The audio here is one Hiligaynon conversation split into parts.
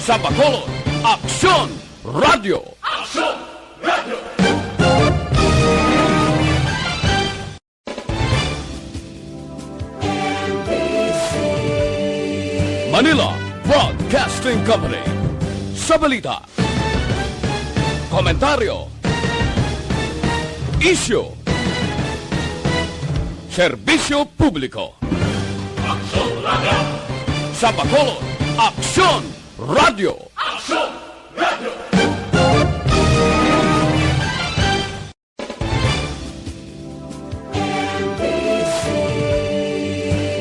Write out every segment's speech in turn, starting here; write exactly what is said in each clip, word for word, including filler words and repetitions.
Sa Bacolod, Aksyon Radio. Aksyon Radio. Manila Broadcasting Company. Sa balita, komentaryo, isyu, serbisyo publiko. Aksyon Radio. Sa Bacolod, Aksyon Radio. Aksyon Radio.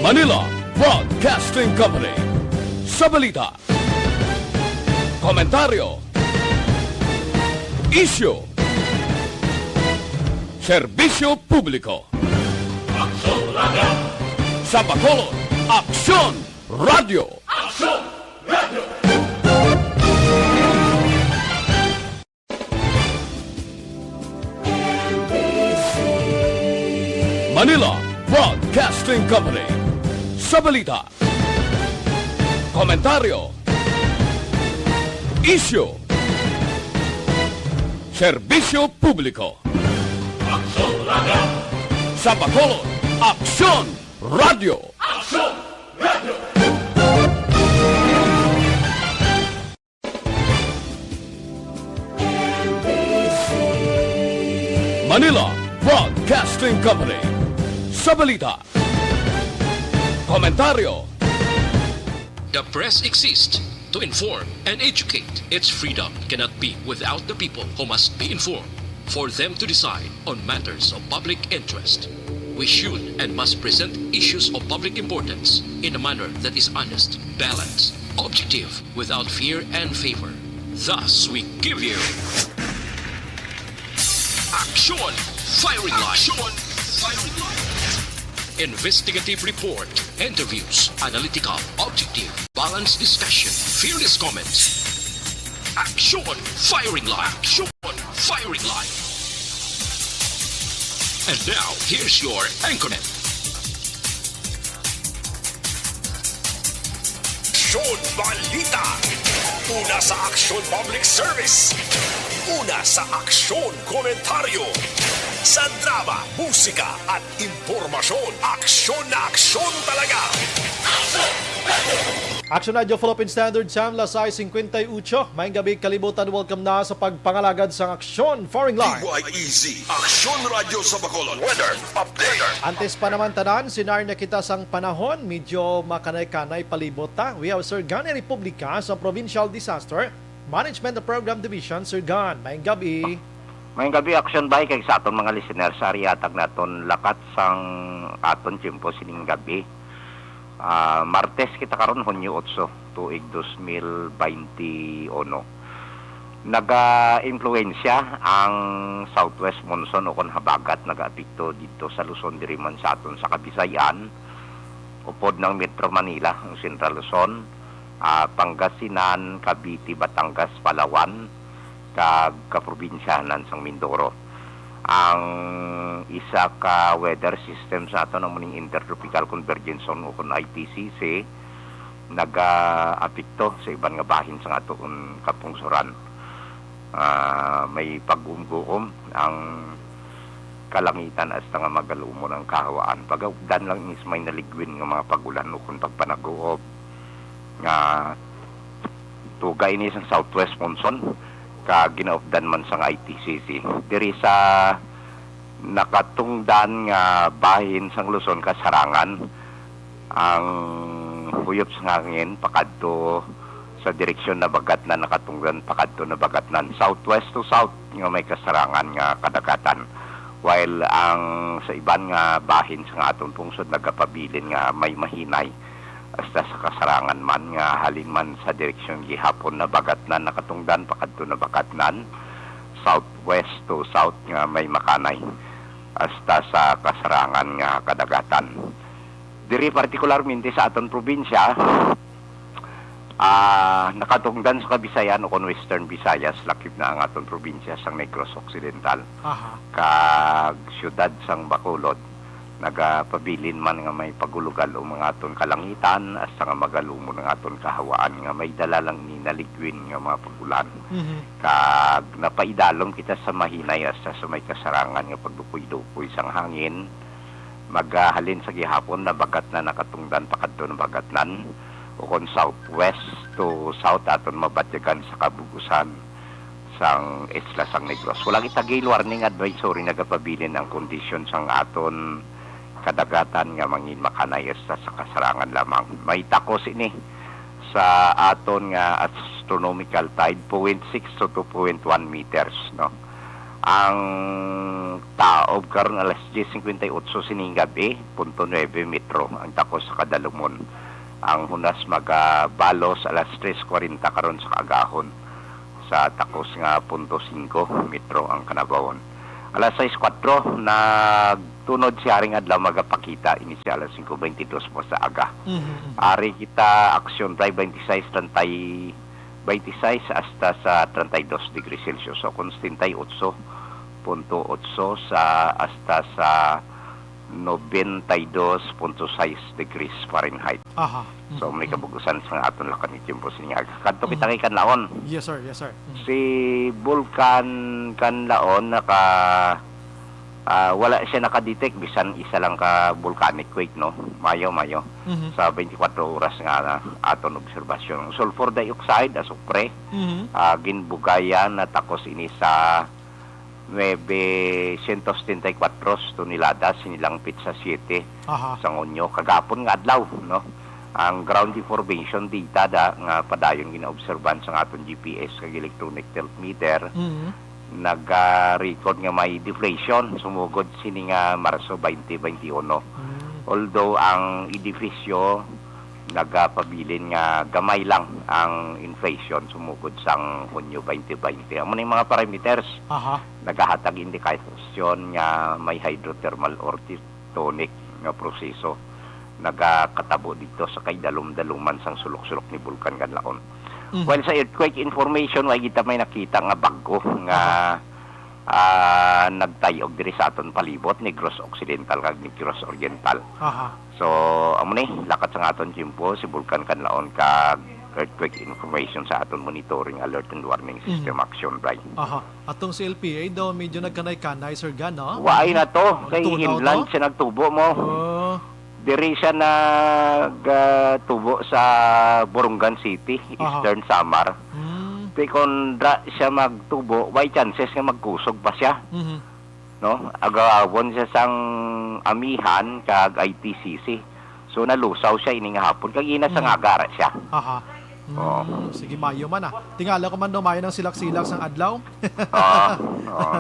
Manila Broadcasting Company. Sa balita, komentaryo, isyu, serbisyo publiko. Aksyon Radio. Sa Bacolod, Aksyon Radio. Aksyon Radio. Manila Broadcasting Company. Sa balita, komentaryo, isyu, serbisyo publiko. Aksyon Radio. Sa Bacolod, Aksyon Radio. Aksyon Radio. Manila Broadcasting Company. Sa balita, komentaryo. The press exists to inform and educate. Its freedom cannot be without the people who must be informed. For them to decide on matters of public interest, we should and must present issues of public importance in a manner that is honest, balanced, objective, without fear and favor. Thus, we give you Action Firing Line. Action Firing Line. Investigative report, interviews, analytical, objective, balanced discussion, fearless comments. Action Firing Line. Action Firing Line. And now, here's your anchorman. Aksyon Balita. Una sa Aksyon Public Service. Una sa Aksyon Komentaryo. Sa drama, musika, at impormasyon, aksyon na aksyon talaga. Action Radio Philippine Standard Time, las sais cincuenta y ocho. Maayong gabi, kalibutan. Welcome na sa pagpangalagad sang Aksyon Firing Line. D Y E Z, Aksyon Radio sa Bacolod. Weather update. Antes pa naman tanan, sinarya kita sang panahon. Medyo makanay-kanay palibot ta. We have Sir Gan Republica sa Provincial Disaster Management Program Division. Sir Gan, maayong gabi. Maayong gabi, Action Bay, kag sa aton mga listeners, ari hatag naton lakat sang aton tiyempo sining gabi. Ah, Martes kita karon, Hunyo otso, tuig dos mil baynte uno. Naga-impluwensya ang southwest monsoon ukon habagat nagaapekto didto sa Luzon, diri man sa aton sa Kabisayan, upod ng Metro Manila, ang Central Luzon, ah, Pangasinan, Cavite, Batangas, Palawan, kag kaprobinsyahanan sang Mindoro. Ang isa ka weather system sa aton amo ning Intertropical Convergence Zone ukon I T C C, nagaapekto sa iban nga bahin sang aton kapungsoran. Ah, may pag-umguom ang kalangitan hasta nga magalumon ang kahawaan. Pagaupdan lang ini sa may naligwin nga mga pag-ulan ukon pagpanaguob nga tuga ini sang southwest monsoon, kag ginaupdan man sang I T C C. Diri sa nakatungdan nga bahin sang Luzon, kasarangan ang huyop sang hangin pakadto sa direksyon Nabagatnan, nakatungdan pakadto Nabagatnan, southwest to south, nga may kasarangan nga kadagatan. While ang sa iban nga bahin sang aton pungsod nagapabilin nga may mahinay hasta sa kasarangan man nga halin man sa direksyon gihapon Nabagatnan, nakatungdan pakadto Nabagatnan, southwest to south, nga may makanay hasta sa kasarangan nga kadagatan. Diri partikularmente sa aton probinsya, ah, nakatungdan sa Kabisayan ukon Western Visayas, lakip na ang aton probinsya sang Negros Occidental, Aha. kag siyudad sang Bacolod, nagapabilin man nga may pagulugal ang mga aton kalangitan, hasta nga magalumon ang aton kahawaan nga may dala lang ni naligwin nga mga pag-ulan. Mhm. Kag napaidalom kita sa mahinay hasta sa may kasarangan nga pagdukoy-dukoy sang hangin. Magahalin sa gihapon, nabagatnan, nakatungdan pakadto, nabagatnan, ukon southwest to south aton mabatyagan sa kabug-usan sang isla sang Negros. Wala kita gale warning advisory, nagapabilin ang kondisyon sang aton kadagatan nga mangin makanay hasta sa kasarangan lamang. May takos ini sa aton nga astronomical tide, point six to two point one meters, no? Ang taob karon alas diyes singkwenta y otso sining gabi, punto nuebe metro ang takos sa kadalumon. Ang hunas magabalos alas tres kwarenta karon sa kaagahon, sa takos nga punto singko metro ang kanabawon. Alas sais kwatro, nagtunod si Haring Adlaw, magapakita ini siya alas singko bentidus pa sa aga. Mhm, mhm. Ari kita, aksyon drive, twenty-six, treinta y, twenty-six hasta sa treinta y dos degrees Celsius, o kung setenta y ocho punto ocho sa, hasta sa noventa y dos punto sais degrees Fahrenheit. Aha. So, may Mhm. kabug-usan sa aton lakang tiyempo sining aga. Kadto kita Mhm. kay Kanlaon. Yes, sir. Yes, sir. Mhm. Si Bulkan Kanlaon naka, ah, wala siya nakadetect bisan isa lang ka volcanic quake, no? Mayo, mayo. Mhm. Sa twenty-four oras nga na aton obserbasyon. Sulfur dioxide, azufre, Mhm. ah, ginbugayan na takos ini sa nuebe siyentos setenta y kuwatro toneladas sini lang petsa siyete Aha. sang Hunyo, kagapon nga adlaw, no? Ang ground deformation data da, nga padayon ginaobserban sang aton G P S kag electronic tilt meter, Mhm. naga-record nga may deflation sumugod sini nga Marso twenty twenty-one. Mm. Although ang edifisyo nagapabilin nga gamay lang ang inflation sumugod sang Hunyo twenty twenty. Amo ning mga parameters Aha. nagahatag indikasyon nga may hydrothermal or tectonic nga proseso nagakatabo dito sa kay dalom-daluman sang sulok-sulok ni Bulkan Kanlaon. Mhm. While sa earthquake information, wa kita may nakita nga bag-o nga, Aha. ah, nagtayog diri sa aton palibot, Negros Occidental kag Negros Oriental. Aha. So, amo ni, lakat sa aton tiyempo, si Bulkan Kanlaon kag earthquake information sa aton monitoring, alert, and warning system Mhm. action, Bray. Aha. Atong C L P A daw medyo nagkanay-kanay, Sir Gan, no? Waay na to. Kay Tunaw inland to? siya nagtubo mo. Oh. Diri siya nagtubo sa Borongan City, Aha. Eastern Samar. Hmm. Kay kung dra siya magtubo, may chances nga magkusog pa siya. Mhm. No? Agawon siya sang Amihan kag I T C C. So, nalusaw siya ini nga hapon. Kag ina sa Mm. ngagara siya. Aha. Oo. Mm, sige, mayo man, ah. Tingala ko man daw mayo nang silak-silak sang adlaw. Oo, oo.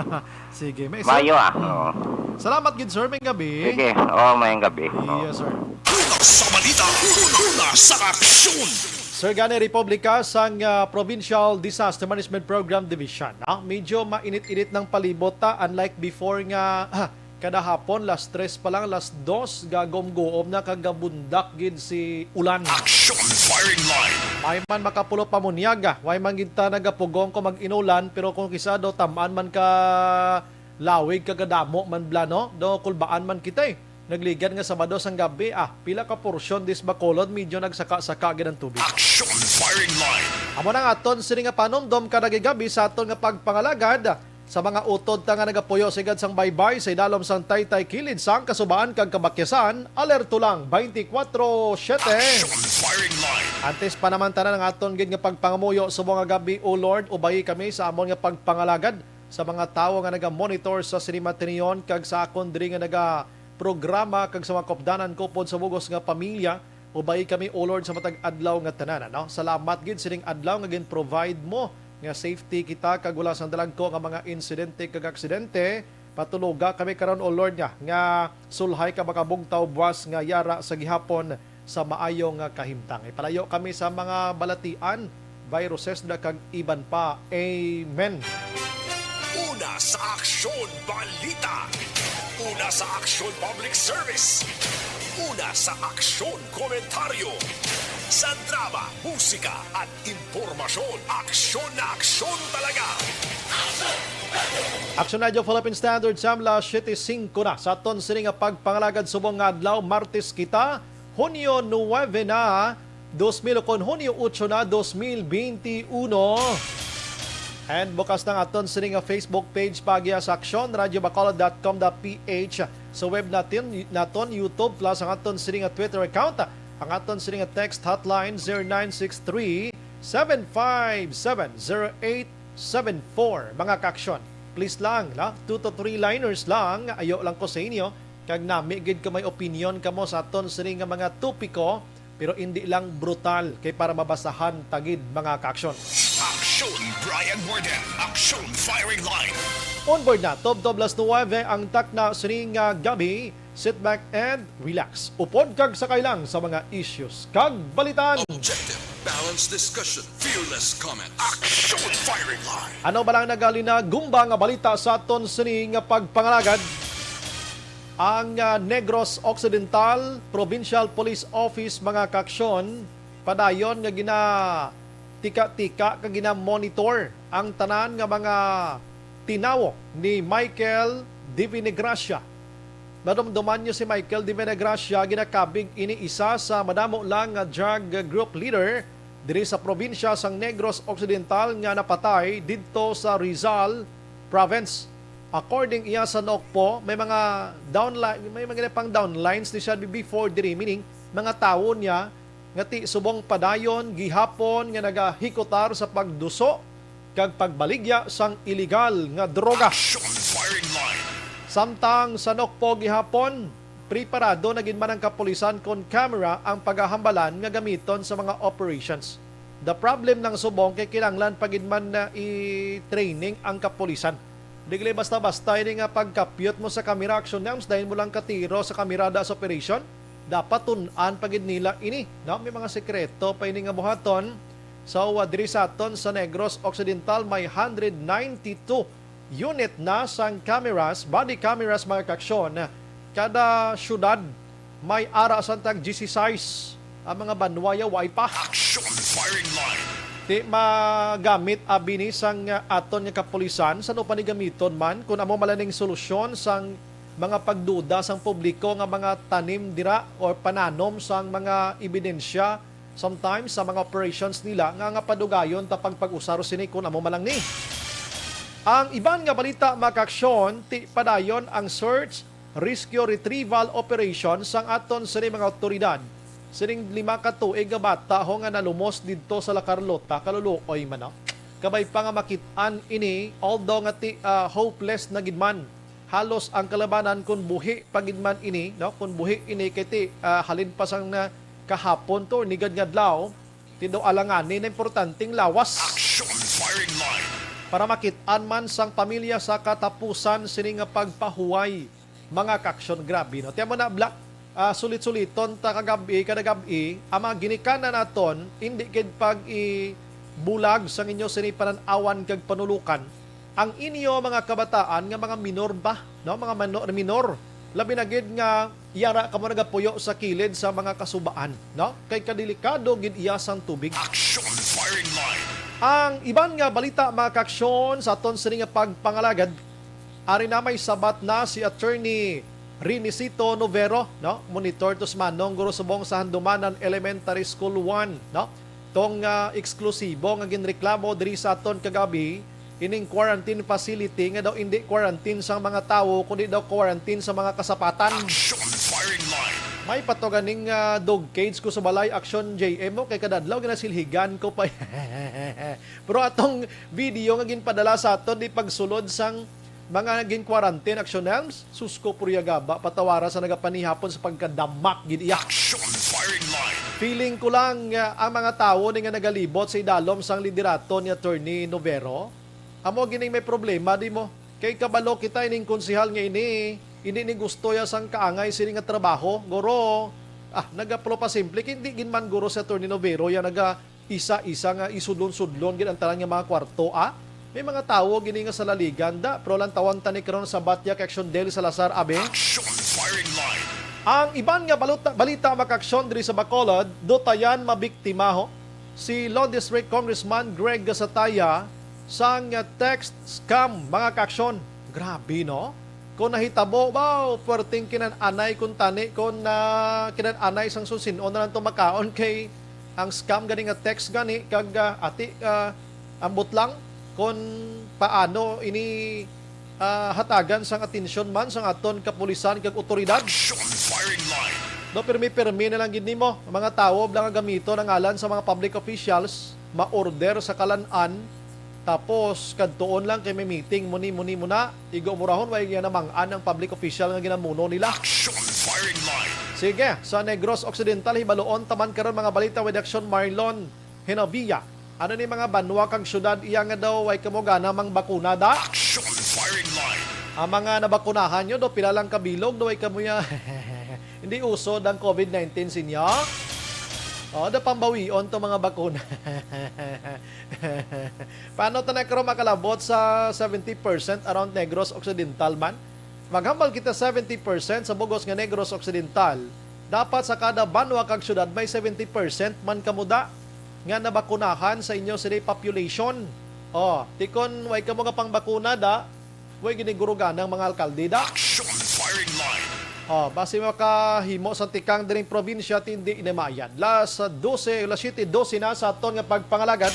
Sige, may Mayo, ah. Mm. Oo. Salamat gid, sir. May gabi. Sige. Oo, mayong gabi. Oo. Yes, sir. Una sa balita, una sa aksyon. Sir Gani, Republika sang, ah, Provincial Disaster Management Program Division, ah, medyo mainit-init ng palibot ta, unlike before nga, ah, kada hapon, las tres pa lang, las dos, gagumguom na kag gabundak gid si ulan. Action Firing Line. May man makapulo pamunyag, ah. Way man gid ta nagapugong kung mag-inulan, pero kung kisa do tam-an man ka lawig kag kadamo man bala, no? Do kulbaan man kita, eh. Nagligad nga Sabado sang gabi, ah, pila ka porsyon dis Bacolod medyo nagsaka-saka gid ang tubig. Action Firing Line. Amo na ang aton sini nga panumdom kada gigabi sa aton nga pagpangalagad. Sa mga utod ta nga nagapuyo sigad sang baybay sa idalom sang taytay kilid sang kasubaan kag kabakyasan, alerto lang twenty-four seven. Action Firing Line. Antes pa naman tanan ang aton gid nga pagpangamuyo subong nga gabi, O Lord, ubayi kami sa amon nga pagpangalagad sa mga tawo nga naga-monitor sa sini matinion kag sa akon diri nga nagaprograma kag sa mga kupdanan ko upod sa bugos nga pamilya. Ubayi kami, O Lord, sa matag adlaw nga tanan, ano? Salamat gid sining adlaw nga gin-provide mo nga safety kita kag wala sang dalagko nga mga insidente kag aksidente. Patuloga kami karon, O Lord, nga, nga sulhay ka makabugtaw buwas nga yara sa gihapon sa maayo nga kahimtang. Ipalayo kami sa mga balatian, viruses, da kag iban pa. Amen. Una sa Aksyon Balita. Una sa Aksyon Public Service. Una sa Aksyon Komentaryo. Sa drama, musika, at impormasyon, aksyon na aksyon talaga. Action Radio Philippine Standard, samla siyete singko na sa aton sini nga pagpangalagad subong nga adlaw, Martes kita, Hunyo nuwebe na, dos mil, o kon Hunyo otso na, dos mil benti uno. And bukas na ang aton sini nga Facebook page, pagya sa action radio bacolod dot com dot ph. Sa web natin, naton YouTube, plus ang aton sini nga Twitter account, ang aton sini nga text hotline, zero nine six three, seven five seven, zero eight seven four. Mga kaaksyon, please lang, na, two to three liners lang, ayo lang ko sa inyo, kag nami gid ka may opinion kamo sa aton sini nga mga topiko, pero indi lang brutal, kay para mabasahan ta gid, mga kaaksyon. Aksyon Brian Warden, Aksyon Firing Line. On board na, tubtob las nuwebe ang takna sini nga gabi. Sit back and relax. Upod kag sakay lang sa mga issues kag balitaan. Objective, balanced discussion, fearless comment. Aksyon Firing Line. Ano ba lang nagalinagumba nga balita sa aton sini nga pagpangalagad? Ang ah, Negros Occidental Provincial Police Office, mga kaaksyon, padayon nga ginatika-tika kag ginamonitor ang tanan nga mga tinawo ni Michael Divinagracia. Madumduman niyo si Michael Divinagracia, ginakabig ini isa sa madamo lang nga drug group leader diri sa probinsya sang Negros Occidental nga napatay didto sa Rizal Province. According iya sa NOCPO, may mga downline, may mga pang downlines ni siya before diri, meaning mga tawo niya nga ti subong padayon gihapon nga nagahikutar sa pagduso kag pagbaligya sang iligal nga droga. Aksyon Firing Line. Samtang sa NOCPO gihapon, preparado na gid man ang kapulisan kon camera ang pagahambalan nga gamiton sa mga operations. The problem lang subong kay kinahanglan pa gid man na i-training ang kapulisan. Di gali basta-basta ini nga pagkapyot mo sa kamera, Action Nams, dahil mo lang katiro sa kamera da sa operation. Dapat tun-an pa gid nila ini, no? May mga sekreto pa ini nga buhaton. So, uh, diri sa aton sa Negros Occidental, may hundred ninety-two unit na sang cameras, body cameras, mga kaaksyon. Kada syudad may ara sang tag dieciséis. Ang mga banwa ya way pa. Aksyon Firing Line. Ti magamit abi ni sang, ah, aton nga kapulisan, san-o pa ni gamiton man, kun amo man lang ning solusyon sang mga pagduda sang publiko nga mga tanim dira or pananom sang mga ebidensya, sometimes sa mga operations nila nga, nga padugayon ta pagpag-usar sini kun amo man lang ni. Ang iban nga balita, mga kaaksyon, ti padayon ang search rescue retrieval operation sang aton sini mga awtoridad sining lima ka tuig nga bata ho nga nalumos didto sa La Carlota, kaluluoy man, no? Kabay pa nga makit-an ini, although nga ti, ah, hopeless na gid man halos ang kalabanan, kun buhi pa gid man ini, no? Kun buhi ini kay ti, ah, halin pa sang, ah, kahapon to, ni gad nga adlaw, ti daw alanganin na importanteng lawas. Aksyon Firing Line. Para makit-an man sang pamilya sa katapusan sini nga pagpahuway, mga kaaksyon. Grabe, no? Tiyan mo na, Black, ah, sulit-suliton ta kagab-i, kada gab-i, ang mga ginikanan naton, hindi gid pag-ibulag sang inyo sini panan-awan kag panulukan ang inyo mga kabataan nga mga minor ba, no? Mga mano-, minor. Labi na gid nga yara kamo nagapuyo sa kilid sa mga kasubaan, no? Kay kadelikado gid iya sang tubig. Aksyon Firing Line. Ang iban nga balita, mga kaaksyon, sa aton sini nga pagpangalagad, ari na may sabat na si Attorney Rinicito Novero, no? Monitor to sa Manong Guro Subong sa Handumanan Elementary School one, no? Tong, ah, eksklusibo nga ginreklamo diri sa aton kagabi, ining quarantine facility nga daw indi quarantine sang mga tawo, kundi daw quarantine sa mga kasapatan. Aksyon Firing Line. May patuganing, ah, dog cage ko sa balay, Action J M, mo, kay kada adlaw ginasilhigan ko pa. Pero atong video nga ginpadala sa aton, di pagsulod sang mga gin-quarantine, Action Elms, sus ko, purya gaba, patawara sa nagapanihapon sa pagkadamak gid iya. Aksyon Firing Line. Feeling ko lang nga ang mga tawo ni nga nagalibot sa idalom sang liderato ni Attorney Novero, amo gining may problema, di mo? Kay kabalo kita ining konsehal nga ini, hindi ni gusto ya sang kaangay sini nga trabaho. Guro, ah, nagapulo pa simple, kay hindi gid man guro si Attorney Novero ya naga isa-isa nga isudlon-sudlon gid ang tanan nga mga kwarto, ah? May mga tawo gini nga sa laligan da, pero lantawon ta ni karon sa Batya kay Action Del Salazar, abi. Aksyon Firing Line. Ang iban nga baluta, balita, mga kaaksyon, diri sa Bacolod, dutayan mabiktima ho si Law District Congressman Greg Gasataya sang text scam, mga kaaksyon. Grabe, no? Kung nahitabo ba, pwerteng kinan-anay kung tani, kung na kinan-anay sang susin-on na lang to makaon kay ang scam gani nga text gani kag ah, ati ah, ambot lang kung paano ini ah, hatagan sang atensyon man sang aton kapulisan kag otoridad. Action firing line. No, pirmi-pirmi na lang gid nimo ang mga tawo lang nga gamiton ang ngalan sa mga public officials, ma-order sa kalan-an, tapos kadtuon lang kay may meeting, muni, muni, muna. Igo murahon, way nga namang-an ang public official nga ginamuno nila. Action firing line. Sige, sa Negros Occidental, hibaluon taman karon mga balita with Action Marlon Genovia. Ano ni mga banwa kag syudad iya nga daw way kamo gana mang bakuna da? Action firing line. Ang mga nabakunahan nyo do, pila lang kabilog do way kamo ya? Hindi usod ang covid nineteen sinyo? O, da pambawion to mga bakuna. Paano ta na karon makalabot sa seventy percent around Negros Occidental man? Maghambal kita seventy percent sa bugos nga Negros Occidental. Dapat sa kada banwa kag syudad may seventy percent man kamuda nga nabakunahan sa inyo sini population. O, tikon way kamo nga pangbakuna da, way ginigurugan ang mga alkalde da. Action firing line. O, basi makahimo sa tikang diring probinsya, tindi ini mayad. Las dose, las siete doce na sa aton nga pagpangalagad.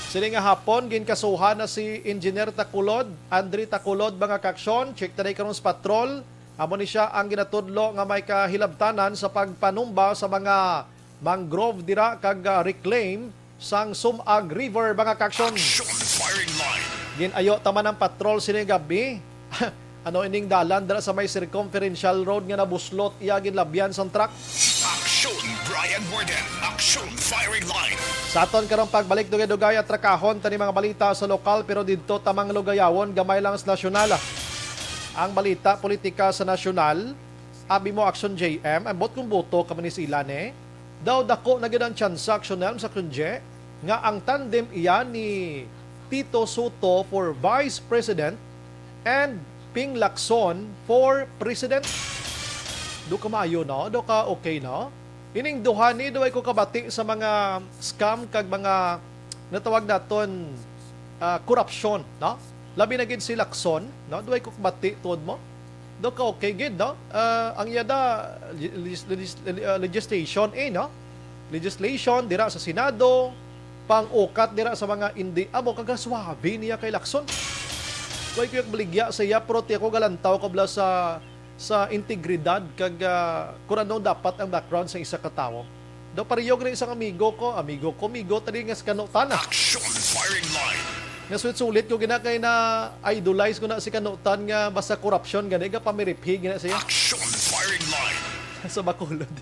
Sini nga hapon, ginkasuhan na si Engineer Takulod, Andre Takulod, mga kaaksyon. Check ta na karon sa patrol. Amo ni siya ang ginatudlo nga may kahilabtanan sa pagpanumba sa mga mangrove dira kag ah, reclaim sang Sumag River, mga kaaksyon. Action firing line. Gin-ayo ta man ang patrol sini gabi. Ano ining dalan dira sa may Circumferential Road nga nabuslot, iya ginlabyan sang truck? Action, Brian Warden. Action firing line. Sa aton karong pagbalik, dugay-dugay at trakahon tani mga balita sa lokal, pero didto ta manglugayawon gamay lang sa nasyonal. Ang balita politika sa nasyonal, abi mo, Action J M, ambot kung boto ka man ni sila, ne? Daw dako na gid ang tsansa, Action Nelms, Action J, nga ang tandem iya ni Tito Sotto for Vice President and Ping Lacson for President. Do ka maayo, no? Do ka okay, no? Ining duha ni, duway ko kabati sa mga scam kag mga natawag naton ah, korupsyon, no? Labi na gid si Lacson, no? Duway ko kabati tuod mo. Do ka okay gid, no? Ah, ang iya da legis- legis- ah, legislation, eh, no? Legislation dira sa Senado, pang-ukat dira sa mga indi amo, kag suabe niya kay Lacson. Way ko baligya sa iya, pero ti ako galantaw kabla sa sa integridad kag ah, kung ano dapat ang background sa isa ka tawo. Daw pareho gani isang amigo ko, amigo ko, amigo tani nga si Kanutan. Action firing line. Nga sulit-sulit ko gina kay na idolize ko na si Kanutan nga basta korupsyon gani, ga pamiriphi gina siya Action firing line. Sa Bacolod.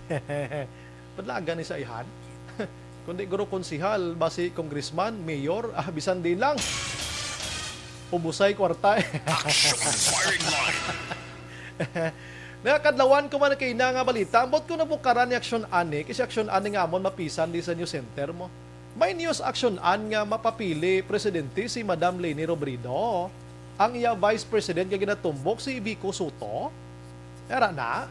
Padlagan ni sa ihan. Kundi guro konsihal, basi congressman, mayor, ah, bisan din lang. Ubusay kwarta. Action firing line. Nakakadlawan ko man kay na nga balita. Ambot ko nabukaran ni Action Ani, kasi Action Ani nga amon mapisan di sa News Center mo. May news, Action An, nga mapapili presidente si Madam Leni Robredo. Ang iya vice president nga ginatumbok si Vico Soto. Era na.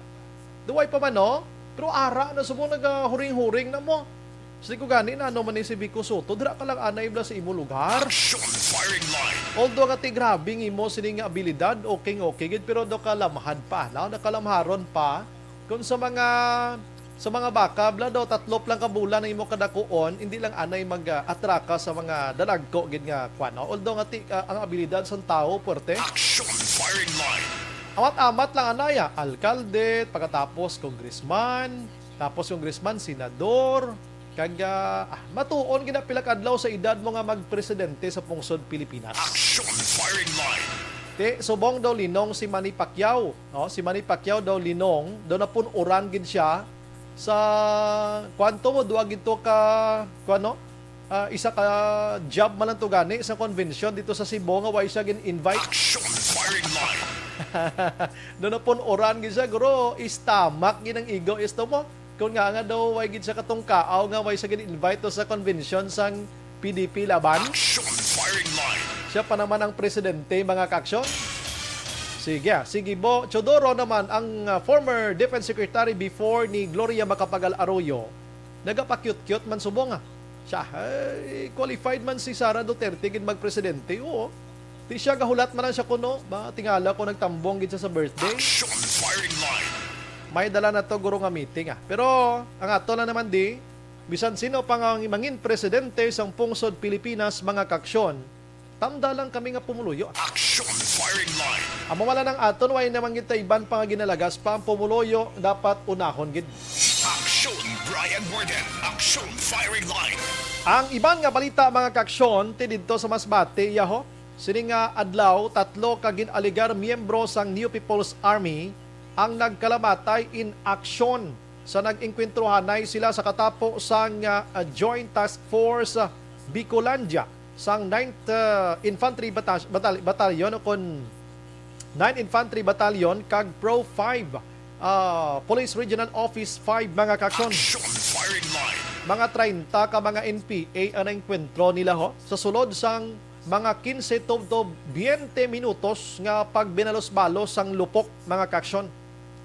Duway pa man, no? Pero ara na subong nagahuring-huring na mo. Sige ko gani na ano man ni si Vico Soto, dira ka lang anay bla sa imo lugar. Action firing line. Although nga ti grabe ang imo sining nga abilidad, okay, okay gid, pero do ka lamhad pa, no? Nakalamharon pa. Kung sa mga sa mga baka, bla daw, tatlo lang ka bulan ang imo kadakuon, hindi lang anay mag-atraka sa mga dalagko gid nga kwan, no? Although nga ti, ah, ang abilidad sang tawo puwerte. Action firing line. Amat-amat lang anay, ah. Alkalde, pagkatapos congressman, tapos congressman, senador, kag ah, ah, matuon gina pila ka adlaw sa edad mo nga magpresidente sa pungsod Pilipinas. Action firing line. Ti, subong daw linong si Manny Pacquiao, no? Si Manny Pacquiao daw linong, daw napun-uran gid siya sa, kwanto mo, duwa gid to ka, kuwan, no? Ah, isa ka job man lang to gani sa convention dito sa Cebu nga wa siya gin-invite. Action firing line. Daw napun-uran gid siya, guro, istamak gid ang ego, isto mo. Kung nga nga daw, way gid siya katungkaaw nga way siya gid-invite to sa convention sang P D P laban. Action firing line. Siya pa naman ang presidente, mga kaaksyon. Sige, ah, sige, Bo Teodoro naman, ang, ah, former Defense Secretary before ni Gloria Macapagal Arroyo, nagapakyut-kyut man subong, ah. Siya, ay, qualified man si Sara Duterte gid magpresidente, oo. Di siya gahulat man lang siya kuno, ba, tingala ko nagtambong gid siya sa birthday. Action firing line. May dala na to, guro, nga meeting, ah. Pero ang ato lang naman di, bisan sino pa nga ang mangin presidente sang pungsod Pilipinas, mga kaaksyon, tamda lang kami nga pumuluyo. Action firing line. Amo man lang ang aton, way naman kita iban pa nga ginalagas pa ang pumuluyo, dapat unahon gid. Action, Brian Warden. Action firing line. Ang iban nga balita, mga kaaksyon, ti didto sa Masbate, yaho. Sini nga adlaw, tatlo ka gin-alegar miyembro sang New People's Army ang nagkalamatay in action sa nag-engkwentrohanay sila sa katapo sang, ah, Joint Task Force, ah, Bicolandia sang Ninth, ah, Infantry Batas-, Batal-, Battalion, o kon Ninth Infantry Battalion kag Pro five, ah, Police Regional Office five, mga kaaksyon. Action firing line. Mga treinta ka mga N P A ang naengkwentro nila, ho, sa sulod sang mga quince to, to twenty minutos nga pagbinalos-balos sang lupok, mga kaaksyon.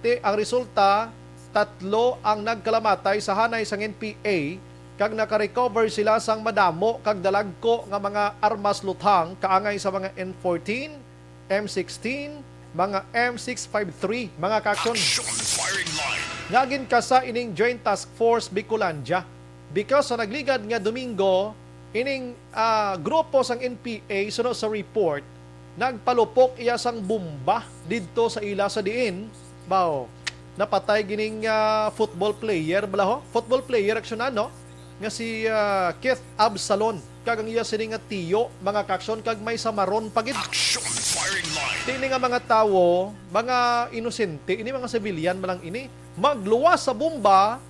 Ti ang resulta, tatlo ang nagkalamatay sa hanay sang N P A, kag nakarecover sila sang madamo kag dalagko nga mga armas luthang kaangay sa mga M fourteen, M sixteen, mga M six five three, mga kaaksyon. Action firing line. Nga ginkasa ining Joint Task Force Bicolandia, because sa nagligad nga Domingo, ining, ah, grupo sang N P A, suno sa report, nagpalupok iya sang bomba didto sa ila, sa diin, baw, napatay gining, ah, football player bala, ho? Football player, aksyonan, no? Nga si, ah, Keith Absalon, kag ang iya sini nga tiyo, mga kaaksyon, kag may samaron pa gid. Action firing line. Ti ini nga mga tawo, mga inosente, ini mga civilian man lang ini, magluwas sa bomba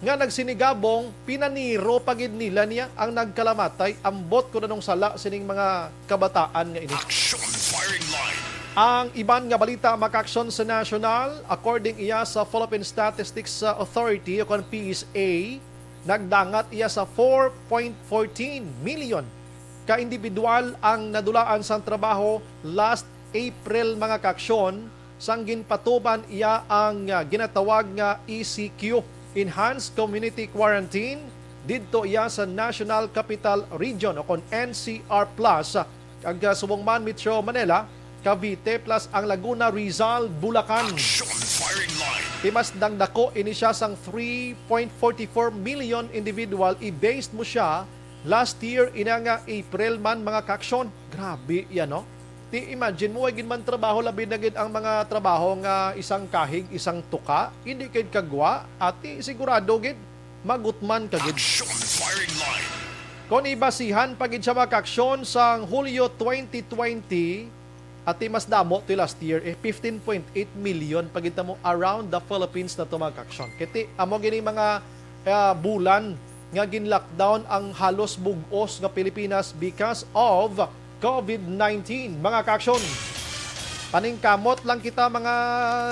nga nagsinigabong, pinaniro pa gid nila niya ang nagkalamatay, ambot kon anong sala sining mga kabataan nga ini. Action firing line. Ang iban nga balita, mga kaaksyon, sa nasyonal, according iya sa Philippine Statistics, uh, Authority, o kon P S A, nagdangat iya sa four point fourteen million ka individual ang nadulaan sang trabaho last April, mga kaaksyon, sang ginpatuman iya ang, ah, ginatawag nga E C Q, Enhanced Community Quarantine, didto iya sa National Capital Region, o kon N C R plus, kag, ah, subong man Metro Manila, Cavite, plus ang Laguna, Rizal, Bulacan. Action firing line. Ti mas dako ini siya sang three point forty-four million individual, i-based mo siya last year, ina nga April man, mga kaaksyon. Grabe yan, no? Ti imagine mo, way gid man trabaho, labi na gid ang mga trabaho nga isang kahig, isang tuka, hindi gid kagwa, ati sigurado gid, magutman ka gid. Action firing line. Kon ibasihan pa gid siya, mga kaaksyon, sang Hulyo twenty twenty, ati mas damo ti last year, eh, fifteen point eight million pa gid ta mo around the Philippines na to, mga kaaksyon. Kay ti, amo gini mga, ah, bulan nga gin-lockdown ang halos bug-os nga Pilipinas because of COVID nineteen, mga kaaksyon. Paningkamot lang kita, mga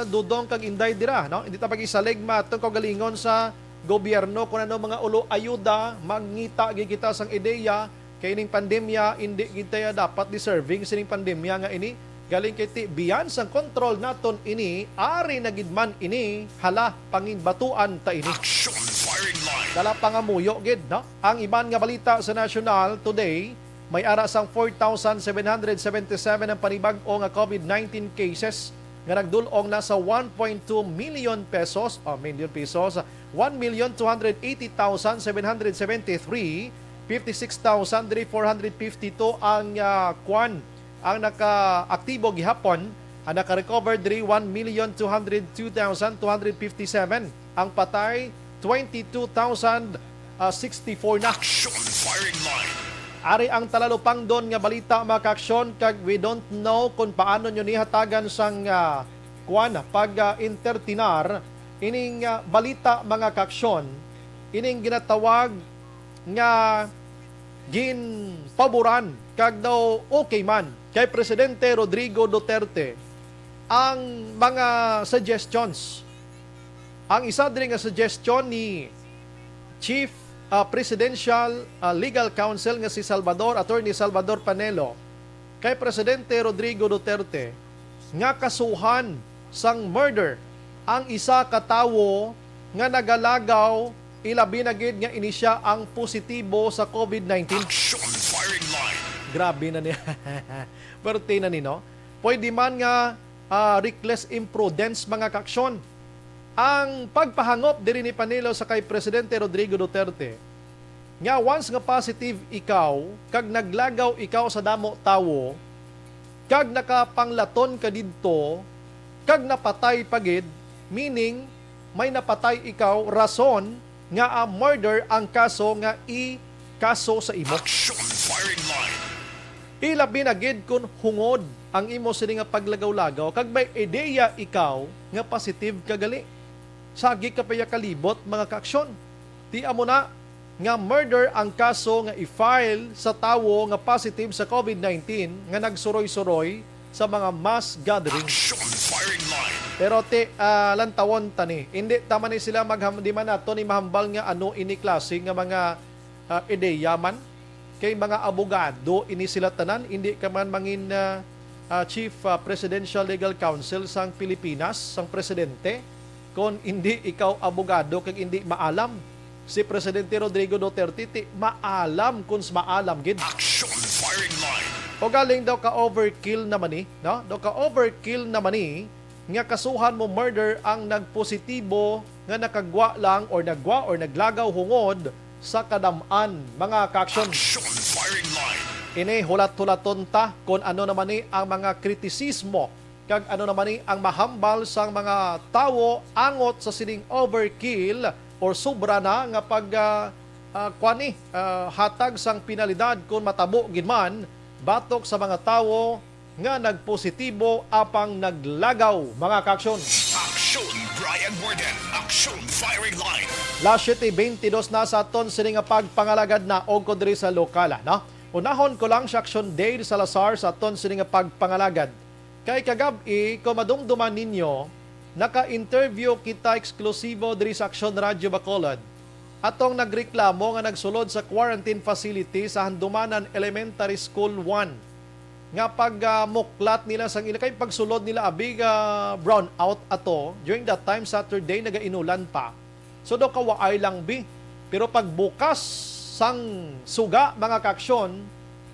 dudong kag inday dira, no? Hindi ta pag-isalig matong kaugalingon sa gobyerno kung ano mga ulo ayuda, mangita gid kita sang ideya, kay ining pandemya, indi gid tayo dapat deserving sining pandemya nga ini. Galing kay ti beyond sang kontrol naton ini, ari na gid man ini, hala, panginbatuan ta ini. Action firing line. Dala pangamuyo gid, no? Ang iban nga balita sa National Today, may ara sang four thousand seven hundred seventy-seven ang panibag-o nga COVID nineteen cases nga nagdul-ong na sa one point two million pesos, o, million pesos, one million two hundred eighty thousand seven hundred seventy-three, fifty-six thousand four hundred fifty-two ang, ah, kwan, ang nakaaktibo gihapon, ang naka-recover diri, one million two hundred two thousand two hundred fifty-seven. Ang patay, twenty-two thousand sixty-four na. Action firing line. Ari ang talalupangdon nga balita, mga kaaksyon, kag we don't know kung paano nyo nihatagan sang, ah, kuwan, pag, ah, entertainar ining, ah, balita, mga kaaksyon, ining ginatawag nga ginpaboran kag daw okay man kay Presidente Rodrigo Duterte ang mga suggestions. Ang isa diri nga suggestion ni Chief, ah, Presidential, ah, Legal Counsel nga si Salvador, Attorney Salvador Panelo, kay Presidente Rodrigo Duterte, nga kasuhan sang murder ang isa ka tawo nga nagalagaw, ilabi na gid nga ini sia ang positibo sa COVID nineteen. Action Firing Line. Grabe na niya. Perte na ni, no? Pwede man nga, ah, reckless imprudence, mga kaaksyon. Ang pagpahangop diri ni Panelo sa kay Presidente Rodrigo Duterte nga once nga positive ikaw kag naglagaw ikaw sa damo tawo, kag nakapanglaton ka didto, kag napatay pa gid, meaning may napatay ikaw, rason nga, ah, murder ang kaso nga ikaso sa imo. Action Firing Line. Ilabi na gid kun hungod ang imo sini nga paglagaw-lagaw kag may ideya ikaw nga positive ka gali. Sagi ka pa ya kalibot, mga kaaksyon. Ti amo na nga murder ang kaso nga i-file sa tawo nga positive sa COVID nineteen nga nagsuroy-suroy sa mga mass gathering. Action Firing Line. Pero ti, ah, lantawon ta ni. Hindi ta man ni sila magham-, di man nato ni mahambal nga ano ini klase nga mga, ah, ideya man. Kay mga abogado ini sila tanan, hindi ka man mangin, ah, ah, Chief, ah, Presidential Legal Counsel sang Pilipinas, sang presidente. Kon hindi ikaw abogado kag hindi maalam, si Presidente Rodrigo Duterte ti maalam kun s-, maalam gid. Action Firing Line. O galing daw ka overkill naman ni, no? Daw ka overkill naman ni nga kasuhan mo murder ang nagpositibo nga nakagwa lang or nagwa or naglagaw hungod sa kadam-an, mga kaaksyon. Action Firing Line. Ini hulat-hulaton ta kon ano naman ni ang mga kritisismo kag ano naman ni ang mahambal sang mga tawo angot sa sining overkill or sobra na nga pag, ah, ah, kuan ni, ah, hatag sang penalidad kon matabo gid man batok sa mga tawo nga nagpositibo apang naglagaw, mga kaaksyon. Action Brian Warden, Action Firing Line. Las siete beintidos na sa aton sini nga pagpangalagad, naog ko diri sa lokal, ah, no? Unahon ko lang si Action Dale Salazar sa aton sini nga pagpangalagad. Kay kagab-i, kung madumduman ninyo, naka-interview kita eksklusibo diri sa Action Radio Bacolod, atong nagreklamo nga nagsulod sa quarantine facility sa Handumanan Elementary School one, nga pag, ah, muklat nila sang ila, kay pagsulod nila abi nga brownout ato, during that time, Saturday, nagainulan pa. So, daw kawaay lang bi. Pero pagbukas sang suga, mga kaaksyon,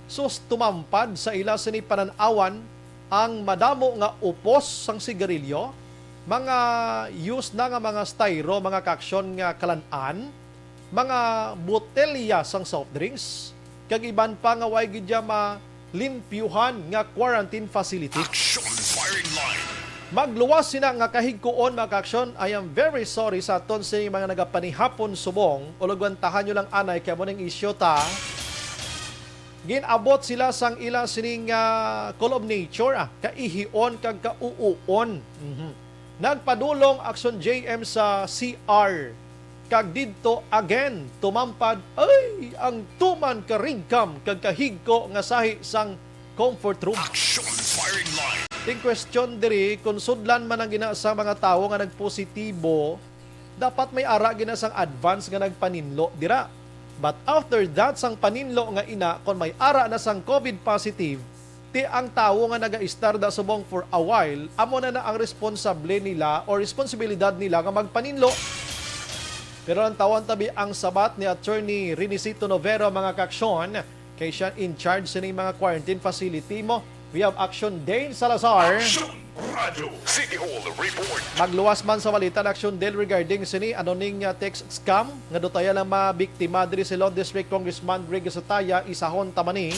sus, tumampad sa ila sini panan-awan ang madamo nga upos sang sigarilyo, mga used na nga mga styro, mga kaaksyon, nga kalan-an, mga botelya sang soft drinks, kag iban pa nga way gid ya malimpyuhan nga quarantine facility. Action Firing Line. Magluwas sina nga kahigkuon, mga kaaksyon. I am very sorry sa aton sini mga nagapanihapon subong. Ulog wantahan nyo lang anay kay amo ning isyu ta. Gin-abot sila sang ila sining, ah, call of nature, ah, kaihion kag kauuon. Mhm. Nagpadulong Action J M sa C R, kag didto again tumampad, ay, ang tuman ka ringkam kag kahigko nga sahi sang comfort room. Action Firing Line. Ting question diri, kung sudlan man ang gina sa mga tawo nga nagpositibo, dapat may ara gina sang advance nga nagpaninlo dira. But after that, sang paninlo nga ina, kung may ara na sang COVID positive, ti ang tawo nga nagaistarda subong for a while, amo na na ang responsable nila o responsibilidad nila nga magpaninlo. Pero ang tawon tabi ang sabat ni Attorney Renicito Novero, mga kaaksyon, kay siya in charge sining mga quarantine facility mo. We have Action Dale Salazar. Action Radyo City Hall Report. Magluwas man sa balita na Action Dale regarding sini, ano ning, ah, text scam nga dutaya lang mabiktima diri si Lone District Congressman Greg Sataya, isahon ta man ni.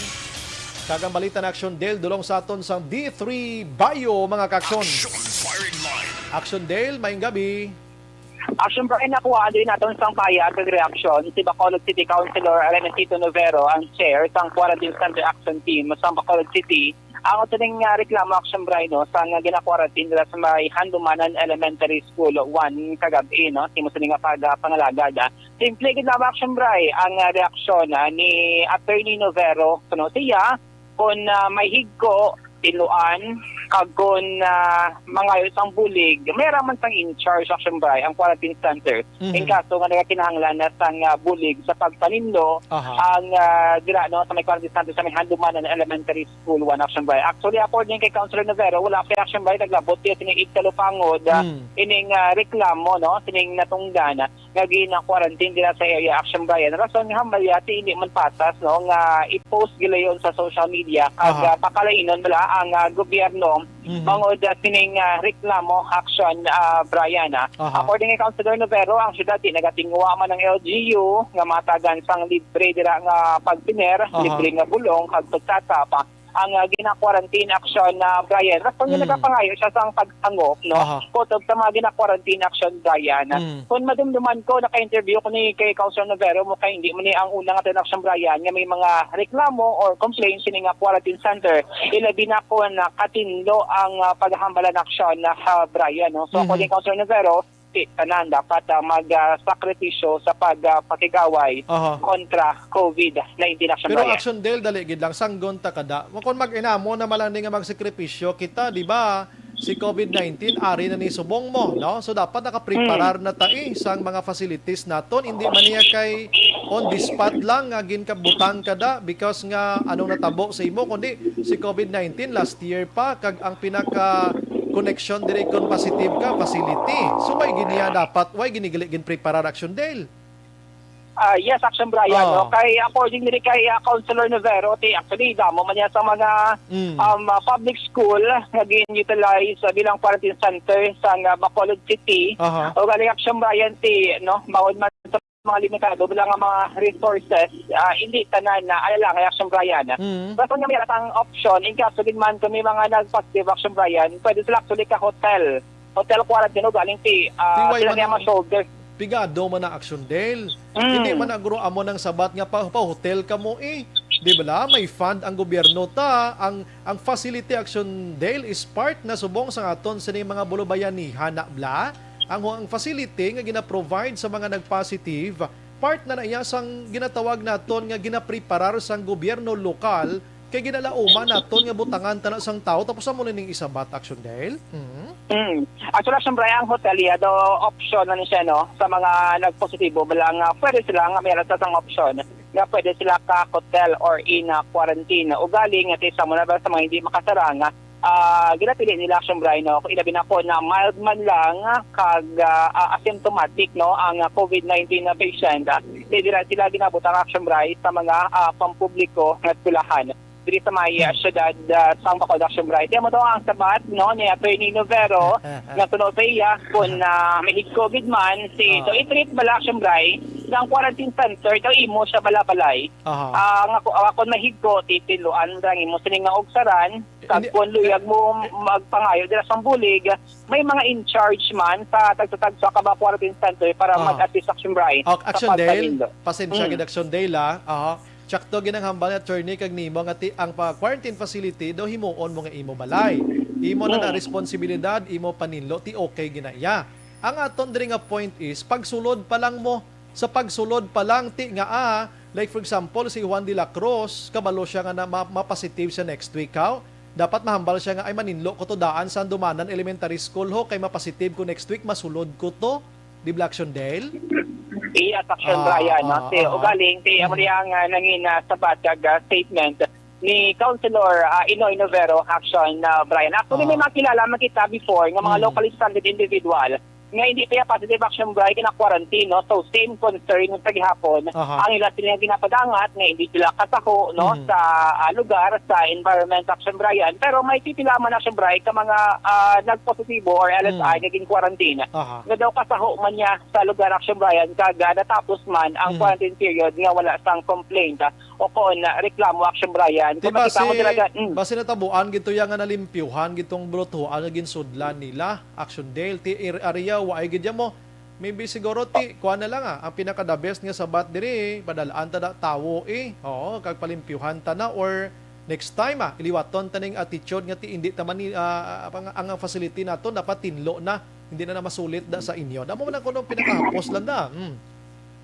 Kag ang balita na Action Dale, dulong sa aton sang D three Bio, mga kaaksyon. Action Firing Line. Action Dale, maayong gabi. Action Brian, nakuha din naton sang payag kag reaksyon si Bacolod City Councilor Renesito Novero, ang chair sang Quarantine Center Action Team sang Bacolod City. Ang sining, ah, reklamo, Action Brian, no, sang, ah, gina-quarantine nila sa may Handumanan Elementary School one kagab-i, no, timo sini nga pag, ah, pangalagad, ah. Simple gid lamang, Action Brian, ang, ah, reaksyon, ah, ni Attorney Novero, kuno siya, kung, ah, may higko, tinluan, Kag kon, ah, mangayo sang bulig, may raman sang in charge, Action Bri, ang quarantine center. Mhm. In kaso nga nagakinahanglan na sang, ah, bulig sa pagpaninlo Aha. ang, ah, dira, no, sa may quarantine center sa may Handumanan Elementary School one, Action Bri. Actually, according kay Councilor Novero, wala pa, Action Bri, naglabot siya sining igkalupangod, ah, Mm. ining, ah, reklamo, no, sining natungdan nga gina-quarantine dira sa area, Action Bri. Rason nga hambal niya, ti hindi man patas, no, nga i-post gilayon sa social media kag, Aha. ah, pakalainon bala ang, ah, gobyerno Mhm. bangod, ah, sining, ah, reklamo, Action, ah, Brian, ah. Aha. According kay Councilor Novero, ang syudad di nagatinguha man ang L G U nga matagan sang libre dira nga pagpiner, Aha. libre nga bulong kag pagtatap, ah, ang, ah, gina-quarantine, Action, ah, Brian. Rason nga Mm. nagapangayo siya sang paghangop, no? Aha. Kutob sa mga gina-quarantine, Action, Brian. Mm. Kung madumduman ko, naka-interview ko ni kay Councilor Novero, mo kay hindi man ni ang una nga, Action, Brian, nga may mga reklamo or complaints sini nga quarantine center. Ilabi na kung nakatinlo ang, ah, paghambalan, Action, ah, Brian, no? So, Mhm. according kay Councilor Novero, ti tanan dapat, ah, mag, ah, sakripisyo sa pag, ah, pakig-away Aha. kontra covid nineteen, Action, Pero Brian. Action, Del, dali gid lang, sanggon ta kada. Wa kon mag-inamo na malang ni nga magsakripisyo kita, di ba? Si covid nineteen, ari na ni subong mo, no? So, dapat nakaprepara Mm. na ta, eh, sang mga facilities naton. Hindi man niya kay on the spot lang nga ginkabutang kada because nga anong natabo sa imo, kundi si covid nineteen last year pa, kag ang pinaka connection diri kon positive ka, facility. So, may giniya dapat, way ginigali ginpreparar, Action, Del? Ah, yes, Action, Brian, Ah. no? Kay according diri kay, ah, Councilor Novero, ti actually, damo man niya sa mga, Mm. um, ah, public school nga gin-utilize, ah, bilang quarantine center sa, ah, Bacolod City. Aha. O galing, Action, Brian, ti, no, bawod man sa mga limitado bilang nga mga resources, ah, hindi tanan na alalangay, Action, Brian. Mm. Basta nga may ang option, in kaso gid man kung may mga nag-positive, Action, Brian, pwede sila actually ka hotel. Hotel quarantine, o galing ti, ah, Ti way sila man niya ang ma-shoulder. Pigado man ang, Action, Del. Mm. Hindi man ang guro amo nang sabat nga pa, pa hotel ka mo, eh. Di ba la? May fund ang gobyerno ta. Ang, ang facility, Action, Del, is part na subong sa aton sini mga bulubayanihan na bla. Ang, ang facility nga gina-provide sa mga nag-positive, part na na iya sang ginatawag naton nga ginapreparar sang gobyerno lokal kay ginalauman naton nga butangan tana sang tawo, tapos amo na ning isabat, Action, Del. Mm. Mm. Actually, Action, Brian, ang hotel iya do option na ni siya, no, sa mga nagpositibo, bala nga pwede sila nga may alas sang option nga pwede sila ka hotel or in, ah, quarantine. Ugali nga ti sa muna ba sa mga hindi makasarang, ah, ginapili nila, Action, Brian, no, kung ilabi na ko na mild man lang, ah, kag, ah, ah, asymptomatic, no, ang, ah, covid nineteen na patient, ah, di dira sila ginabutang, Action, Brian, sa mga, ah, pampubliko nga eskwelahan diri sa may, ah, Mm. syudad, ah, sa Bacolod, Action, Brian. Kaya mo to ang sabat, no, ni Attorney Novero, nga suno sa iya, kung, ah, may higko gid man, si, Ah. so, i-treat bala, Action, Brian, nga ang quarantine center, daw imo siya bala-balay. Aha. Ah, nga ku-, ah, kung may higko, titiluan ra ang imo sining nga ugsaran, kag Hindi, kung luyag mo magpangayo dira sa bulig, may mga in charge man sa tagsa-tagsa ka mga quarantine center para Ah. mag-assist, Action, Brian, Ah, sa Action, Del, pagpaninlo. pasensya Mm. gid, Action, Del, ah. Aha. Tsakto gid ang hambal ni attorney kag nimo nga ti-, ang pa quarantine facility daw himuon mo nga imo balay. Imo na na Mm. responsibilidad, imo paninlo, ti okay gina iya. Ang aton diri nga point is, pagsulod pa lang mo, sa pagsulod pa lang, ti nga, ah, like for example, si Juan de la Cruz, kabalo siya nga na ma-, ma-positive siya next week, haw? Dapat mahambal siya nga, "Ay, maninlo ko to daan sa Handumanan Elementary School, ho, kay ma-positive ko next week, masulod ko to." Di ba, Action, Del? Yes, Action, Ah, Brian, no? ah, Si ah. Ugaling, si Mm. Amri ang, ah, nangin, ah, sabat kag, ah, statement ni Councilor, ah, Inoy Novero, Action, ah, Brian. Actually, may Ah. mga kilala man kita before nga mga Mm. locally stranded individual nga hindi pa positive, Action, Brian, gina-quarantine, no? So, same concern sa gihapon. Aha. Ang ila sila nga ginapadangat nga hindi sila kasaho, no, Mm. sa, ah, lugar, sa environment, Action, Brian. Pero may pipila man, Action, Brian, ka mga, ah, nagpositibo or L S I Mm. nga gin-quarantine. Aha. Nga daw kasaho man niya sa lugar, Action, Brian, kag, ah, natapos man ang Mm. quarantine period nga wala sang complaint, ah, o kon, ah, reklamo, Action, Brian. Di Kung ba makita mo si, talaga, mm. ba si natabuan gito ya nga nalimpyuhan gitong brutuhan nga ginsudlan nila? Action, Del, ti ir-, area, wa ay gid ya mo. Maybe siguro ti, kuha na lang, ah, ang pinaka the best nga sabat diri, padalaan ta da tawo, eh. Oo, kag palimpyuhan ta na, or next time, ah, iliwaton ta ning attitude nga ti, hindi ta man ni, ah, ang, ang facility nato dapat tinlo na, hindi na na masulit da sa inyo. Damo man ang kuno pinakahapos lang da. Hmm.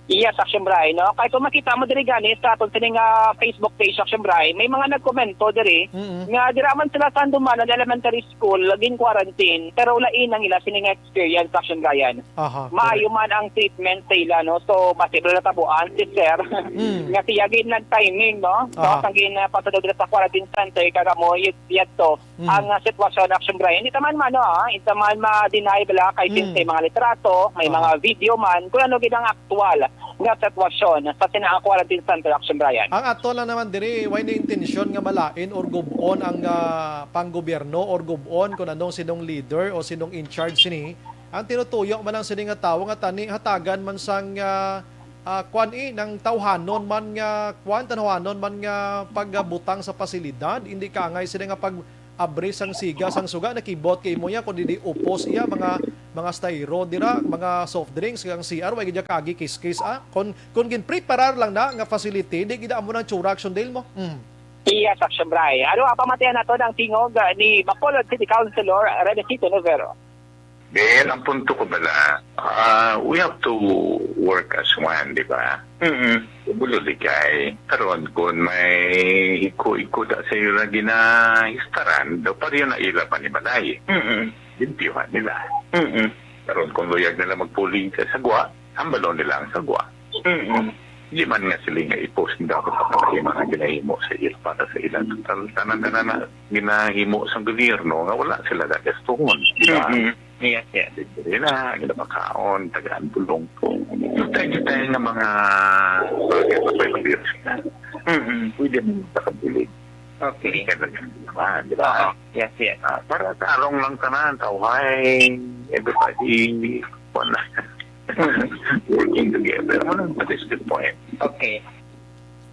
Yes, Action Bray, no? Kay kung makita mo diri gani sa aton sini nga Facebook page, Action Bray, may mga nagkomento diri Mm-mm. nga dira man sila sa Handumanan Elementary School, gin-quarantine, pero lain ang ila sini nga experience, Action Brian. Aha, Maayo correct. man ang treatment sa ila, no? So, basi ba natabuan si Sir Mm. nga siya gid nag-timing, no? So, Aha. sang gin, ah, pasunod dira sa quarantine center, kag amo, yad-, yadto, Mm. ang, ah, sitwasyon, Action Brian. Hindi ta man, ano, ah, hindi ta man ma-deny bala kay since Mm. may mga litrato, may Ah. mga video man, kung ano gid ang aktual nga sitwasyon sa sina quarantine center, Action Brian. Ang ato lang naman diri, way ni intensyon nga malain or gub-on ang, ah, panggobyerno or gub-on kung anong sinong leader o sinong in charge sini. Ang tinutuyo man lang sini nga tawo nga tani hatagan man sang, ah, ah, kwan, eh, nang tawhanon man nga kwan, tawhanon man nga pagbutang sa pasilidad, hindi ka angay sini nga pag abri sang siga, sang suga, nakibot kay imo ya, kundi di upos iya, mga, mga styro dira, mga soft drinks, kag ang C R, way gid ya kaagi kiskis, ah. Kon, kon ginpreparar lang na nga facility, di gid amo nang tsura, Action Dale mo. Mm. Iya, Action Bray. Ano ang pamatian nato ng tingog, ah, ni Bacolod City Councilor Renesito Novero? Then, ang punto ko bala, ah, we have to work as one, di ba? Mm-mm. Bulo di kay. Karon, kung may iko-iko da sa ila ginahistaran, daw pareho na ila panimalay. Mm-mm. Limpyuhan nila. Mm-mm. Karon, kung luyag nila magpuling sa sagwa, hambalon nila ang sagwa. Mm-mm. Di man nga sila nga i-post nga dapat ang mga ginahimo sa ila para sa ila. Tan-, tanan-tanan na ginahimo sa gobyerno nga wala sila gagastuhon, di ba? Mm-mm. Yes, yes. Diri na, ginapakaon, tagaan bulong. Tayo tayo nga mga bagay sa pwede sila. Mm-mm. Pwede mo makabilig. Okay. Hindi ka nagkakilala, di ba? Oo. Yes, yes. Ah, para sa arong lang tanan, tawhay, everybody, wala. Mm-mm. Working together. Ano lang, that is the point. Okay.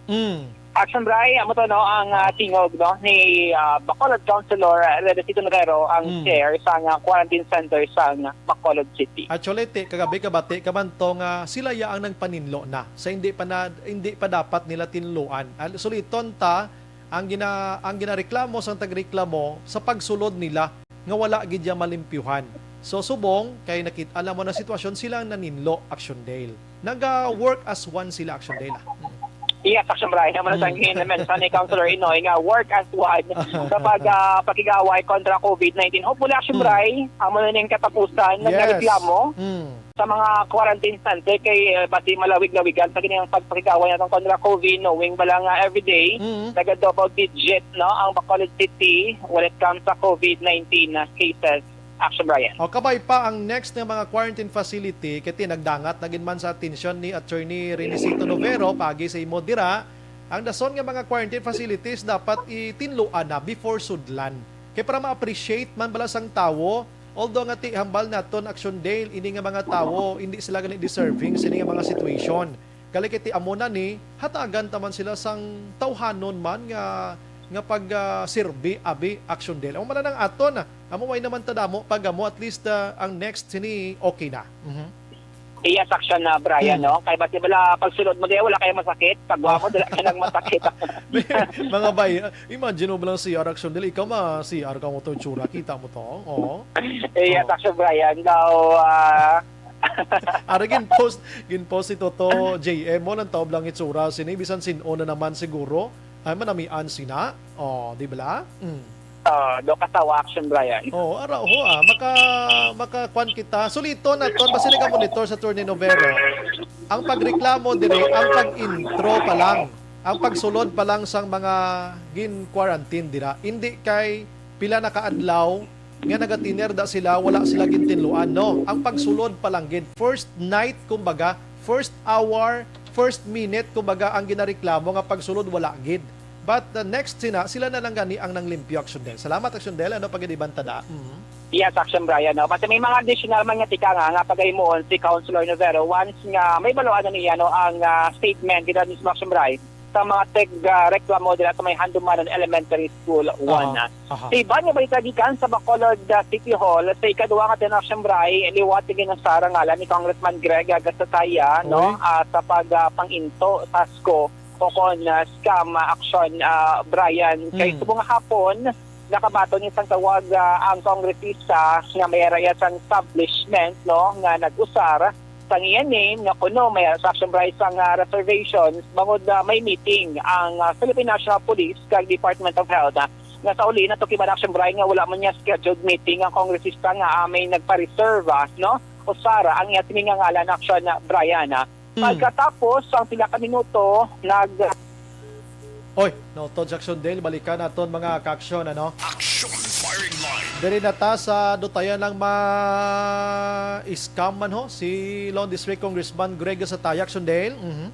Mm. Action Bray, amo to, no, ang, ah, tingog, no, ni, ah, Bacolod Councilor, ah, Renesito Novero, ang Mm. chair sa, ah, quarantine center sa, ah, Bacolod City. Actually, ti, kagabi kabati ka man to nga sila ya ang nagpaninlo na. Sa hindi pa na, hindi pa dapat nila tinluan. Al-, suliton ta, ang gina-, ang ginareklamo sang tagreklamo sa pagsulod nila nga wala gid ya malimpyuhan. So, subong kay nakit-, alam mo na sitwasyon, sila ang naninlo, Action Dale. Naga-work as one sila, Action Dale, ah. Mm. Yes, Action Bray. Naman Mm. ang gin-mention ni Councilor Inoy nga work as one sa pag, ah, pakigaway kontra covid nineteen. Hopefully, Action Mm. Bray, amo na ning katapusan, Yes. nagreklamo Mm. sa mga quarantine center kay, eh, basi malawig-lawigan sa gini ang pagpakigaway naton kontra covid, knowing ba lang nga everyday, Mm. naga-double digit, no, ang Bacolod City when it comes sa covid nineteen na cases. Action, Brian. O, kabay pa ang next nga mga quarantine facility, kay ti nagdangat na gid man sa atensyon ni Attorney Renisito Novero, pagi sa imo dira, ang dason nga mga quarantine facilities dapat itinluan na before sudlan. Kay para ma-appreciate man bala sang tawo, although nga ti hambal naton, Action Dale, ini nga mga tawo, hindi sila gani deserving sini nga mga situation. Gali kay ti amo na ni, hatagan ta man sila sang tawhanon man nga, nga pag, ah, serbi, abi, Action Dale. Amo man lang aton, ah. Amo, way naman ta damo pag amo, at least, ah, ang next sini okay na. Mhm. Yes, Action na, Brian, Hmm. no? Kay basi bala, pag sulod mo diya, wala kayo masakit. Pag wa mo, dala ka lang masakit. Mga bay, imagine mo ba lang C R, Action Dale? Ikaw ma C R ka mo to, tsura, kita mo to? Oo. Yes, Oo. Action, Brian. Daw, ah, Ara, gin-post, gin-post si Toto J M mo, lang taob lang itsura sini, bisan sin-o na naman siguro. Ay, manamian sina. Oh, di bala? Mm. Ah, do kasawa, Action, Brian. Oh, ara ho, ah. Maka, maka-kwan kita. Suliton naton, basi naga-monitor sa Attorney Novero. Ang pagreklamo diri, ang pag-intro pa lang, ang pagsulod pa lang sang mga gin-quarantine dira. Hindi kay pila na ka adlaw nga nagatener da sila, wala sila gintinluan, no? Ang pagsulod pa lang gid, first night, kumbaga, first hour, first minute, kumbaga, ang ginareklamo nga pagsulod, wala gid. But the next sina, sila na lang gani ang nanglimpyo, Action Del. Salamat, Action Del. Ano pag-idiban ta da? Mhm. Yes, Action Brian, no? Basta may mga additional man nga tika nga, nga pagahimuon si Councilor Novero once nga may baluan na niya, no, ang, ah, statement, gid mismo, Action Brian, sa mga tag, ah, reklamo dira sa may Handumanan Elementary School one. Aha, aha. Sa iban nga balita gikan sa Bacolod, ah, City Hall, sa ikaduha nga tinaksyang bray, liwat nga ginasara ngalan ni Congressman Greg Agasataya, no, Uy. ah, sa pag, ah, pang-into sa S C O o kon, ah, scam, ah, action, ah, Brian. Kay Mm. subong nga hapon, nakabaton ni sang tawag, ah, ang kongresista nga may araya sang establishment, no, nga nag-usar Sang iya name nga kuno may sa Action Bryce ang, ah, reservations bangod na may meeting ang, ah, Philippine National Police kag Department of Health, ah, nga sa uli natukiman, Action Bryce, nga wala man niya scheduled meeting ang kongresista nga, ah, may nagpa-reserve, ah, no? Usara ang iya sini nga ngalan, Action, ah, Brian, ah. Hmm. Pagkatapos ang pila ka minuto, nag- Oy, nautod si Action Dale. Balikan naton, mga ka-action, ano? Action Firing Line. Diri na ta sa dutayan ng ma-scam man ho, si Lone District Congressman Greg Gasataya, Action Dale. Mhm.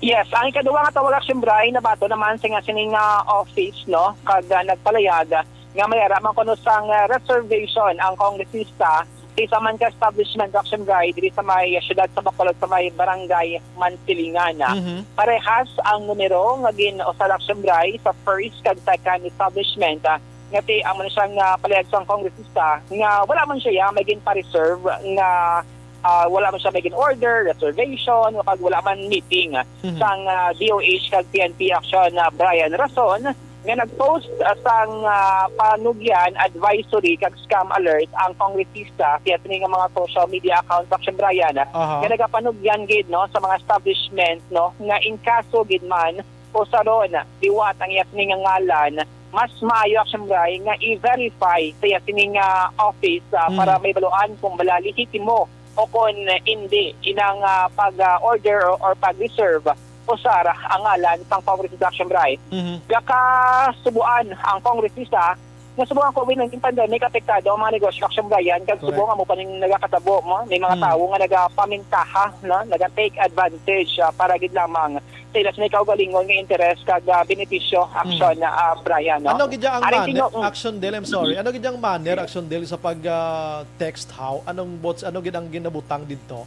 Yes, ang ikaduha nga tawag, Action Bry, nabaton naman sa nga sining, ah, office, no? Kag, ah, nagpalayag, ah, nga may ara man kuno sang, ah, reservation ang kongresista sa isa man ka establishment, Action Bry, diri sa may siyudad sa Bacolod, sa may Barangay Mansilingan. Mhm. Parehas ang numero nga gin-usar, Action Bry, sa first kag second establishment, ah, nga ti amo na siya nga palayag sang kongresista nga wala man siya may ginpa-reserve nga, ah, wala man siya may gin-order, reservation, o kag wala man meeting Mhm. sang, ah, D O H kag P N P, Action, ah, Brian. Rason nga nag-post, ah, sang, ah, panugyan, advisory kag scam alert ang kongresista sa iya sini nga mga social media accounts, Action Brian, ah, Aha. nga nagapanugyan gid, no, sa mga establishment, no, nga in kaso gid man o saron liwat ang iya sini nga ngalan, mas maayo, Action Bry, nga i-verify sa iya sini nga office, ah, Mhm. para may baluan kung bala lehitimo o kon hindi inang, ah, pag, ah, order or, or pag-reserve usara ang ngalan sang Congress, Action Bry. Mhm. Gakasubuan ang kongresista nga subong ang covid nineteen pandemic apektado ang mga negosyo, Action Brian, kag Correct. Subong amo pa ning nagakatabo mo, may mga Mm. tawo nga nagapamintaha, no, naga-take advantage, ah, para gid lamang sa ila sini kaugalingon nga interes kag, ah, benepisyo, Action, Mm. ah, Brian, no? Ano gid ang Ari manner, sino, mm. Action Del, I'm sorry. Ano gid ang manner, Action Del, sa pag, ah, text how? Anong bots, ano gid ang ginabutang didto?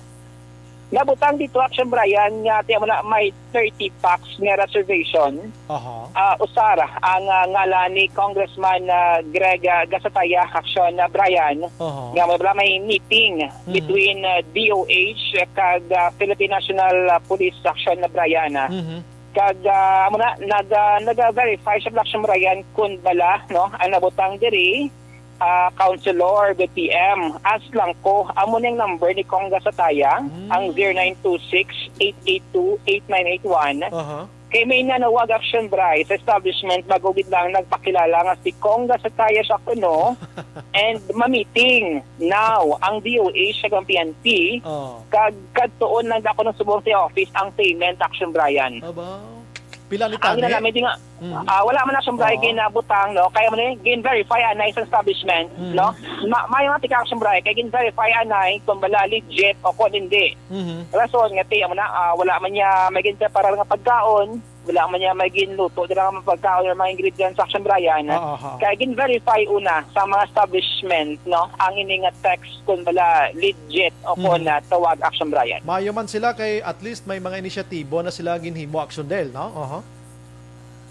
Nabutang dito, Action Brian, nga tiyan mo na may thirty packs nga reservation. Aha. Ah, usara ang, ah, ngalan ni Congressman, ah, Greg, ah, Gasataya, Action, ah, Brian, Aha. nga wala may meeting Mhm. between, ah, D O H kag, ah, Philippine National, ah, Police, Action, ah, Brian, ah. Mhm. Kag, ah, amo na, nag, ah, nag-verify siya, Action Brian, kun bala, no, ang nabutang diri, ah, Councilor B P M. Ask lang ko, amo ning number ni Cong Gasataya, Mm. ang zero nine two six, eight eight two, eight nine eight one. Aha. Kay may nanawag, Action Bry, sa establishment, bago gid lang nagpakilala nga si Cong Gasataya siya kuno, and ma-meeting now ang D O H kag ang P N P, Oh. kag kadtuon lang ako ng subong sa office ang payment, Action Brian. Aba. Pila ni Ang tani? Ginanamit nga, Mm. ah, wala man na siyang Oo. Ginabutang, no? Kaya mo ni, gin-verify anay sa establishment, Mm. no? Ma-, may mga tika siyang bray, kaya gin-verify anay kung bala legit o kung hindi. Mhm. Rason nga, ti, amo na, ah, wala man niya may ginpreparar nga pagkaon, wala man niya may ginluto, dira nga mga pagkaon, yung mga ingredients sa siyang brayan. Oo, oo. Kaya gin-verify una sa mga establishment, no? Ang ini nga text kung bala legit o kung Mhm. na tawag action, Brian. Maayo man sila kay at least may mga inisyatibo na sila ginhimo, Action Del, no? Oho.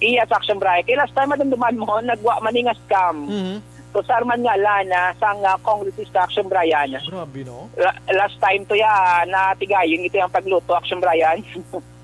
Iya, sa Action Brian. Kay last time, madumduman mo, nagwa man ni nga scam. Mhm. Usar man nga lana sang, ah, kongresista, Action Brian. Grabe, no? La-, last time to ya, natigayon ito yung pagluto, Action Brian.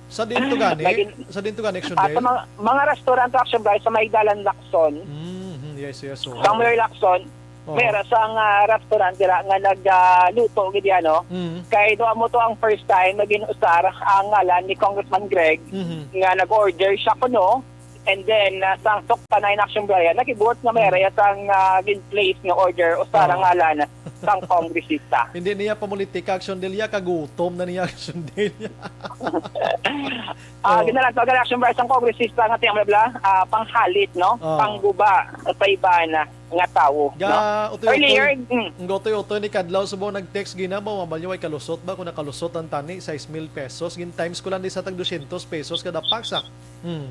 Sa din to gani? Nagin-, Sa din to gani, Action ah, sa Del? mga, mga restaurant, Action Brian, sa may Dalan Lacson. Mhm, yes, yes, oo. Sa may Lacson, Oo. May ra sang, ah, restaurant dira nga nag, ah, luto gid yan, no? Mm. Kay do amo to ang first time nga gin-usar ang ngalan ni Congressman Greg Mhm. nga nag-order siya kuno. And then, ah, sang sukta na in action, Brian, nakibuot nga may Mm. ra sang, ah, gin-place nga order usar ang Oo. ngalan sang kongresista. Hindi niya pamulitika, Action Del, ya, kagutom na niya, Action Del. Ah, Oh. ginalantaw, ganaction, Brian, sang kongresista nga tiyan mo na bala, ah, panghalit, no? Oh. Pangguba sa iban nga tawo, Ga, no? Utoy-utoy. Earlier, mm. Ang utoy-utoy ni Kadlaw, subong nag-text gina mo, mabalyo ay kalusot ba? Kung nakalusot ang tani, sais mil pesos. Gin times ko lang di sa tag dosyentos pesos kada paksa. Hmm.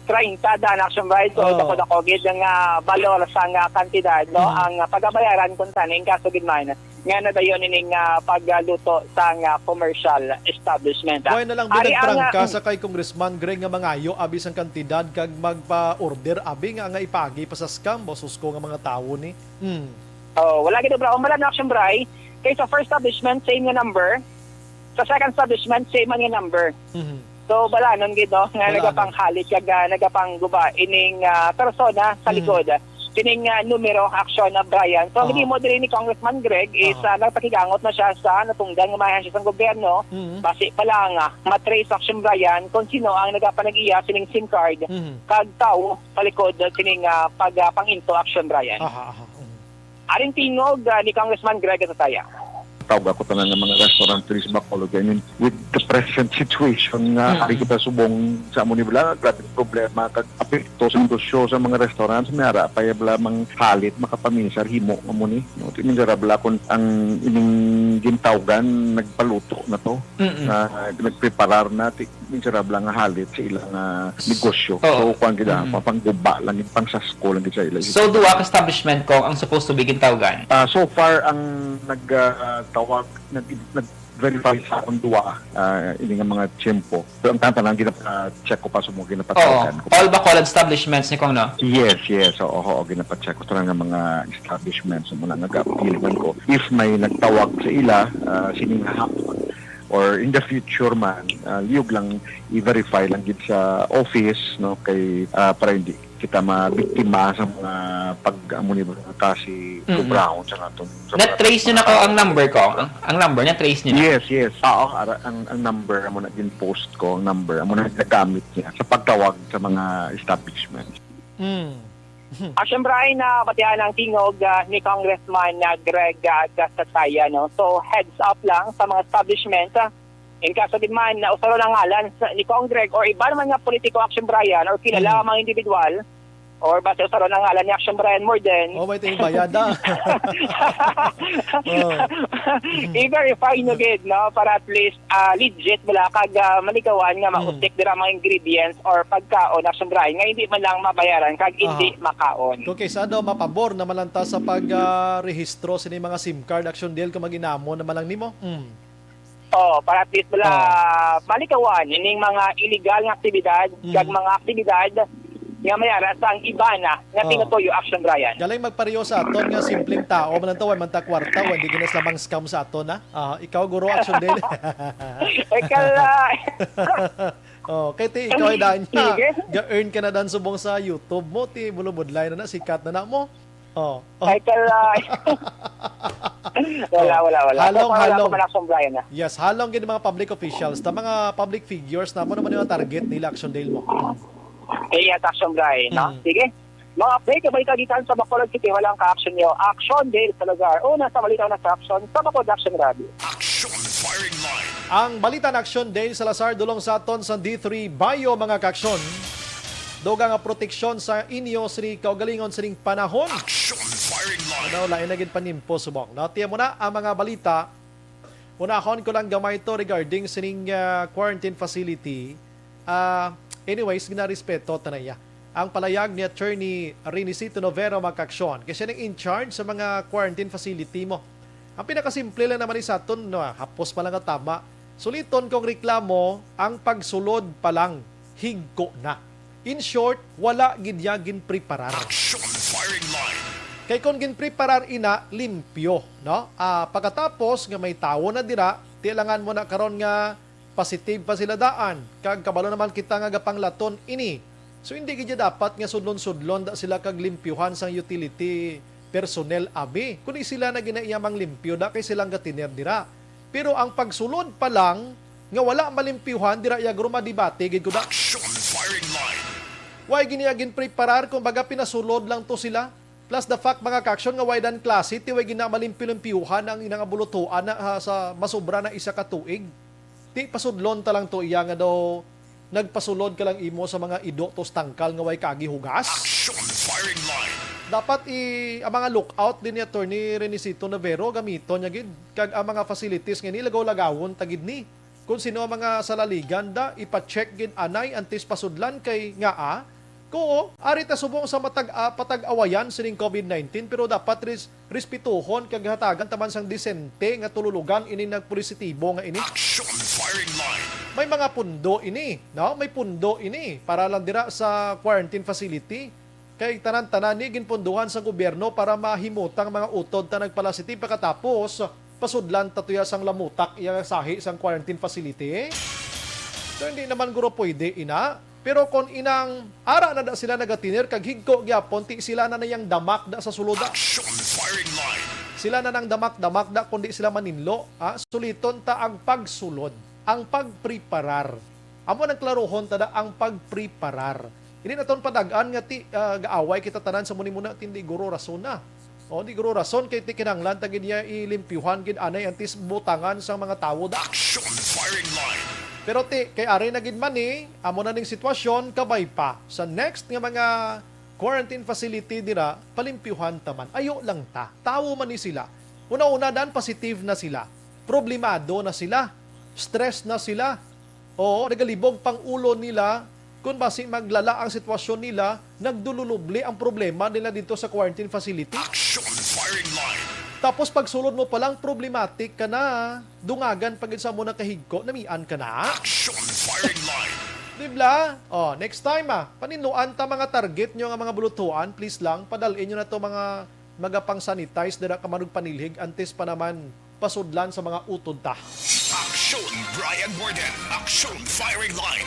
Treinta dan action, right? So, Oh. dako-dako gid nga valor sa nga kantidad, no? Hmm. Ang pagabayaran kung tani, ang kaso gid man, nga nadayon ining, ah, pagluto sa nga commercial establishment, ah. Buhay na lang, Ari ang, binagtrang ka ah, sa kay Congressman Greg nga mangayo abi sang kantidad kag magpa-order abi nga, nga ipagi pa sa scam, bosos ko nga mga tawo ni. Hmm. Oh, wala gid, bro. Ang wala na action, Bray. Kay sa first establishment, same nga number. Sa second establishment, same man nga number. Mhm. So, balanon gid, no, nga Balanon. nagapanghalit kag, ah, nagapangguba ining, ah, persona sa Mhm. likod. kining, ah, numero, Action, ah, Brian. So, ang Aha. gihimo diri ni Congressman Greg is, Aha. ah, nagpakigangot na siya sa natungdan nga mga ahensya sang gobyerno. Mhm. Basi pa lang, ah, matrace, Action Brian, kung sino ang nagapanag-iya sining SIM card Mhm. kag tawo sa likod, ah, sining, ah, pag, ah, pang-into, Action Brian. Aha, aha. Mhm. Aring tingog, ah, ni Congressman Greg Atataya. Tawag ako tanan nga mga restaurant diri sa Bacolod, I mean, with the present situation nga Mm. ari kita subong sa amo ni bala, grabe ang problema kag apekto sa negosyo sa mga restaurants, may ara pa ya bala mang halit makapaminsar himo amo ni, no? Ti miserable kon ang ining gintawgan nagpaluto na to, Mm-mm. na nagpreparar na, ti miserable nga halit sa ilang, ah, negosyo. Oo. So, kuwan gid, ah, Mm. pangguba lang gid, pangsasko lang gid sa ila. So, duha ka establishment ko ang supposed to be gintawgan? Ah, so far, ang nagtawag, nag-, nag-verify sa akong duha, ah, ini nga mga tiyempo. Pero ang tanan-tanan, ginapa-check ko pa sa mga ginapatawagan Oo. ko. All Bacolod establishments ni Kong, no? Yes, yes. Oo, oo, ginapa-check ko sa nga mga establishments. Muna nag-appeal man ko. If may nagtawag sa ila, ah, sining hapon, or in the future man, ah, liyog lang i-verify lang gid sa office, no, kay, ah, para hindi kita mabiktima sa mga pag-, amo ni, kasi Mm. sobrahon sa naton, sa mga Na-trace nyo na ko ang number ko? Ang, ang number, na-trace nyo na? Yes, yes. Oo, ara, ang, ang number, amo na gin-post ko, ang number, amo na nagamit niya sa pagtawag sa mga establishment. Mm. Ah, siyempre, ay nabatihan ang tingog, ah, ni Congressman, ah, Greg, ah, Gasataya, no? So, heads up lang sa mga establishment, ah, in kaso gid man na usaron ang ngalan sa, ni Cong Greg or iba naman nga politiko, Action Brian, or kilala Mm. nga mga individual, or basta usaron ang ngalan ni Action Brian Morden. Oh, may tingin bayad, ah. Oh. I-verify nyo gid, no? Para at least, ah, legit bala kag, ah, maligawan nga Mm. mausik dira mga ingredients or pagkaon, Action Brian, nga hindi man lang mabayaran kag hindi Aha. makaon. Kung kaysa daw mapabor naman lang ta sa pag, ah, rehistro sini mga SIM card, Action Dale, kung mag-inamo naman lang nimo. Mm. Oh, para at least bala Oh. malikawan ining mga illegal nga aktibidad, Mm. kag mga aktibidad nga may ara sa ang iba na nga Oh. tinutuyo, Action Brian. Galing magpareho sa aton nga simpleng tao, man lang to, way man ta kwarta, way di gina sila mang scam sa aton, ha? Ah, ikaw, guro, Action Dale. Ikaw, ah. Oh, kay ti ikaw ay daan niya. Sige. Ga-earn ka na dan subong sa YouTube mo, ti bulubudlay na na, sikat na na mo. Oh. Ay, kalay. Wala, Oh. wala, wala. Halong, Wala, wala halong. Ako man, Action Brian, ah. Yes, halong gid mga public officials, ta mga public figures na mo naman yung target nila, Action Dale mo. Mm. Eh, yes, Action Brian, no? Mm. Sige. Mga update, balita gikan sa Bacolod City, walang ka-action niyo. Action Dale Salazar. Una sa balita na sa action, sa Bacolod Action Radio. Action Firing Line. Ang balita na Action Dale Salazar, dulong sa aton sa D three Bio, mga ka-action. Dugang nga proteksyon sa inyo sini kaugalingon sining panahon. Action Firing Line. Ano, lain na gid panimpo, subong. Natiya mo na ang mga balita. Unahon ko lang gamay to regarding sining, ah, quarantine facility. Ah, anyways, ginarespeto ta na iya. Ang palayag ni Attorney Renisito Novero, mga ka-action, kay siya nang in charge sa mga quarantine facility mo. Ang pinakasimple lang naman ni sa aton, no, hapos pa lang nga tama. Suliton kong reklamo, ang pagsulod pa lang, higko na. In short, wala gid niya ginpreparar. Action Firing Line. Kay kung ginpreparar ina, limpyo, no? Ah, pagkatapos nga may tawo na dira, tilangan mo na karon nga positive pa sila daan. Kag kabalo naman kita nga gapanglaton ini. So, hindi gid dapat nga sudlon-sudlon da sila kag limpyuhan sang utility personnel abi. Kundi sila na gina iya manglimpyo da kay silang gatiner dira. Pero ang pagsulod pa lang nga wala malimpyuhan, dira iya guro madibate gid ko da. Action Firing Line. Way gid niya ginpreparar, kumbaga pinasulod lang to sila. Plus the fact, mga ka-action, nga way dan klase, ti way gid na malimpyo-limpyuhan ang inang abulutuan na, ha, sa masubra na isa ka tuig. Ti pasudlon ta lang to iya nga daw nagpasulod ka lang imo sa mga ido to tangkal nga way kaagi hugas. Action Firing Line. Dapat i-, ang mga lookout din ni Attorney Renisito Navero, gamiton niya gid. Kag ang mga facilities nga ini, lagaw-lagawon ta gid ni. Kung sino ang mga salaligan da, ipa-check gid anay antes pasudlan kay nga, ah, koo, ari ta subong sa matag-, ah, patag-awayan sining covid nineteen, pero dapat res-, respetuhon kag hatagan ta man sang disente nga tululugan ini nagpositibo nga ini. Action Firing Line. May mga pundo ini, no? May pundo ini para lang dira sa quarantine facility. Kay tanan-tanan ni ginpunduhan sa gobyerno para mahimutang mga utod ta nagpalasitive, pagkatapos pasudlan ta tuya sang lamutak iya sahi sang quarantine facility. So, hindi naman guro pwede ina. Pero kon inang ara na da sila nagatiner kag higko gyapon, ti sila na niyang damakda sa sulod, ah. Action firing line. Sila na nang damakdamakda kundi sila maninlo, ah. Suliton ta ang pagsulod, ang pagpreparar. Amo nang klarohon ta da ang pagpreparar. Hindi naton padag-an nga ti, ah, gaaway kita tanan sa muni-muna, tindi guro rason na. O, di guro rason kay ti kinahanglan ta gid niya ilimpyuhan gid anay antes butangan sang mga tawo da. Action firing line. Pero ti, kay ari na gid man ni, amo na ning sitwasyon, kabay pa. Sa next nga mga quarantine facility dira, palimpyuhan ta man. Ayo lang ta. Tawo man ni sila. Una-una dan positive na sila. Problemado na sila. Stress na sila. Oo, nagalibog pang ulo nila. Kung basi maglala ang sitwasyon nila, nagdululubli ang problema nila dito sa quarantine facility. Action firing line. Tapos pagsulod mo pa lang, problematic ka na. Dungagan pa gid sa mo nakahigko, namian ka na. Action firing line. Di ba? Oh, next time ah, paninluan ta mga target nyo nga mga bulutuan, please lang, padalin nyo na to mga magapang-sanitize dira ka manugpanilhig antes pa naman pasudlan sa mga utod ta. Action Brian Warden. Action firing line.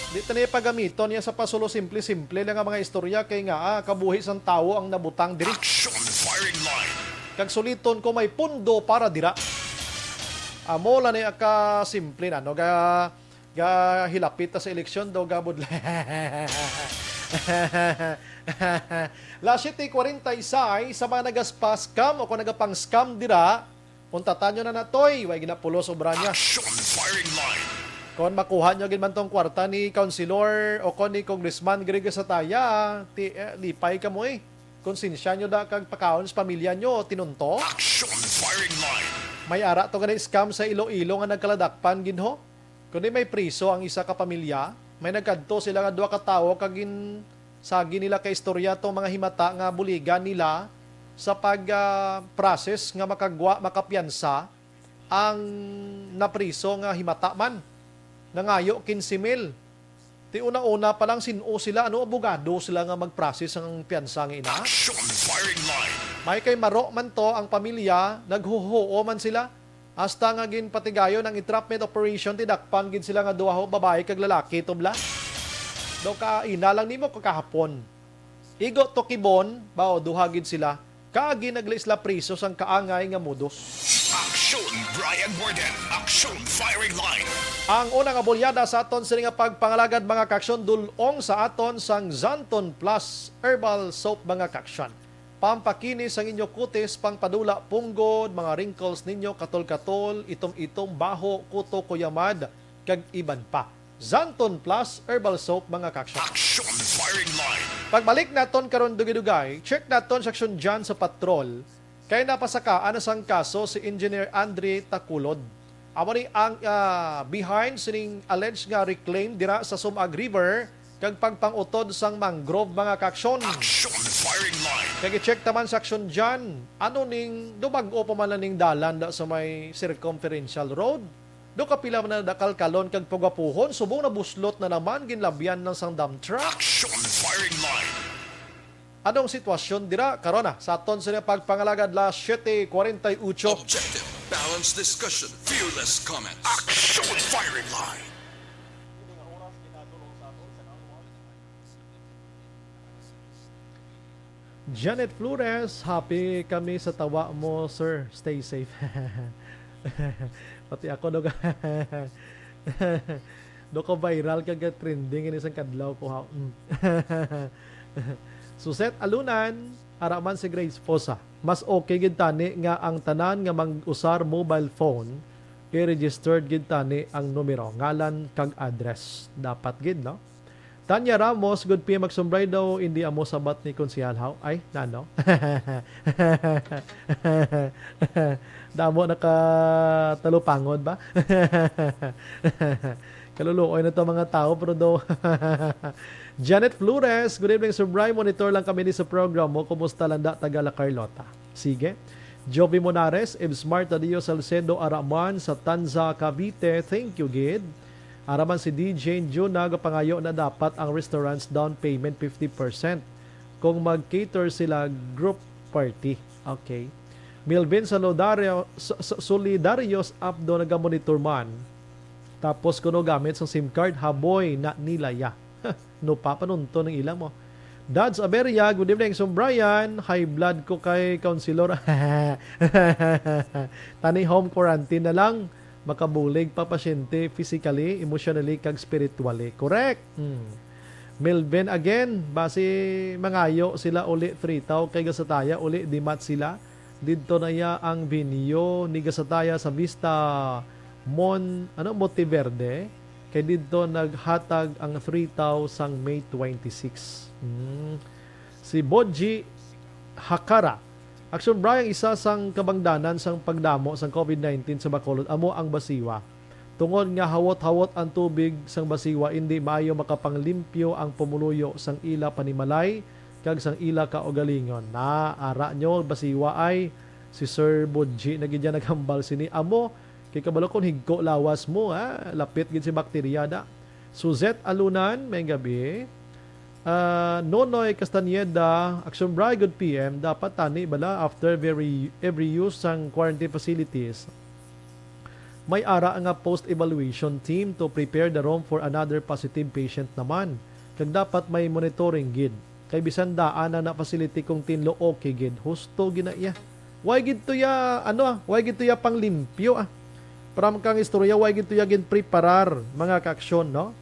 Di ta niya pagamiton niya sa pasulo simple-simple lang nga mga istorya kay nga ah, kabuhi sang tawo ang nabutang diri. Action firing line. Kag suliton ko may pundo para dira. Amo lang ni aka simple na no ga ga hilapit ta sa eleksyon daw gabod. La siete cuarenta y seis sa mga nagaspa-scam o kung nagapang-scam dira, untatan nyo na natoy, way ginapulos obra niya. Action firing line. Kon makuha nyo gid man tong kwarta ni Councilor o kon ni Congressman Greg Sataya, ti, eh, lipay ka mo eh. Konsensya nyo da kag pakaon sa pamilya nyo, tinunto? Action firing line. May ara to gani scam sa Iloilo nga nagkaladakpan gid ho. Kundi may priso ang isa ka pamilya, may nagkadto sila nga duha ka tawo kag gin sagi nila ka istorya tong mga himata nga buligan nila sa pag ah, process nga makagwa makapiyansa ang napriso nga himata man. Nangayo quince mil. Ti una-una pa lang sin-o sila, ano, abogado sila nga mag-process ang piyansa nga ina? Action firing line. May kay maro man to ang pamilya, naghuhuo man sila. Hasta nga ginpatigayon ang entrapment operation, tidakpan gid sila nga duha ho, babayi kag lalaki, tubla. Do ka ina lang nimo kakahapon. Igo to kibon, bao duha gid sila. Kaagi naglisla priso sang kaangay nga modus. Action Brian Warden. Action firing line. Ang una nga bulyada sa aton sini nga pagpangalagad, mga kaksyon, dul-ong sa aton sang Zanton Plus Herbal Soap, mga kaksyon. Pampakinis sang inyo kutis, pangpadula punggod, mga wrinkles ninyo, katol-katol, itom-itom, baho, kuto, kuyamad, kag iban pa. Zanton Plus Herbal Soap, mga kaksyon. Action firing line. Pagbalik naton karon dugay-dugay, check naton sa Aksyon Dyan sa Patrol. Kay napasakaan na sang kaso si Engineer Andre Taculod. Amo ni ang ah, behind sining alleged nga reclaim dira sa Sumag River kag pagpangutod sang mangrove, mga kaksyon. Action firing line. Kag i-check taman sa Aksyon Dyan, ano ning dumag-o pa man na ning dalan da sa may circumferential road? Do kapila man na dakalkalon kag pagwapuhon, subong nabuslot na naman, ginlabyan lang sang dump truck. Action firing line. Anong sitwasyon dira karon na sa aton sini pagpangalagad, la siete cuarenta y ocho? Objective, balanced discussion, fearless comments. Action firing line. Janet Flores, happy kami sa tawa mo, sir. Stay safe. Pati ako, do ka, do ka viral kag trending ini sang kadlaw ko, ha. Mm. Suset Alunan, ara man si Grace Posa. Mas okay gid tani nga ang tanan nga mag-usar mobile phone, i-registered gid tani ang numero, ngalan kag address. Dapat gid, no? Tanya Ramos, good P M Magsumbray daw, hindi amo sabat ni Konsehal Haw. Ay, nano? Damo naka talupangod ba? Kaluluoy na to mga tao, pero do. Janet Flores, good evening, Sir Bry. Monitor lang kami ni sa program mo. Kumusta lang da, taga La Carlota? Sige. Jovi Monares, Ibs Marta Dio Salcedo, Araman sa Tanza, Cavite. Thank you, gid. Araman si D J Jun, nagapangayo na dapat ang restaurants down payment fifty percent kung mag-cater sila group party. Okay. Melvin Solidario, S- S- Solidarios Abdo, nagamonitor man. Tapos kuno gamit sa SIM card, haboy na nila ya. No pa panunto ng ila mo. Dads Aberia, good evening, Sir Brian. High blood ko kay Councilor. Tani home quarantine na lang. Makabulig pa pasyente physically, emotionally, kag spiritually. Correct. Hmm. Melvin again, basi mangayo sila uli three taw kay gasataya uli dimat sila. Didto na iya ang venue ni gasataya sa Vista Mon, ano, Monteverde. Kay didto naghatag ang three taw sang May twenty-six. Hmm. Si Bodji Hakara, Action Brian, isa sang kabangdanan sang pagdamo sang COVID nineteen sa Bacolod amo ang basiwa. Tungod nga hawot-hawot ang tubig sang basiwa, indi maayo makapanglimpyo ang pumuluyo sang ila panimalay kag sang ila kaugalingon. Na, ara nyo, basiwa ay si Sir Budji na gid yan naghambal sini. Amo, kay kabalo kon higko lawas mo, ha? Lapit gid si bakterya da. Suzette Alunan, may gabi. Ah, Nonoy Castañeda, Action Brian, good P M, dapat tani bala after very, every use sang quarantine facilities, may ara nga post-evaluation team to prepare the room for another positive patient naman. Kag dapat may monitoring gid. Kay bisan daan na na facility kung tinlo okay gid, husto gid na iya. Why gid to ya, ano ah, why gid to ya panglimpyo ah? Para man kang istorya, why gid to ya ginpreparar, mga kaaksyon, no?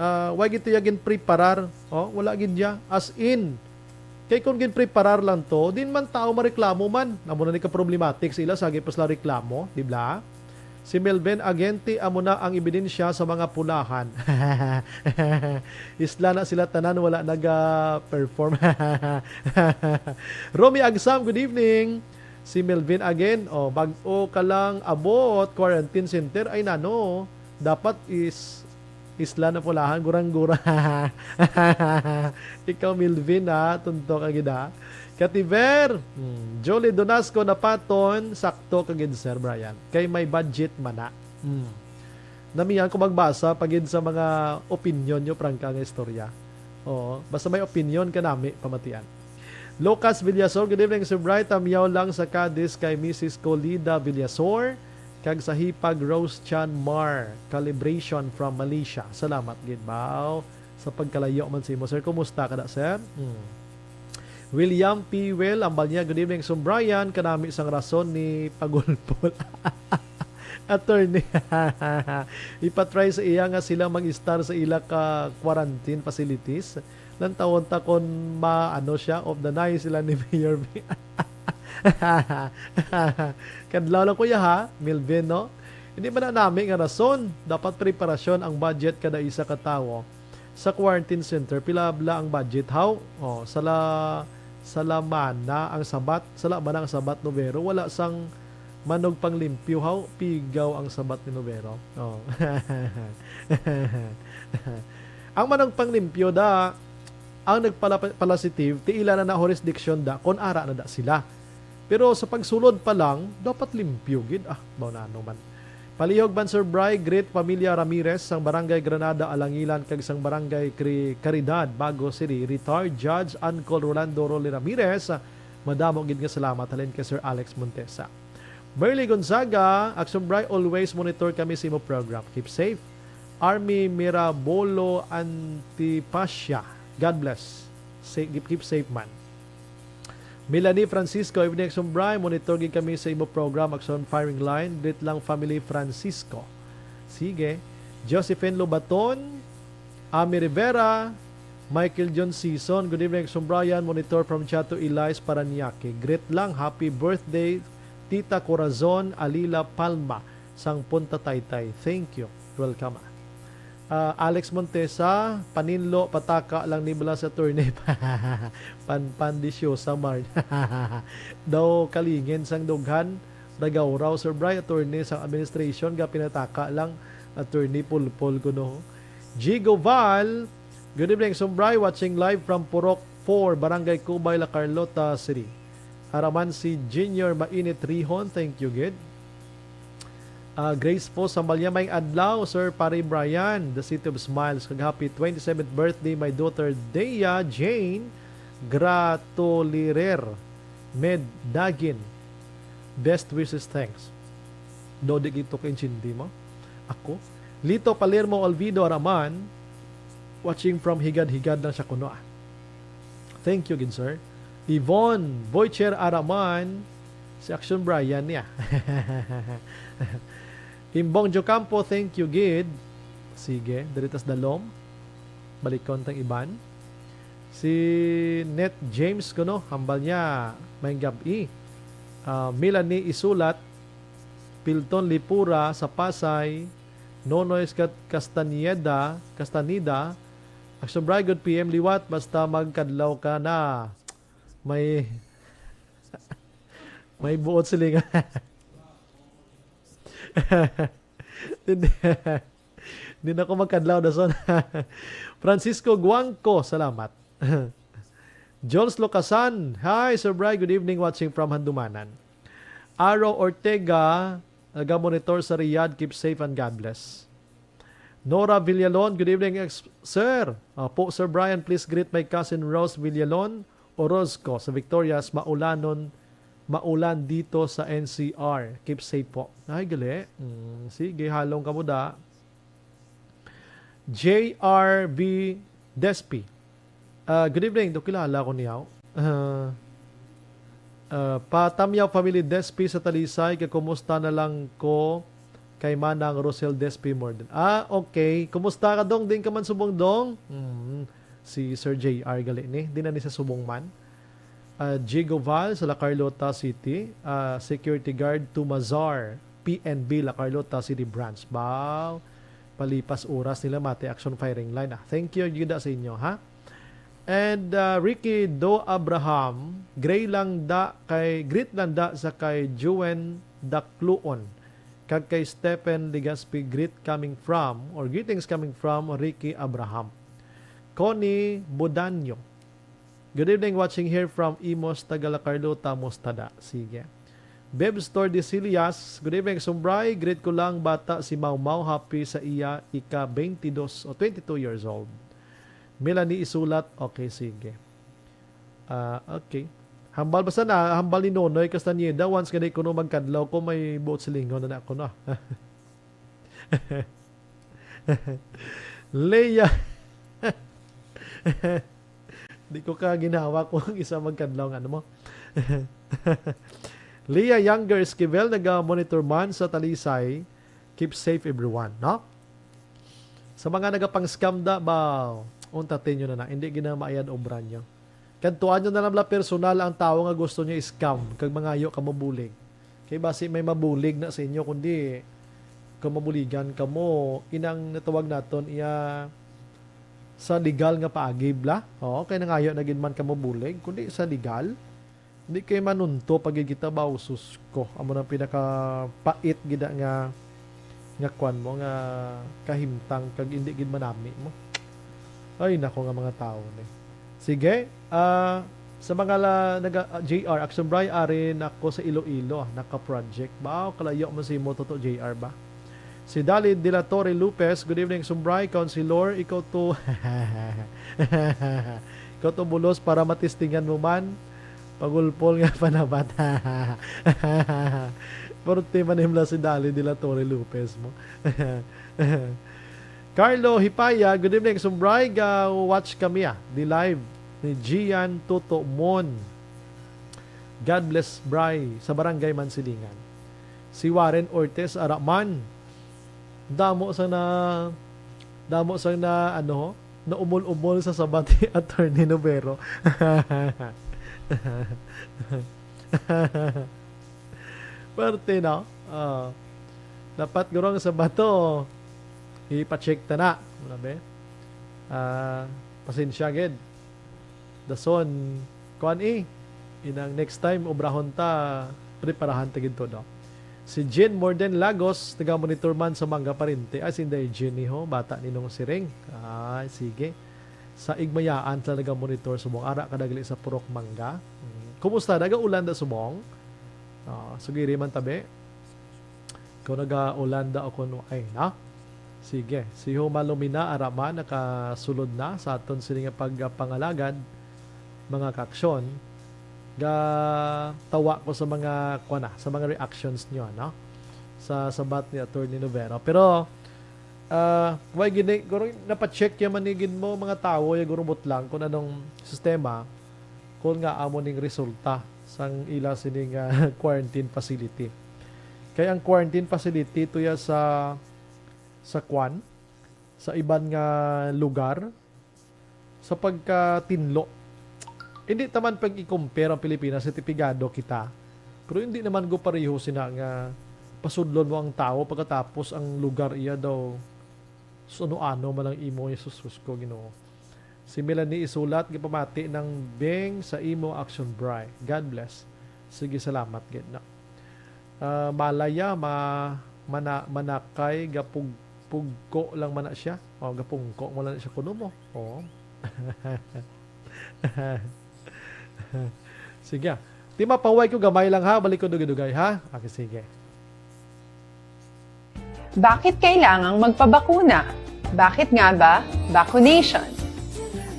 Ah, why gid to ya ginpreparar? Oh, wala gid ya. As in, kay kung ginpreparar lang to, din man tao mareklamo man. Amo na ni ka problematic sa ila, sagi pa sila reklamo, di ba? Si Melvin Agente, amo na ang ebidensya sa mga pulahan. Isla na sila tanan, wala naga-perform. Romy Agsam, good evening. Si Melvin again, oh, bag-o ka lang abot quarantine center, ay nano, dapat is isla na pulahan, gurang-gura. Ikaw, Melvin, ha, tunto ka gid, ha. Kativer, hmm, Jolie Donasco Napaton, sakto ka gid, Sir Brian. Kay may budget man na. Hmm. Namian ko magbasa pa gid sa mga opinion nyo, prangka nga istorya. Oo, basta may opinion ka nami, pamatian. Lucas Villasor, good evening, Sir Bright. Tamyaw lang sa Cadiz kay Missus Colida Villasor, kag sa Hipag Rose Chan Mar, Calibration from Malaysia. Salamat gid, baw, sa pagkalayo man sa imo, sir. Kumusta ka na, sir? Hmm. William P. Well, ambal niya, good evening, Sir Brian. Kanami sang rason ni Pagulpol. Attorney. Ipatry sa iya nga sila mag-istar sa ila ka quarantine facilities. Lantawon ta kon ma-, ano siya, of the night sila ni Mayor B. Kadlaw lang, kuya, ha? Melvin, no? Hindi man na nami nga rason. Dapat preparasyon ang budget kada isa ka tawo. Sa quarantine center, pila bala ang budget, haw? Oh, sala-, salamana ang sabat, salamana ang sabat, Novero. Wala sang manog panglimpyo, haw? Pigaw ang sabat ni Novero. Oh. Ang manog panglimpyo da, ang nagpala-, palasitive, ti ila na na jurisdiction da, kon ara na da sila. Pero sa pagsulod pa lang, dapat limpyo gid. Ah, baw na ano man. Palihog man, Sir Bry, greet Pamilya Ramirez sang Barangay Granada, Alangilan, kag sang Barangay Cri-, Caridad, Bago City. Retired Judge Uncle Rolando Rolly Ramirez, madamo gid nga salamat halin kay Sir Alex Montesa. Merly Gonzaga, Action Bry, always monitor kami sa imo program. Keep safe. Army Mirabolo Antipasia, God bless. Sa-, keep, keep safe man. Melanie Francisco, evening, Action Bry. Monitor gid kami sa imo program, Action Firing Line. Greet lang, family Francisco. Sige. Josephine Lobaton, Ami Rivera, Michael John Season. Good evening, Action Brian. Monitor from Chato Elias, Parañaque. Greet lang, happy birthday, Tita Corazon Alila Palma, sang Punta Taytay. Thank you. Welcome, ah. Ah, Alex Montesa, paninlo, pataka lang ni bala sa attorney. Pan-, pandisyosa, Mar. Daw kalingin sang dughan, nagawraw, Sir Bry, attorney sang administration, ga pinataka lang, attorney Pulpol kuno. Jigo Val, good evening, Sir Bry, watching live from Purok four, Barangay Cubay, La Carlota City. Araman si Junior Mainit Rihon, thank you, gid. Ah, Grace po, sambalya, may adlaw, Sir Pare Brian, the City of Smiles. Kag happy twenty-seventh birthday, my daughter, Dea Jane Gratulirer. Med Dagin. Best wishes, thanks. Do, di gito ka intindi mo? Ako? Lito Palermo Olvido Araman, Watching from Higad-Higad lang siya kuno, ah. Thank you gid, sir. Yvonne Boycher Araman, si Action Brian niya. Imbong Jocampo, thank you gid. Sige, diri tas dalom. Balikon tang iban. Si Net James kuno, hambal niya, may gabi. Ah, Melanie Isulat, Pilton Lipura sa Pasay, Nonoy Scat-, Castañeda, Castaneda, Action Brian, good P M liwat, basta magkadlaw ka na. May, may buot silingan. Hindi. Hindi na ako magkadlaw, dason. Francisco Guangco, salamat. Jules Locasan, hi, Sir Bry, good evening, watching from Handumanan. Aro Ortega, naga-monitor sa Riyadh, keep safe and God bless. Nora Villalon, good evening, ex-, sir. Opo, Sir Brian, please greet my cousin Rose Villalon, Orozco, sa Victorias, maulanon, maulan dito sa N C R. Keep safe po. Ay, gali. Mm, sige, halong ka mo da. J R B Despi. Ah, good evening. Do kilala ko niya. Ah, ah, pa Tamyaw family Despi sa Talisay, kay kumusta na lang ko kay Manang Rosel Despi Morden. Ah, okay. Kumusta ka, Dong? Din ka man subong, Dong? Mm, si Sir J R gali ni. Di na ni sa subong man. Ah, Jigo Val sa La Carlota City. Ah, security guard Tumazar, P N B La Carlota City Branch. Baw, palipas oras nila mati action firing line, ah. Thank you, Juda, sa inyo, ha? And, ah, Ricky Do Abraham, gray lang da kay, greet lang da sa kay Juen Dakluon, kag kay Stephen Legaspi, greet coming from, or greetings coming from Ricky Abraham. Connie Budanyo, good evening, watching here from Imus, taga La Carlota, Mustada. Sige. Beb Store de Sillas, good evening, Sumbray. Greet ko lang bata si Mau Mau, happy sa iya ika twenty-two o twenty-two years old. Melanie Isulat, okay, sige. Ah, okay. Hambal basta na, hambal ni Nonoy Castañeda, once nga di kuno magkadlaw ko, may buot silingon na ako, no? Leia. Di ko ka ginawa kung isa magkadlaw nga, ano mo. Leah Younger Esquivel, naga-monitor man sa Talisay. Keep safe, everyone, no? Sa mga nagapang-scam da, ba, untatin nyo na na. Hindi gina maayad obra nyo. Kadtuan nyo na lang bala personal ang tawo nga gusto nyo i-scam, kag mangayo ka mabulig. Kay basi may mabulig na sa inyo, kundi kung mabuligan kamo, inang natawag naton iya sa legal nga paagi bala. Oo, kay nangayo na gid man ka mabulig, kundi sa legal. Hindi kay manunto pa gid kita ba, usus ko. Amo nang pinakapait gid nga, nga kwan mo, nga kahimtang, kag hindi gid manami mo. Ay, nako nga mga tawo ni. Sige, ah, sa mga la-, naga-, ah, J R, Action Bry, ari na ako sa Iloilo, ah, naka-project. Ba, kalayo man si mo, Toto J R ba? Si Dali de la Torre Lopez, good evening, Sumbray, Councilor, ikaw to, ikaw to bulos para matistingan mo man, pagulpol nga panabat. Porte man imla si Dali de la Torre Lopez mo. Carlo Hipaya, good evening, Sumbray, ga watch kami, ah, di live ni Gian Toto Mon. God bless, Bray, sa Barangay Mansilingan. Si Warren Ortiz, ara man. Damo sang na, damo sang na, ano, naumol-umol sa sabat ni Attorney Novero. Parte, no? Ah, dapat guro ang sabat to, ipa-check ta na. Ano ba? Ah, pasensya gid. Dason, kuan, eh. Inang next time, obrahon ta, preparahan ta gid to, no? Si Jean Morden Lagos, taga-monitor man sa Manga Pariente. Ay, si Inday Jean, eh, ho, bata ni Nong Siring. Ay, sige. Sa Igmayaan sila naga-monitor subong. Ara ka dagli sa Purok Manga. Mm. Kumusta? Nagaulan da subong? Ah, sugiri man tabi. Kung naga-ulan da o kung ay na. Sige. Si Huma Lumina, ara man, nakasulod na sa aton sini nga pagpangalagad, mga kaaksyon. Gatawa ko sa mga, kuwan na, sa mga reactions nyo, no? Sa sabat ni Attorney Novero. Pero, Ah, way gini, guro, napacheck ya man ni gid mo mga tawo ya guro butlang kung anong sistema, kung nga amo ning resulta sang ila sini nga quarantine facility. Kay ang quarantine facility to ya sa, sa kwan, sa iban nga lugar, sa pagkatinlo. Hindi taman pag i-compare ang Pilipinas, sertipikado kita. Pero hindi naman go pareho sina nga pasudlon mo ang tawo pagkatapos ang lugar iya daw. Sus, ano-ano man ang imo, Jesus, sus ko, Ginoo. Si Melanie isulat, gipamati ng Beng sa imo action, Bri. God bless. Sige, salamat gid na. Ah, malaya, ma-, mana-, manakay, gapug-, pugko lang man na siya. O, gapungko mo lang na siya kuno mo. Oo. Sige. Ti mapaway ko gamay lang ha, balik ko dugay-dugay ha. Okay, sige. Bakit kailangang magpabakuna? Bakit nga ba vaccination?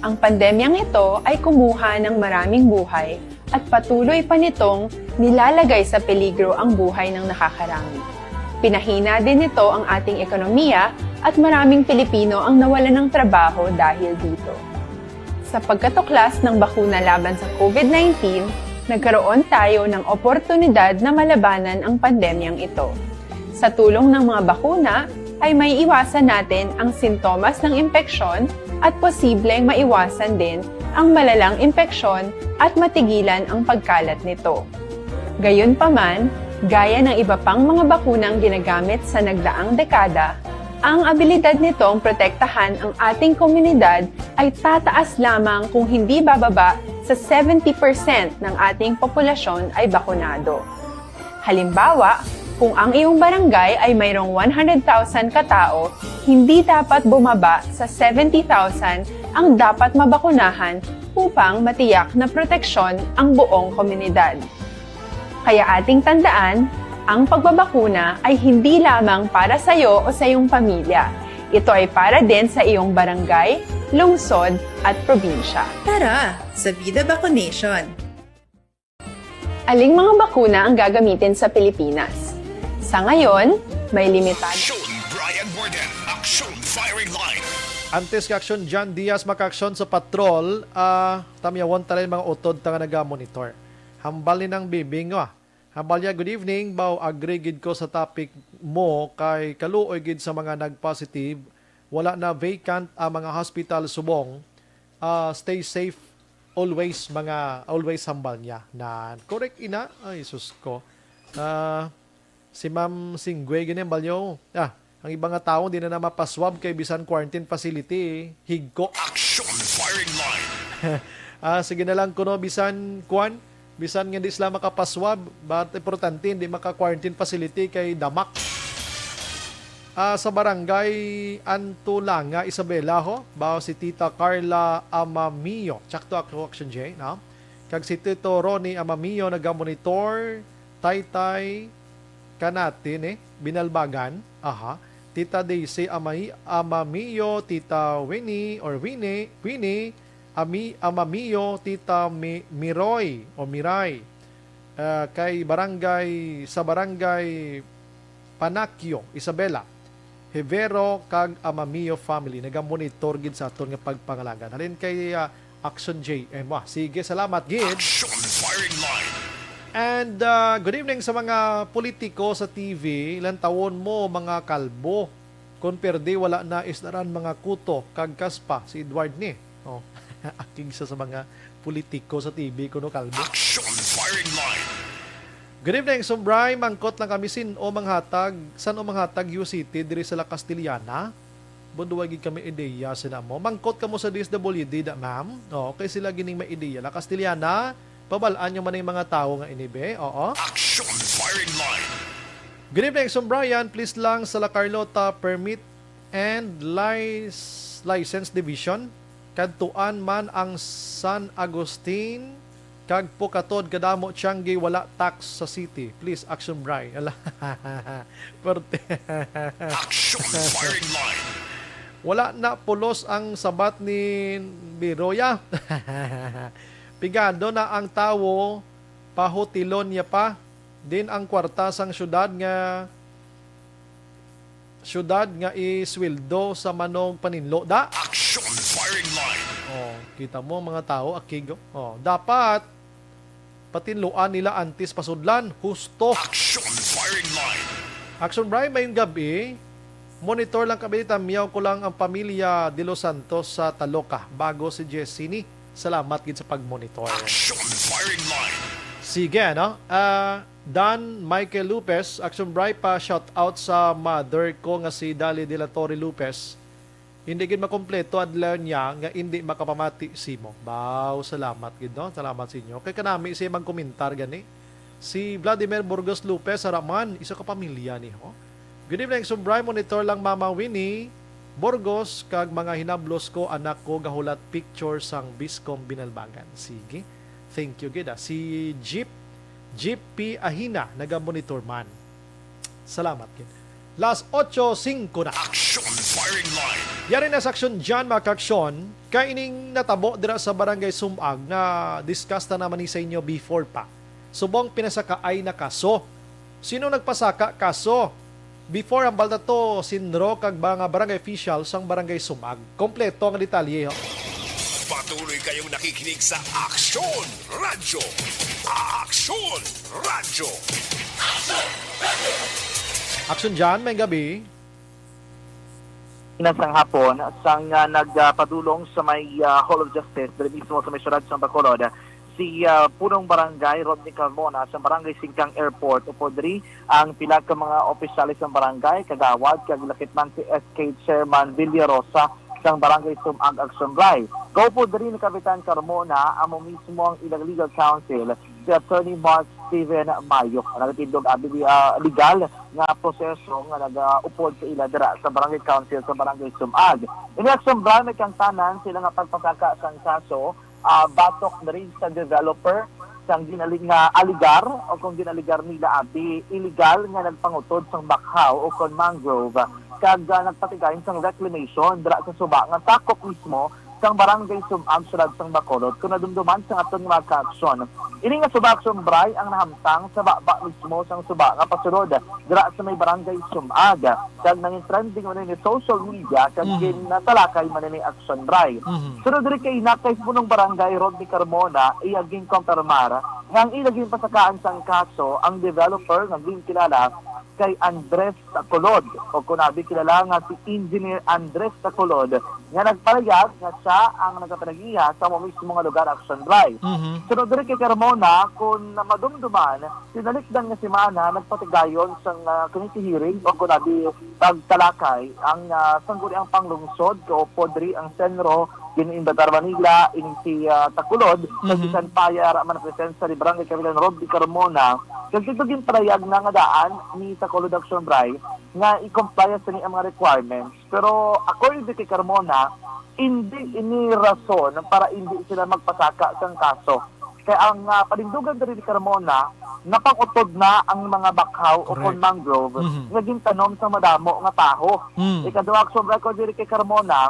Ang pandemyang ito ay kumuha ng maraming buhay at patuloy pa nitong nilalagay sa peligro ang buhay ng nakakarami. Pinahina din nito ang ating ekonomiya at maraming Pilipino ang nawalan ng trabaho dahil dito. Sa pagkatuklas ng bakuna laban sa COVID nineteen, nagkaroon tayo ng oportunidad na malabanan ang pandemyang ito. Sa tulong ng mga bakuna, ay maiiwasan natin ang sintomas ng impeksyon at posibleng maiwasan din ang malalang impeksyon at matigilan ang pagkalat nito. Gayunpaman, gaya ng iba pang mga bakunang ginagamit sa nagdaang dekada, ang abilidad nitong protektahan ang ating komunidad ay tataas lamang kung hindi bababa sa seventy percent ng ating populasyon ay bakunado. Halimbawa, kung ang iyong barangay ay mayroong one hundred thousand katao, hindi dapat bumaba sa seventy thousand ang dapat mabakunahan upang matiyak na proteksyon ang buong komunidad. Kaya ating tandaan, ang pagbabakuna ay hindi lamang para sa iyo o sa iyong pamilya. Ito ay para din sa iyong barangay, lungsod, at probinsya. Tara sa Vida Vaccination! Aling mga bakuna ang gagamitin sa Pilipinas? Sa ngayon, may limitado. Aksyon Brian Warden, Aksyon Firing Line. Antes ka aksyon, John Diaz, makaaksyon sa patrol, ah, tamyawon ta lang mga utod ta nga naga-monitor. Hambal ni nang Bibing, ah. Hambal niya, "Good evening, Bao, agree gid ko sa topic mo kay kaluoy gid sa mga nag-positive, wala na vacant ang mga hospital subong. Ah, stay safe always, mga always," hambal niya. Na, correct ina. Ay, sus ko. Ah, si Ma'am Singwe gini, hambal niyo. Ah, ang iba nga tawo di na na mapaswab kay bisan quarantine facility, higko. Action firing line. Ah, sige na lang kuno bisan kuan, bisan nga di sila makapaswab, but importante hindi maka-quarantine facility kay damak. Ah, sa barangay Antulanga, Isabela ho, ba si Tita Carla Amamio. Tsakto ako, Action J, no? Kag si Tito Ronnie Amamio nagamonitor, Taytay, kanati ni Binalbagan, aha. Tita Daisy Amay, Amamio, Tita Winnie or Winnie, Winnie, Ami, Amamio, Tita Mi, Miroy o Miray. Ah, kay barangay, sa barangay Panakyo, Isabela, Hevero kag Amamio family nagamonitor gid sa aton nga pagpangalagan. Halin kay, ah, Action J M. Ah, sige, salamat gid. Action firing line. And, ah, good evening sa mga politiko sa T V. Lantawon mo, mga kalbo. Kung perde, wala na isdaran mga kuto kag kaspa si Edward ni. Oh, akig sa, sa mga politiko sa T V kuno kalbo. Action firing line. Good evening, Sumbray. Mangkot lang kami sin-o manghatag, san-o manghatag U C T diri sa La Castellana. Budway gid kami ideya sila mo. Mangkot kamo sa D S W D da, ma'am. Oh, kay sila gining may ideya. La Castellana, pabal-an nyo man ang mga tawo nga ini, be. Oo. Action firing line. Good evening, Song Brian. Please lang sa La Carlota Permit and Lic-, License Division. Kadtuan man ang San Agustin kag Pocatod, kadamo tiangge wala tax sa city. Please, Action Bri. Ala. Perte. Action firing line. Wala na pulos ang sabat ni Biroya. Pigado na ang tawo, pahutilon niya pa. Din ang kwarta sang syudad nga syudad nga isweldo sa manugpaninlo da. Action Firing Line. Oh, kita mo ang mga tao, akig. Oh, dapat patinluan nila antes pasudlan. Husto. Action Firing Line. Action Bri, mayong gabi. Monitor lang kami, tamyaw ko lang ang pamilya De Los Santos sa Taloca, bago si Jessini. Salamat gid sa pag-monitor. Action Firing Line. Sige, no? Ah, Dan Michael Lopez, Action Bri, pa shout out sa mother ko nga si Dali de la Torre Lopez. Hindi gid makompleto adlaw niya nga hindi makapamati simo. Baw, salamat gid, no? Salamat sa inyo. Kay kanami siya magkomentar gani. Si Vladimir Burgos Lopez, Saraman, isa ka pamilya ni, ho? Good evening, Action Bri. Monitor lang, Mama Winnie Burgos, kag mga hinablos ko, anak ko, gahulat picture sang Biscom Binalbagan. Sige. Thank you gid, ah. Si Jeep, Jeep P Ahina, naga-monitor man. Salamat gid. Las ocho singko na. Action Firing Line. Yari na sa aksyon dyan, mga kaaksyon. Kay ining natabo dira sa Barangay Sumag na discuss na naman ni sa inyo before pa. Subong pinasakaay na kaso. Sino nagpasaka kaso? Before ang balda to, sinro kag mga barangay official sang Barangay Sumag. Kompleto ang detalye, ho. Patuloy kayong nakikinig sa Aksyon Radyo. Aksyon Radyo. Action dyan, may gabi. Ina sang hapon, sang, ah, nagpadulong sa may, ah, Hall of Justice, diri mismo sa may siyudad sang Bacolod, si, ah, Punong Barangay Rodney Carmona sa Barangay Singkang Airport. Upod diri ang pila ka mga opisyales sang barangay, kagawad, kag lakip man si S K Chairman Villarosa sang Barangay Sumag Action Bri. Kaupod diri ni Kapitan Carmona, amo mismo ang ilang legal counsel, si Attorney Mark Steven Mayok. Ang nagtindog abi, ah, legal nga proseso nga nagaupod sa ila dira sa Barangay Council sa Barangay Sumag. Ini Action Bri may kaangtanan sila nga pagpasaka sang kaso, ah, batok diri sa developer sang ginalig nga aligar o kung ginaligar nila abi illegal nga nagpangutod sang bakhaw o kon mangrove kag, ah, nagpatigayon sang reclamation dira sa suba nga sakop mismo sang Barangay Sumag, siyudad sang Bacolod, kon nadumduman sang aton nga mga kaaksyon. Ini nga suba, Action Bri, ang nahamtang sa baba mismo sang suba nga pasulod dira sa may Barangay Sumag, kag nangin trending man ini social media kag Mhm. ginatalakay man ini, Action Bri. Mhm. Sunod diri kay ina kay Punong Barangay Rodney Carmona, iya ginkonfirmar nga ang ila ginpasakaan sang kaso ang developer nga ginkilala kay Andres Tacolod, o kon abi kilala nga si Engineer Andres Tacolod, nga nagpahayag nga sia ang nagapanagiha sa amo mismo nga lugar, Action Bri. Mhm. Sunod diri kay Carmona, kon madumduman, tinalikdan nga semana nagpatigayon sang, ah, committee hearing o kon abi pagtalakay ang, ah, sangguniang panglungsod, kaupod diri ang senro, gin-imbitar man nila ini si, ah, Tacolod, Mhm. bisan pa yara man ang presensya ni Barangay Kapitan Rodney Carmona. Kag dito ginpahayag na nga daan ni Tacolod, Action Bri, nga i-comply sa niya mga requirements. Pero according to kay Carmona, hindi ini rason para hindi sila magpasaka sang kaso. Kay ang, ah, panindugan diri ni Carmona, napangutod na ang mga bakhaw o Correct. kon mangrove Mhm. nga gintanom sa madamo nga taho. Mm. Ikaduha, Action Bri, according diri kay Carmona,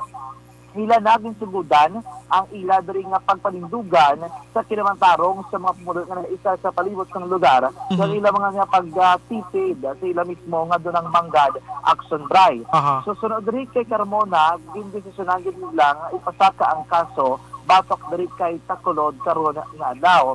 ila na ginsugodan ang ila diri nga pagpanindugan sa kinamantarong sa mga pumulo nga nag-isa sa palibot sang lugar sa Mhm. ila mga nga pagtipid sa ila mismo nga dunang manggad, Action Bri. Aha. So, sunod diri kay Carmona, gindesisyonan gid nila nga ipasaka ang kaso batok diri kay Tacolod karon nga adlaw.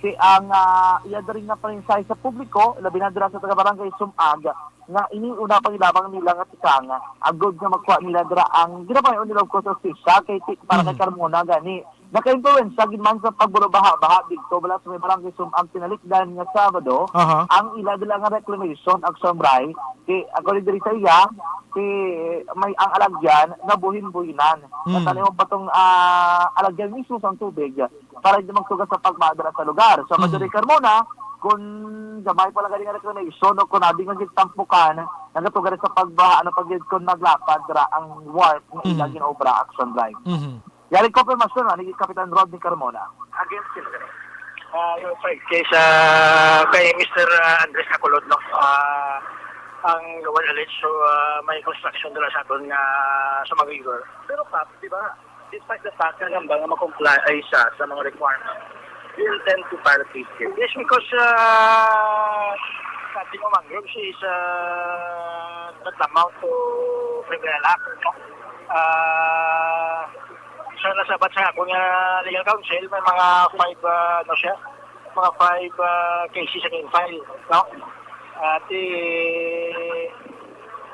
Si ang, ah, iya diri nga mensahe sa publiko, labi na dira sa taga Barangay Sumag, nga ini una pa gid lamang nila nga tikang, agod nga makuha nila dira ang ginapangayo nila, of course, hustisya kay ti-, para kay Mhm. Carmona gani. Naka-impluwensya gid man sa pagbulobaha-baha didto, wala sa may Barangay Sumag, tinalikdan nga Sabado Aha. ang ila dira nga reclamation, Action Bri. Kay, according diri sa iya, si may ang alagyan nabuhin-buhinan. Mm. Natanim pa tong, ah, alagyan mismo sang tubig para hindi magtuga sa pagbaha dira sa lugar. So, Mm. Madre Carmona, kung gamay pa lang gani nga reclamation o kung abi nga gitampukan, nagatuga sa pagbaha, ano pa gid kung maglapad dira ang wharf nga ila Mm. ginaobra, Action Bri. Mhm. Yari konfirmasyon, ani, Kapitan Rodney Carmona. Against sino gani? Ah, yung fight case, ah, kay Mister, ah, Andres Nacolod, no? Ah, ang one alleged, so, ah, may construction dala sa aton nga sa Magigor. Pero, Kap, di ba, despite the fact na lang ba nga ma-comply ay siya sa mga requirements, you intend to file a case here? Yes, because, ah, Cutting of mangroves is, uh, tantamount to criminal act, no? Ah, sa nasabat sa akon nga legal counsel, may mga five, ah, ano siya, mga five, ah, cases ang in-file, no? At, eh,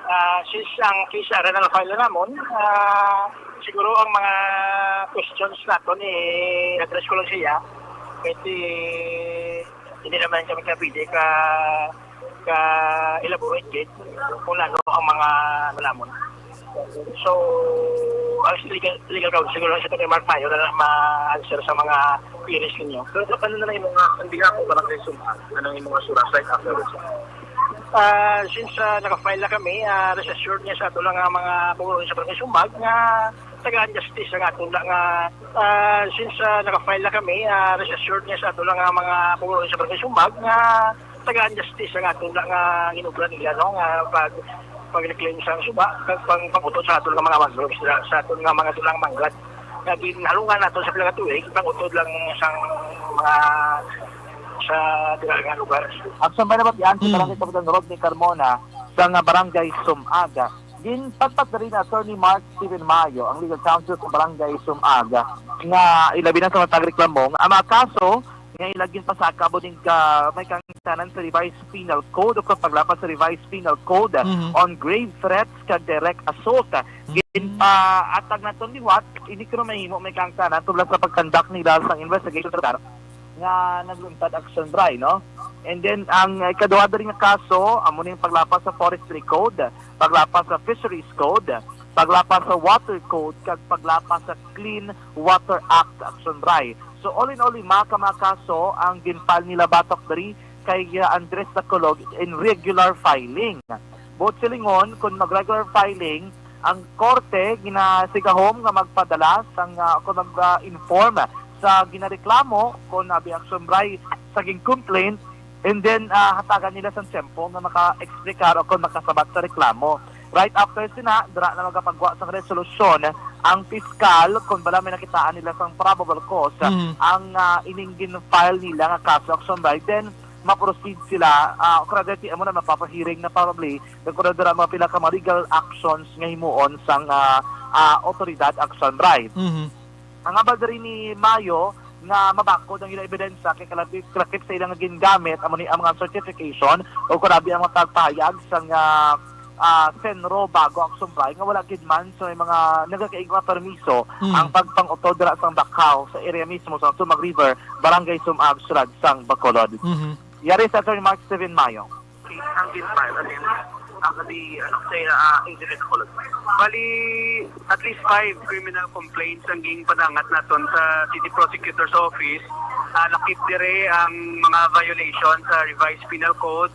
ah, since ang case ara na na-file na namon, ah, siguro ang mga questions naton, eh, address ko lang siya. Kasi hindi naman kami kapili ka, ka elaborate gid kung ano ang mga ano namon. So, ang legal, legal counsel ko lang sa Mark Mayo na lang ma-answer sa mga queries ninyo. Pero ano na lang yung mga, ang bilang ko, Barangay Sumag, anong yung mga surat right afterwards? Ah, since, ah, naka-file na kami, ah, rest assured niya sa ato lang ang mga pumuluyo sa Barangay Sumag nga tagaan justice ang ato lang nga, ah, since, ah, naka-file na kami, ah, rest assured niya sa ato lang ang mga pumuluyo sa Barangay Sumag nga tagaan justice ang ato lang nga ginobra nila, no, nga pag pag-reclaim sa suba, kag pang pangutod sa ato nga mga mangroves, sa, sa ato nga mga dulang manggad nga ginhalungan nato sa pila ka tuig, pangutod lang sang mga sa dira nga lugar. Action by naman yan si Hmm. Barangay Kapitan Rodney Carmona sa nga Barangay Sumaga. Ginpatpat na rin ni Attorney Mark Steven Mayo, ang legal counsel sa Barangay Sumaga, nga ilabi na sa matag reklamo nga ang mga kaso nga ila ginpasaka mo ning ka may kangtanan sa Revised Penal Code o kag paglapas sa Revised Penal Code Mhm. on grave threats kag direct assault. Mm. Ginpaatag naton liwat, ini kuno mahimo may kangtanan tubla sa pagkandak nila sang investigation sa lugar nga nagluntad action bray, no? And then, ang ikaduha diri nga kaso, amo ning paglapas sa Forestry Code, paglapas sa Fisheries Code, paglapas sa Water Code, kag paglapas sa Clean Water Act action bray. So, all in all, lima ka mga kaso ang ginfile nila batok diri kay, uh, Andres Dacolog in regular filing. Buot silingon, kung mag-regular filing, ang korte ginasigahom nga magpadala sang, uh, kung mag-inform sa ginareklamo, kung abi action bray sa gin-complaint, and then, uh, hatagan nila sang tiyempo nga maka-explicar o kung makasabat sa reklamo. Right after sina, dira na magapagwa sang resolusyon ang piskal kung bala may nakitaan nila sang probable cause Mhm. ang, ah, ining gin-file nila nga kaso action bray, then ma-proceed sila, ah, kung dati amo na mapapahearing na probably, kung dira mga pila ka mga legal actions nga himuon sang, ah, ah, otoridad action bray. Mhm. Ang abal diri ni Mayo nga mabakod ang ila ebidensya kay kalapit, kalapit sa ilang gingamit amo ni ang mga certification o kurabi ang mga pagpahayag sang, ah, ah, Senro bago ang sumbay nga wala gid man sa may mga nagakaigo nga permiso Mm. ang pagpang-utod dira sang Bacau sa area mismo sa Sumag River, Barangay Sumag, Siyudad sang Bacolod. Mhm. Yari sa Attorney Mark Steven Mayo. Ang ginfile, ano yun? Ang di, ano, sa, ah, incident ko lang. Bali, at least five criminal complaints ang ginpadangat naton sa City Prosecutor's Office. Ah, lakip dire ang mga violation sa Revised Penal Code,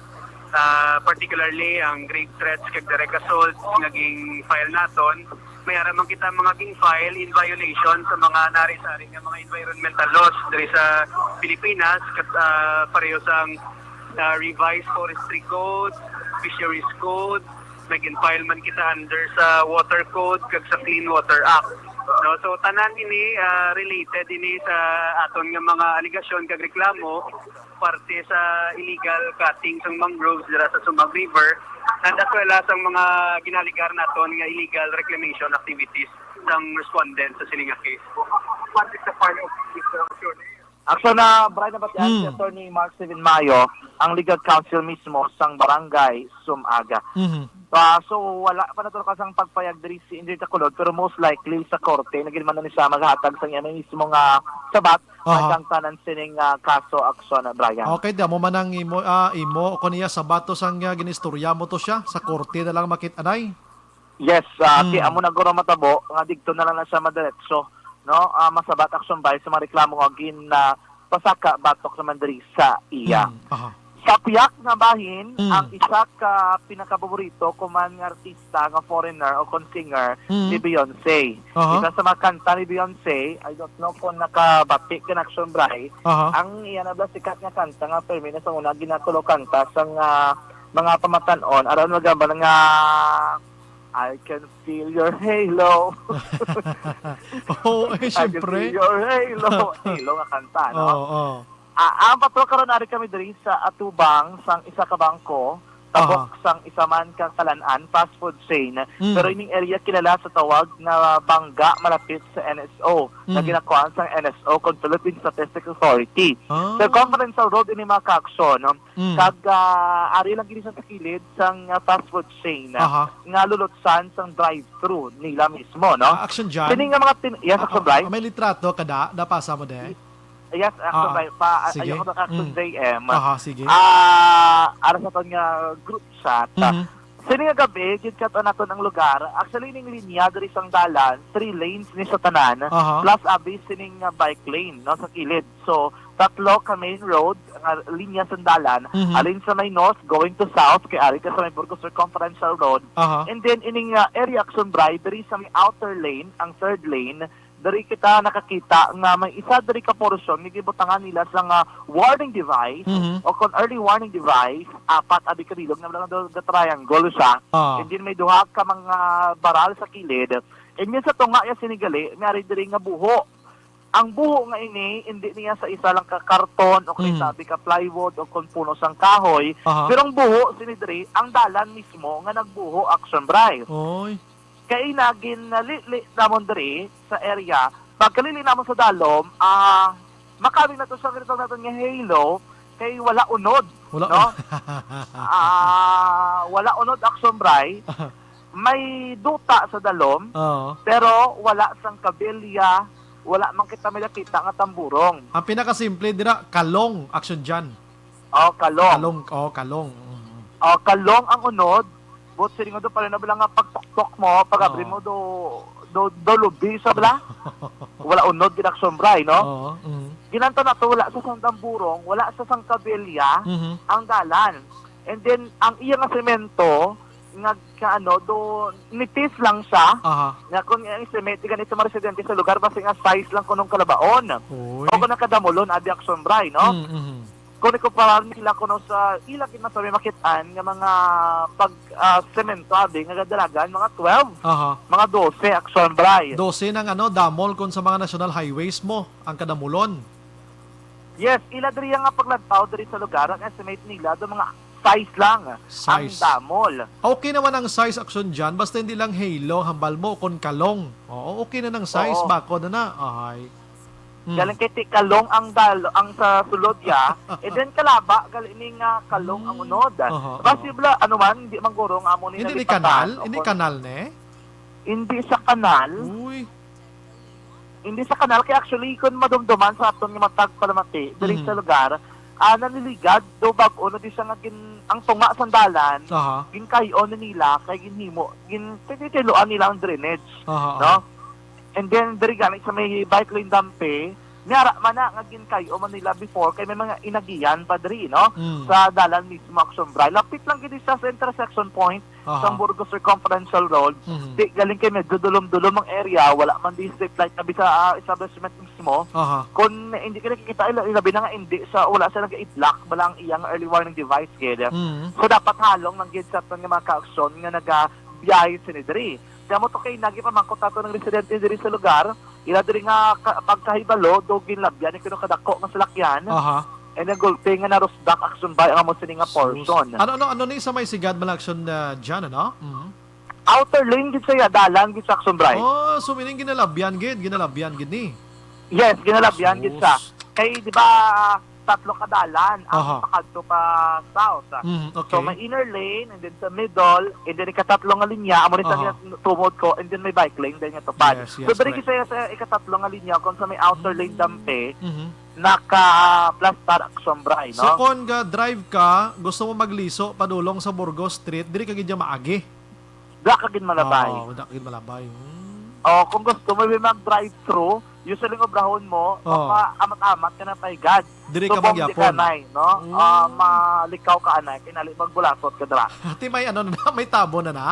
ah, particularly ang grave threats kag direct assault nga gin-file naton. May ara man kita mga gin-file in violation sa mga nari-sari nga mga environmental laws diri sa Pilipinas, kat-, ah, pareho sang, ah, Revised Forestry Code, Fisheries Code, may gin-file man kita under sa Water Code kag sa Clean Water Act. No, so tanan ini, ah, related ini sa aton nga mga alegasyon kag reklamo parte sa illegal cutting sang mangroves dira sa Sumag River, and as well as ang mga ginaligar naton nga illegal reclamation activities sang respondent sa sini nga case. What is the final picture, Attorney? Actually, na Brian, nabatian si Mm. Attorney Mark Steven Mayo, ang legal counsel mismo sang Barangay Sumaga. Mhm. Ah, so, wala pa natuloy sang pagpayag diri si Engineer Takulod, pero most likely sa korte na gid man ni siya maghatag sa iya mismo nga sabat Aha. Nagkangtanan sining, ah, kaso aksyon, Brian. Okay, di amo man ang imo, ah, imo o kung iya sa bato sang, ah, ginistorya mo to siya, sa korte na lang makit-anay. Yes, ah, Hmm. Kay amo na guro matabo nga digto na lang na siya madiretso, no? Ah, masabat aksyon bay sa mga reklamo nga gin, ah, pasaka batok naman diri sa iya. Hmm, aha. Sa piyak nga bahin, Hmm. ang isa ka pinakapaborito ko man nga artista nga foreigner o kon singer, Hmm. si Beyonce. Aha. Isa sa mga kanta ni Beyonce, I don't know kung nakabati ka na aksyon, Bray. Aha. Ang iya na ba sikat nga kanta nga permi na sa una ginatulo kanta sa nga mga pamatan-on, aron magambal nga, "I can feel your halo." Oo, eh, I can syempre. Feel your halo. Halo nga kanta, no? Oo, oo. Ah, ang patrol karon, ari kami diri sa atubang sang isa ka bangko, tabok Aha. sang isa man ka kalan-an, fast food chain. Mm. Pero ining area kilala sa tawag nga Bangga, malapit sa N S O, nga Mm. ginakuhaan sang N S O kon Philippine Statistics Authority. Ah. Sa Confidential Road ini, mga kaaksyon, no? Mm. Kag, ah, ari lang gini sa kilid sang, ah, fast food chain, ah, Aha. nga lulutsan sang drive-thru nila mismo, no? Ah, action dyan? Kini nga mga tin-, yes, Ah, action ah, drive. May litrato ka da? Napasa mo de? Yes, action Ah, drive. Pa, sige. Ayaw ko na action Mm. J M. Aha, sige. Ah, ara sa aton nga group chat. Mhm. Sini nga gabi, gid-chat naton ang lugar. Actually, ning linya diri sang dalan, three lanes ni sa tanan, Aha. plus abi sining, ah, bike lane, no, sa kilid. So, tatlo ka main road nga linya sang dalan, Mhm. alin sa may north going to south, kay ari ka sa may Burgos Circumferential Road. Aha. And then, ining, ah, area action drive, diri sa may outer lane, ang third lane, diri kita nakakita nga may isa diri ka portion nga gibutangan nila sa nga warning device Mhm. o kon early warning device, apat abi ka bilog na lang do, ga triangle siya. Ah. And then may duha ka mga baral sa kilid. And yun sa tunga ya sini gali, may ari diri nga buho. Ang buho nga ini, hindi niya sa isa lang ka karton o kay Mm. sabi ka plywood o kon puno sang kahoy, Aha. pero ang buho sini diri, ang dalan mismo nga nagbuho, action drive. Oy. Kay na ginlili namon diri sa area, pagkalili namon sa dalom, ah, makawin na to sa ginatawag naton nga halo, kay wala unod, Wala no? un- Ah, wala unod, action drive. May duta sa dalom, Oo. pero wala sang kabilya, wala man kita may nakita nga tamburong. Ang pinakasimple dira, kalong, action dyan. Oh, kalong. Kalong, oh, kalong. Mm. Oh, kalong ang unod. But siring do pa rin na bala nga pagtuktok mo, pag abri Oo. mo do, do, do lubi sa bala. Wala unod, gid action drive, no? Oo, mm. Ginanto na to, wala sa sang tamburong, wala sa sang kabilya, Mhm. ang dalan. And then, ang iya nga semento, nga, nga ano, do, nipis lang siya. Aha. Nga kung ang semento, ganito mga residente sa lugar, basta nga size lang kunong kalabaon. Uy. O kung nakadamulon, abi action drive, no? Mm, mhm. Kung ikumparar nila kuno sa ila gid man sa may makit-an nga mga pag, ah, semento, abi, nga gadalagan, mga twelve, Aha. mga dose, action drive. Dose ng ano, damol kung sa mga national highways mo, ang kadamulon. Yes, ila diri nga paglantaw diri sa lugar, ang estimate nila do mga size lang ang Size. damol. Okay naman ang size, action dyan, basta hindi lang halo, hambal mo, kung kalong. Oo, okay na ng size, Oo. bako na na. Ahay. Hmm. Galing kay ti kalong ang dal-, ang sa sulod ya, and then kalaba, galing ni nga kalong ang Hmm. unod. Aha, aha. Possible, ano man, hindi man guro nga amo ni Hindi ni nalipatan, kanal? o Hindi kung kanal, ne? Hindi sa kanal. Uy. Hindi sa kanal, kay actually, kung madumduman sa aton nga matag palamati, diri Mhm. sa lugar, ah, naniligad, do bag-o na di siya nga gin-, ang tunga sang dalan, Aha. ginkay-on na nila, kay ginhimo, gin-, titiluan nila ang drainage, Aha, no? aha. And then, diri gani sa may bike lane dampe, niara man na nga ginkay-on man nila before, kay may mga inagian pa diri, no? Mm. Sa dalan mismo, action drive. Lapit lang gid siya sa intersection point, Aha. sa Burgos Circumferential Road. Mhm. Di, galing kay medyo dulom-dulom ang area, wala man di street light na bisa, ah, establishment mismo. Aha. Kung hindi ka nakikita, ila-, ilabi na nga hindi sa, wala siya nag-i-block, wala ang iyang early warning device, gid. Mhm. So, dapat halong lang gid sa aton nga mga kaaksyon nga nagabiyahe sini diri. Kaya mo to kay nagi pamangkot ato ng residente diri sa lugar, ila diri nga ka-, pagkahibalo, do ginlabyan ni kuno kadako nga salakyan. Aha. And then gulti nga narusdak action by ang amo sini nga Sus. portion. Ano, ano, ano ni sa may sigad man action, ah, dyan, ano? Mhm. Outer lane gid siya, dalan gid sa action drive. Oh, so meaning ginalabyan gid, ginalabyan gid ni. Yes, ginalabyan gid siya. Sus. Kay, di ba, tatlo ka dalan ang Aha. pakadto pa south. Mhm, So, okay. may inner lane, and then sa middle, and then ikatatlo nga linya, amo rin sa Aha. tumod ko, and then may bike lane din nga tupad. Yes, So, yes, diri correct. gid siya sa ikatatlo nga linya, kung sa may outer lane Mm. dampe, Mhm. naka-plastar action drive, So, no? kung ga-drive ka, gusto mo magliso padulong sa Burgos Street, diri ka gid maagi. Wala ka gid malabay. Oo, wala ka gid malabay. Hmm. Oh, kung gusto mo, may mag-drive-thru, usually ang obrahon mo, Oo. mapa-amat-amat ka na paigad. Diri ka Subong di ka magyapon. anay, no? Oo. Ah, malikaw ka anay, kinali magbulasot ka dira. Ati may ano na na, may tabo na na.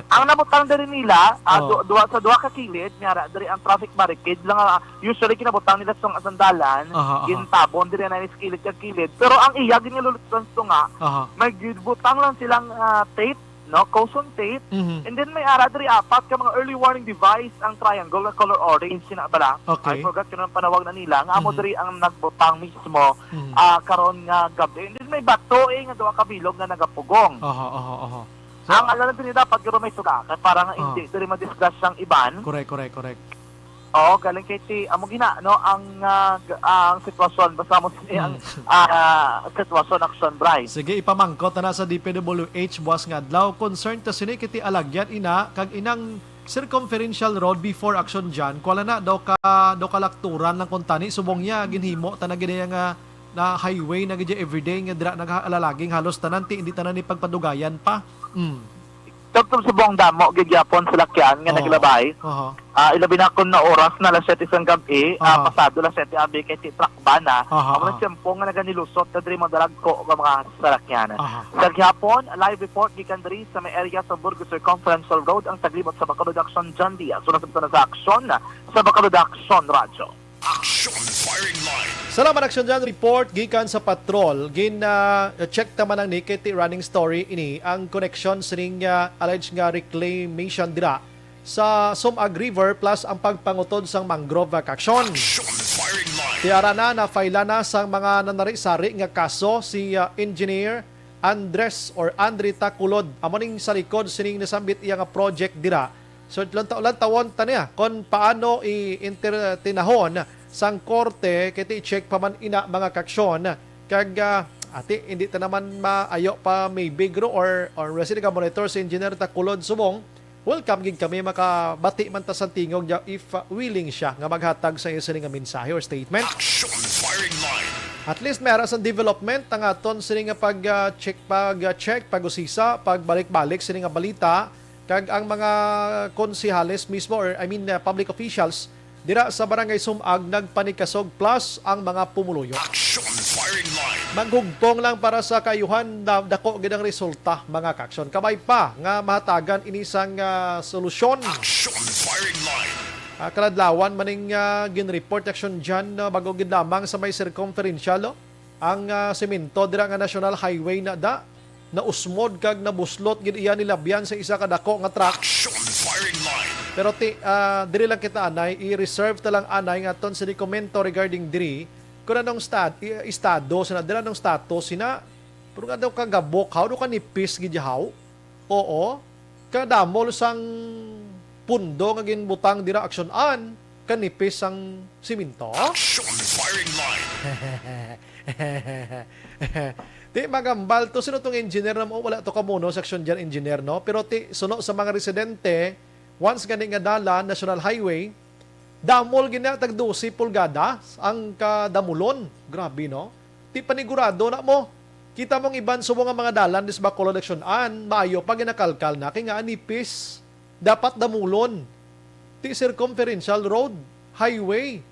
Ang nabutang diri nila, ah, Oo. du-, duha, sa duha ka kilid, niya ra, diri ang traffic barricade lang, ah, usually kinabutang nila sa sandalan, Aha, aha. gintabon diri na kilid ka kilid. Pero ang iya, ginilulutsan sa tunga, Aha. may gibutang lang silang, ah, tape, no, caution tape. Mhm. And then may ara diri apat ka mga early warning device, ang triangle na color orange, sina bala. Okay. I forgot kung anong panawag na nila, nga amo Mhm. diri ang nagbutang mismo, Mhm. ah, karon nga gabi. And then may bato, eh, nga duha ka bilog nga nagapugong. Aha, aha, aha. So, ang alam din dapat guro may suga, kay para nga Ah. hindi diri madisgrasya ang iban. Correct, correct, correct. Oo, galing kay ti, amo gina, no, ang, ah, g-, ang sitwasyon, basta mo sini ang, Mm. ah, sitwasyon, Action Bry. Sige, ipamangkot na sa D P W H buwas nga adlaw. Concern ta sini kay ti alagyan ina, kag inang circumferential road before Action Jan, kuwala na daw ka, daw kalakturan lang kung tani, subong niya, ginhimo ta na gid iya nga na highway na gid everyday nga dira nagalalaging halos tanan, ti, hindi tanan ni pagpadugayan pa. Mm. Tubtob subong damo gid gyapon salakyan nga Oo. naglabay. Aha. Ah, ilabi na kun na oras na alas siyete sang gab-i, ah, Aha. pasado alas siyete abi kay ti truck ban na. Aha, Amo na aha. tiyempo nga naganilusot na diri madalagko nga mga salakyan. Aha. Sa gihapon, live report gikan diri sa may area sa Burgos Circumferential Road ang taglibot sa Bacolod Action John Diaz. Una sa sa aksyon sa Bacolod Action Radyo. Action Firing Line. Salamat, Action John. Report gikan sa patrol. Gin, ah, check ta man ang ni kay ti running story ini ang connection sining, ah, alleged nga reclamation dira sa Sumag River plus ang pagpangutod sang mangrove, ah, ka aksyon. Action Firing Line. Ti ara na, na-file na sang mga nanari-sari nga kaso si, ah, Engineer Andres or Andre Taculod. Amo ning sa likod sining nasambit iya nga project dira. So, lanta-, lantawon ta niya kon paano i-entertainahon sang korte kay ti i-check pa man ina mga ka-aksyon. Kag, ah, ati, hindi ta naman maayo pa maybe, guro, or, or resident ka monitor si Engineer Taculod subong. Welcome gid kami, makabati man ta sa tingog niya if, ah, willing siya nga maghatag sa iyo sini nga mensahe or statement. Action Firing Line. At least may ara sang development ang aton sini nga pag, ah, check, pag, ah, check, pag-usisa, pagbalik-balik sini nga balita, kag ang mga konsehales mismo, or I mean, uh, public officials dira sa Barangay Sumag nagpanikasog plus ang mga pumuluyo. Action Firing Line. Maghugpong lang para sa kaayuhan, da-, dako gid ang resulta, mga ka-aksyon. Kabay pa nga mahatagan ini sang, ah, solusyon. Action Firing Line. Ah, kaladlawan maning, ah, ginreport aksyon dyan, no, bago gid lamang sa may circumferential, no? Ang, ah, semento dira nga National Highway na da, nausmod kag nabuslot gid iya nilabyan sa isa ka dako nga truck. Action Firing Line. Pero ti-, ah, diri lang kita anay, i-reserve ta lang anay nga aton sini komento regarding diri, kung anong stad-, i-, estado sina, dira anong status sina, pero nga daw kagabok, how do ka nipis gid haw? Oo. Kadamol sang pundo nga ginbutang dira aksyon an kanipis sang siminto. Action Firing Line. Di magambal to, sino tong engineer na mo? Wala to kamuno sa aksyon dyan, engineer, no? Pero ti, suno sa mga residente, once gani nga dalan, National Highway, damol gina tag dose pulgadas ang kadamulon. Grabe, no? Ti panigurado na mo. Kita mong iban subong nga mga dalan dis Bacolod aksyon an, maayo pa ginakalkal na kay nga nipis. Dapat damulon. Ti circumferential road, highway.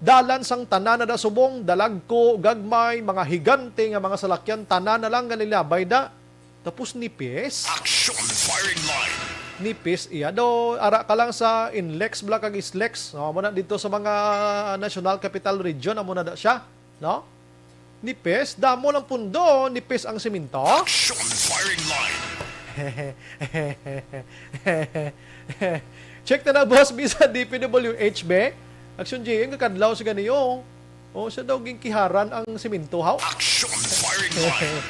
Dalan sang tanan na da subong, dalagko, gagmay, mga higante nga mga salakyan, tanan na lang nga nilabay da. Tapos nipis. Action Firing Line. Nipis iya. Do, ara ka lang sa Inlex, bala kag Islex. No, amo na dito sa mga National Capital Region, amo na da siya. No? Nipis, damo lang pundo, nipis ang semento. Action Firing Line. Check na na, boss, bisa D P W H, be. Action G M, kakadlaw sa ganiyo. Oh, siya daw ginkiharan ang semento, haw? Action Firing Line.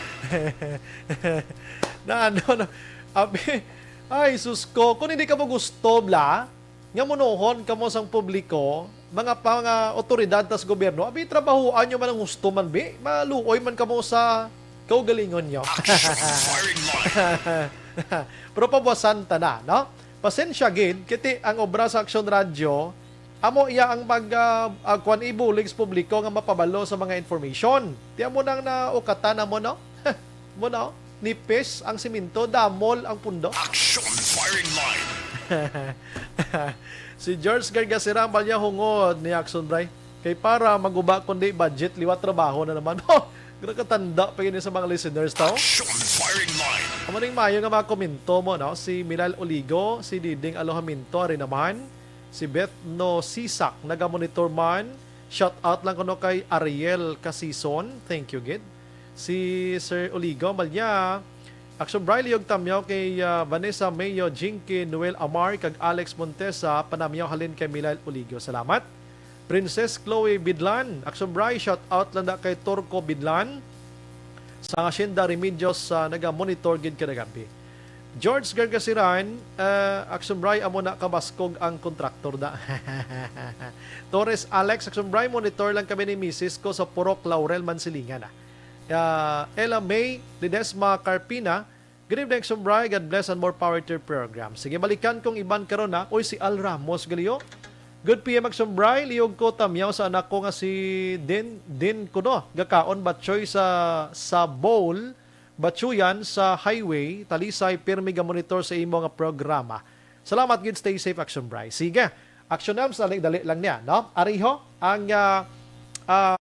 Na ano, na, abi, ay, sus ko, kung hindi ka mo gusto, bla, nga munohon kamo sang publiko, mga pa-, mga otoridad tas gobyerno, abi, trabahoan nyo man ang husto man, bi. Maluoy man kamo sa kaugalingon nyo. Action Firing Line. Pero pabuwasan ta na, no? Pasensya gid, kiti ang obra sa Action Radyo, amo iya ang mag, ah, ah, kwan, ibulig sa publiko nga mapabalo sa mga information. Ti amo nang naukatan namo, no? Mo, no? Nipis ang siminto, damol ang pundo. Action Firing Line. Si George Gargasira ang balya hungod ni Action Bray. Kay para maguba kundi budget, liwat trabaho na naman. Nakatanda pa yun sa mga listeners, tao. Action Firing Line. Amo ning maayo nga mga komento mo, no? Si Milal Oligo, si Diding Alohaminto, ari naman. Si Beth No Sisak, naga-monitor man. Shout out lang kuno kay Ariel Casison. Thank you, gid. Si Sir Oligo Malya, Action Bri, liyog tamyaw kay, ah, Vanessa Mayo, Jinky, Noel Amar, kag Alex Montesa, panamyaw halin kay Milail Uligo. Salamat. Princess Chloe Bidlan, Action Bri, shout out lang na kay Torco Bidlan sa Hacienda Remedios, sa naga-monitor gid kada gabi. George Gargasiran, ah, Action Bri, amo na kabaskog ang kontraktor da. Torres Alex, Action Bri, monitor lang kami ni misis ko sa Purok Laurel, Mansilingan, ah. Ah, Ella May Ledesma Carpina, good evening, Action Bri. God bless and more power to your program. Sige, balikan kong iban karon na. Uy, si Al Ramos, gali o. Good P M, Action Bri. Liyog ko tamyaw sa anak ko nga si Din, Din kuno. Gakaon batchoy sa, sa bowl, batchuyan sa highway, Talisay, pirmi ga monitor sa imo nga programa. Salamat gid, stay safe, Action Bri. Sige, Action Elms, dali, dali lang niya, no? Ariho, ang, ah, ah,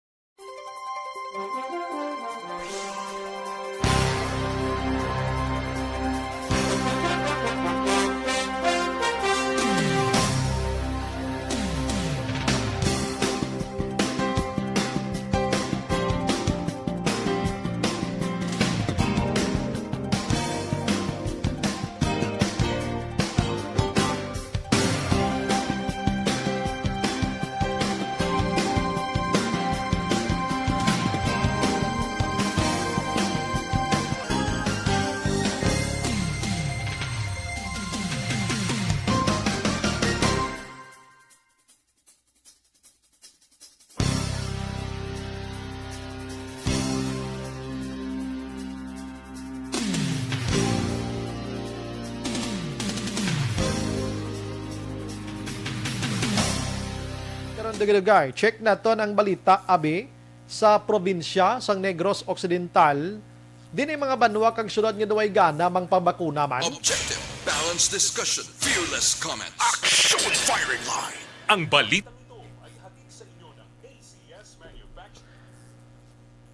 Karon, dugay-dugay, check naton ang balita, abi, sa probinsya sang Negros Occidental. Dinhi mga banwa kag syudad nga daw ay gana mangpabakuna man. Objective, balanced discussion, fearless comments. Action Firing Line. Ang balita.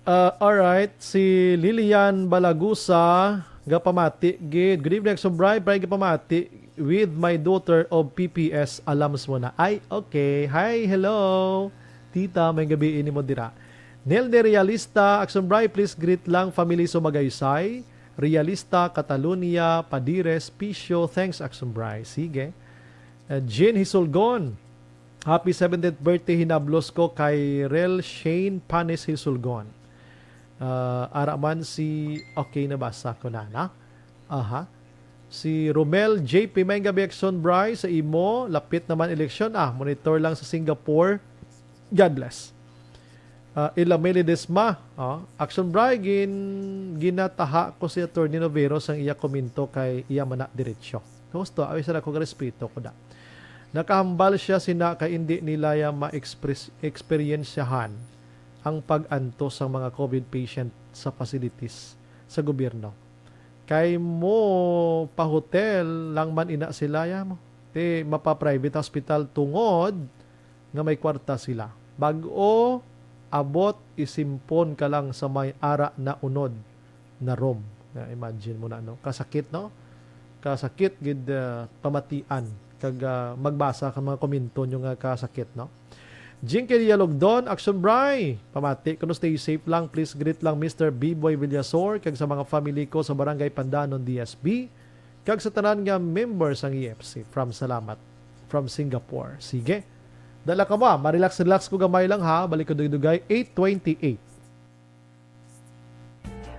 Ah, alright. Si Lilian Balagusa, gapamati gid. Good evening, Action Bri. Bri, gapamati with my daughter of P P S. Alams mo na. Ay, okay. Hi, hello. Tita, may gabi ini mo dira. Nelny Realista, Action Bri, please greet lang family sa Magaysay. Realista, Catalonia, Padires, Pisio. Thanks, Action Bri. Sige. Uh, Jean Hisulgon, happy seventieth birthday hinablos ko kay Rel Shane Panis Hisulgon. Uh, ara man si, okay, nabasa ko na, na? Aha. Si Romel J P, may gabi, Action Bri, sa imo. Lapit naman eleksyon. Ah, monitor lang sa Singapore. God bless. Ah, Ila May Ledesma, oh, Action Bri, gin-, ginataha ko si Attorney Novero sang iya komento kay iya man na diretsyo. Husto, awi sa ako, respeto ko da. Nakahambal siya sina kay indi nila ya ma-express, eksperyensyahan ang pag-antos sang mga COVID patient sa facilities sa gobyerno. Kay mo pa-hotel lang man ina sila ya mo. Ti mapa-private hospital tungod nga may kwarta sila. Bag-o abot, isimpon ka lang sa may ara na unod na room. Nga, imagine mo na, no? Kasakit, no? Kasakit gid, ah, pamatian. Kag, ah, magbasa ka mga komento nyo nga kasakit, no? Jinky Dialogdon, Action Bri, pamati kuno, stay safe lang. Please greet lang Mister B-Boy Villasor kag sa mga family ko sa Barangay Pandanon, D S B, kag sa tanan nga member sang E F C. From Salamat, from Singapore. Sige. Dala ka mo, ah. Marelax-relax ko gamay lang, ha. Balik ko dugay-dugay, eight twenty-eight.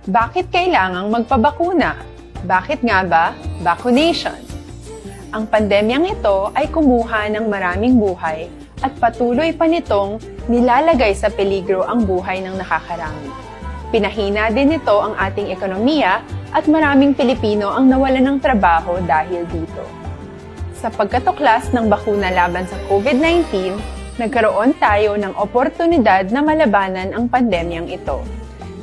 Bakit kailangang magpabakuna? Bakit nga ba vaccination? Ang pandemyang ito ay kumuha ng maraming buhay at patuloy pa nitong nilalagay sa peligro ang buhay ng nakakarami. Pinahina din nito ang ating ekonomiya at maraming Pilipino ang nawalan ng trabaho dahil dito. Sa pagkatuklas ng bakuna laban sa COVID nineteen, nagkaroon tayo ng oportunidad na malabanan ang pandemyang ito.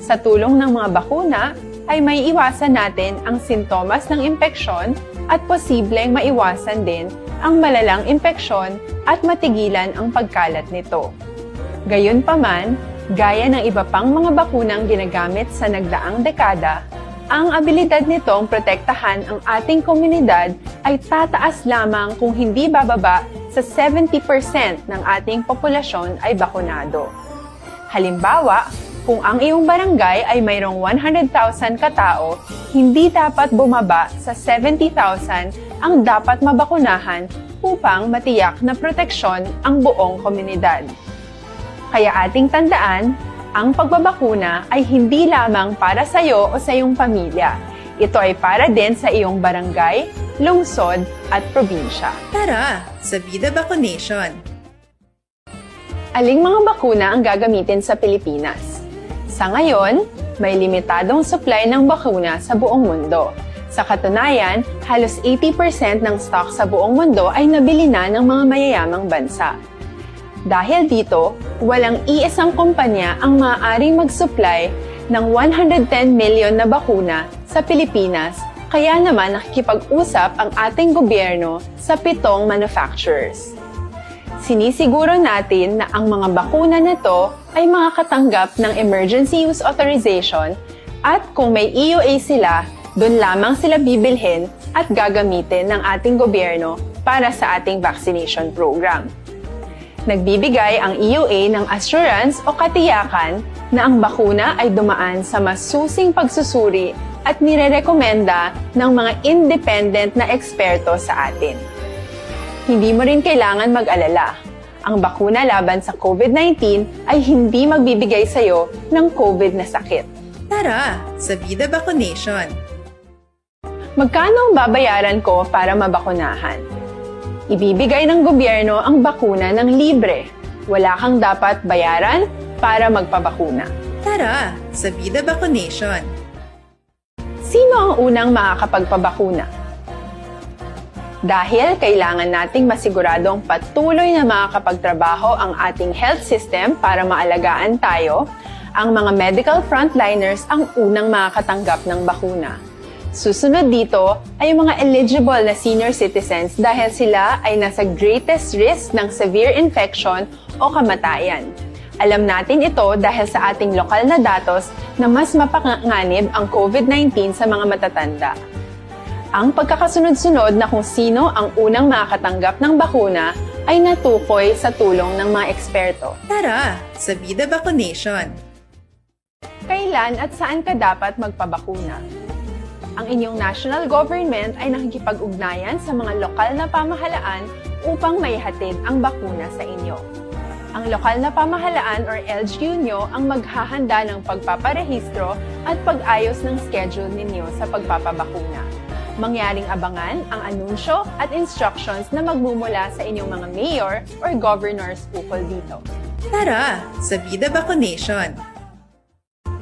Sa tulong ng mga bakuna, ay maiiwasan natin ang sintomas ng impeksyon at posibleng maiwasan din ang malalang impeksyon at matigilan ang pagkalat nito. Gayunpaman, gaya ng iba pang mga bakunang ginagamit sa nagdaang dekada, ang abilidad nitong protektahan ang ating komunidad ay tataas lamang kung hindi bababa sa seventy percent ng ating populasyon ay bakunado. Halimbawa, Kung ang iyong barangay ay mayroong one hundred thousand ka tawo, hindi dapat bumaba sa seventy thousand ang dapat mabakunahan upang matiyak na proteksyon ang buong komunidad. Kaya ating tandaan, ang pagbabakuna ay hindi lamang para sa iyo o sa iyong pamilya. Ito ay para din sa iyong barangay, lungsod, at probinsya. Tara, sa Vida Vaccination! Aling mga bakuna ang gagamitin sa Pilipinas? Sa ngayon, may limitadong supply ng bakuna sa buong mundo. Sa katunayan, halos eighty percent ng stock sa buong mundo ay nabili na ng mga mayayamang bansa. Dahil dito, walang iisang kumpanya ang maaaring mag-supply ng one hundred ten million na bakuna sa Pilipinas, kaya naman nakikipag-usap ang ating gobyerno sa pitong manufacturers. Sinisiguro natin na ang mga bakuna na to ay makakatanggap ng Emergency Use Authorization, at kung may E U A sila, doon lamang sila bibilhin at gagamitin ng ating gobyerno para sa ating vaccination program. Nagbibigay ang E U A ng assurance o katiyakan na ang bakuna ay dumaan sa masusing pagsusuri at nirerekomenda ng mga independent na eksperto sa atin. Hindi mo rin kailangan mag-alala. Ang bakuna laban sa COVID nineteen ay hindi magbibigay sa iyo ng COVID na sakit. Tara, sa Vida Vaccination! Magkano ang babayaran ko para mabakunahan? Ibibigay ng gobyerno ang bakuna ng libre. Wala kang dapat bayaran para magpabakuna. Tara, sa Vida Vaccination! Sino ang unang makakapagpabakuna? Dahil kailangan nating masiguradong patuloy na makakapagtrabaho ang ating health system para maalagaan tayo, ang mga medical frontliners ang unang makakatanggap ng bakuna. Susunod dito ay ang mga eligible na senior citizens dahil sila ay nasa greatest risk ng severe infection o kamatayan. Alam natin ito dahil sa ating lokal na datos na mas mapanganib ang COVID nineteen sa mga matatanda. Ang pagkakasunod-sunod na kung sino ang unang makakatanggap ng bakuna ay natukoy sa tulong ng mga eksperto. Tara, sa Vida Vaccination! Kailan at saan ka dapat magpabakuna? Ang inyong national government ay nakikipag-ugnayan sa mga lokal na pamahalaan upang maihatid ang bakuna sa inyo. Ang lokal na pamahalaan or L G U nyo ang maghahanda ng pagpaparehistro at pag-ayos ng schedule ninyo sa pagpapabakuna. Mangyaring abangan ang anunsyo at instructions na magmumula sa inyong mga mayor or governors ukol dito. Tara, sa Vida Vaccination!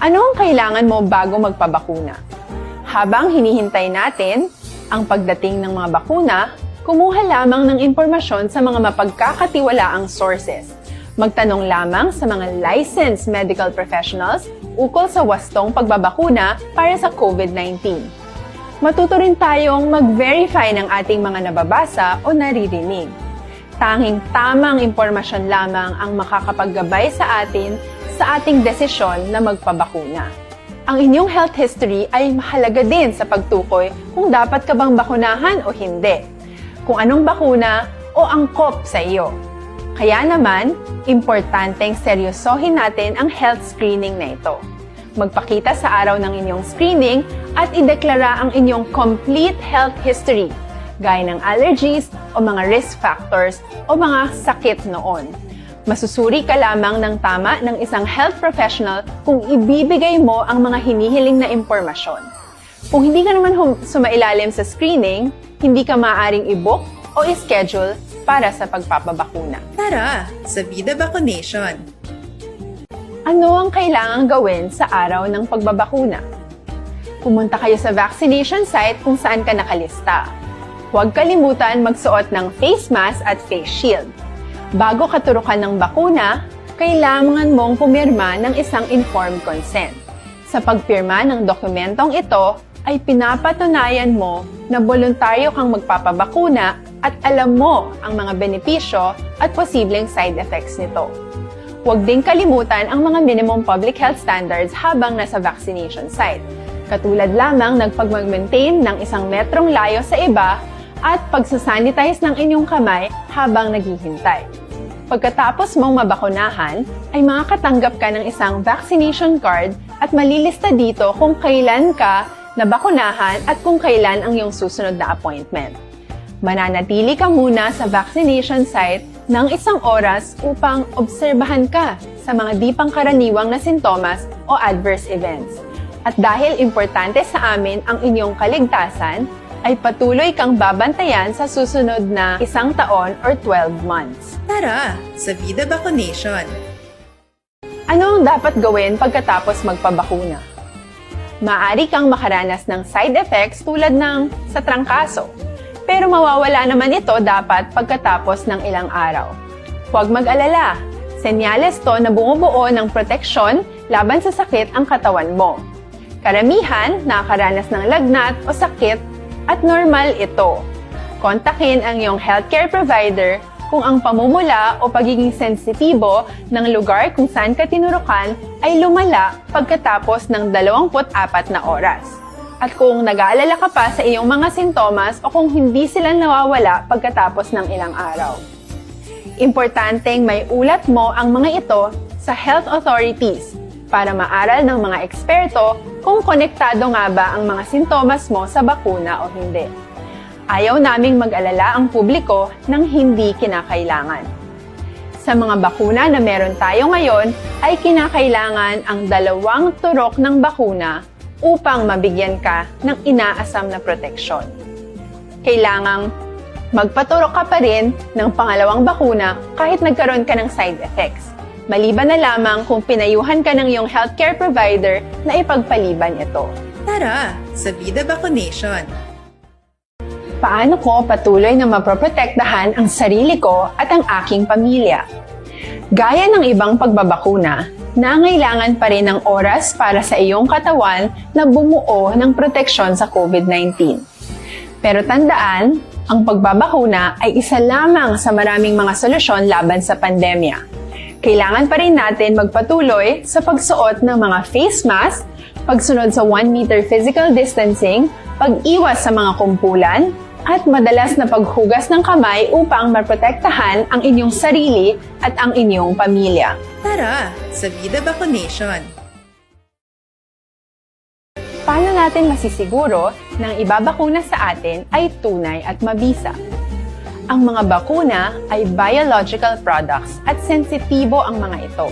Ano ang kailangan mo bago magpabakuna? Habang hinihintay natin ang pagdating ng mga bakuna, kumuha lamang ng impormasyon sa mga mapagkakatiwalaang sources. Magtanong lamang sa mga licensed medical professionals ukol sa wastong pagbabakuna para sa COVID nineteen. Matuto rin tayong mag-verify ng ating mga nababasa o naririnig. Tanging tamang impormasyon lamang ang makakapaggabay sa atin sa ating desisyon na magpabakuna. Ang inyong health history ay mahalaga din sa pagtukoy kung dapat ka bang bakunahan o hindi, kung anong bakuna o angkop sa iyo. Kaya naman, importanteng seryosohin natin ang health screening na ito. Magpakita sa araw ng inyong screening at ideklara ang inyong complete health history, gaya ng allergies o mga risk factors o mga sakit noon. Masusuri ka lamang ng tama ng isang health professional kung ibibigay mo ang mga hinihiling na impormasyon. Kung hindi ka naman hum- sumailalim sa screening, hindi ka maaaring i-book o i-schedule para sa pagpapabakuna. Tara, sa Vida Vaccination! Ano ang kailangang gawin sa araw ng pagbabakuna? Pumunta kayo sa vaccination site kung saan ka nakalista. Huwag kalimutan magsuot ng face mask at face shield. Bago katurukan ng bakuna, kailangan mong pumirma ng isang informed consent. Sa pagpirma ng dokumentong ito, ay pinapatunayan mo na boluntaryo kang magpapabakuna at alam mo ang mga benepisyo at posibleng side effects nito. Huwag ding kalimutan ang mga minimum public health standards habang nasa vaccination site, katulad lamang ng pagmag-maintain ng isang metrong layo sa iba at pagsasanitize ng inyong kamay habang naghihintay. Pagkatapos mong mabakunahan, ay makakatanggap ka ng isang vaccination card at malilista dito kung kailan ka nabakunahan at kung kailan ang iyong susunod na appointment. Mananatili ka muna sa vaccination site ng isang oras upang obserbahan ka sa mga di pangkaraniwang na sintomas o adverse events. At dahil importante sa amin ang inyong kaligtasan, ay patuloy kang babantayan sa susunod na isang taon or twelve months. Tara sa Vida Vaccination! Ano ang dapat gawin pagkatapos magpabakuna? Maaari kang makaranas ng side effects tulad ng sa trangkaso, pero mawawala naman ito dapat pagkatapos ng ilang araw. Huwag mag-alala, senyales to na bumubuo ng proteksyon laban sa sakit ang katawan mo. Karamihan nakakaranas ng lagnat o sakit at normal ito. Kontakin ang iyong healthcare provider kung ang pamumula o pagiging sensitibo ng lugar kung saan ka tinurukan ay lumala pagkatapos ng dalawampu't apat na oras. At kung nag-aalala ka pa sa iyong mga sintomas o kung hindi sila nawawala pagkatapos ng ilang araw. Importanteng may ulat mo ang mga ito sa health authorities para maaral ng mga eksperto kung konektado nga ba ang mga sintomas mo sa bakuna o hindi. Ayaw naming mag-alala ang publiko ng hindi kinakailangan. Sa mga bakuna na meron tayo ngayon, ay kinakailangan ang dalawang turok ng bakuna upang mabigyan ka ng inaasam na proteksyon. Kailangang magpaturok ka pa rin ng pangalawang bakuna kahit nagkaroon ka ng side effects, maliban na lamang kung pinayuhan ka ng iyong healthcare provider na ipagpaliban ito. Tara sa Vida Vaccination! Paano ko patuloy na mapoprotektahan ang sarili ko at ang aking pamilya? Gaya ng ibang pagbabakuna, nangailangan pa rin ng oras para sa iyong katawan na bumuo ng proteksyon sa COVID nineteen. Pero tandaan, ang pagbabakuna ay isa lamang sa maraming mga solusyon laban sa pandemya. Kailangan pa rin natin magpatuloy sa pagsuot ng mga face mask, pagsunod sa one meter physical distancing, pag-iwas sa mga kumpulan, at madalas na paghugas ng kamay upang maprotektahan ang inyong sarili at ang inyong pamilya. Tara sa Vida Vaccination! Paano natin masisiguro na ang ibabakuna sa atin ay tunay at mabisa? Ang mga bakuna ay biological products at sensitibo ang mga ito.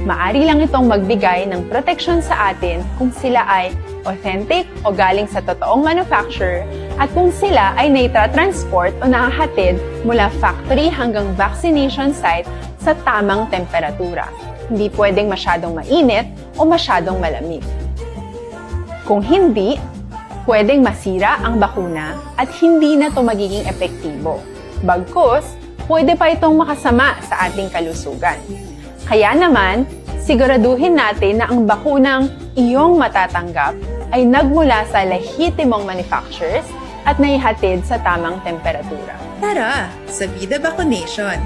Maari lang itong magbigay ng proteksyon sa atin kung sila ay authentic o galing sa totoong manufacturer at kung sila ay naitra-transport o nahahatid mula factory hanggang vaccination site sa tamang temperatura. Hindi pwedeng masyadong mainit o masyadong malamig. Kung hindi, pwedeng masira ang bakuna at hindi na ito magiging epektibo. Bagkus, pwede pa itong makasama sa ating kalusugan. Kaya naman, siguraduhin natin na ang bakunang iyong matatanggap ay nagmula sa lehitimong manufacturers at naihatid sa tamang temperatura. Tara sa Vida Vaccination!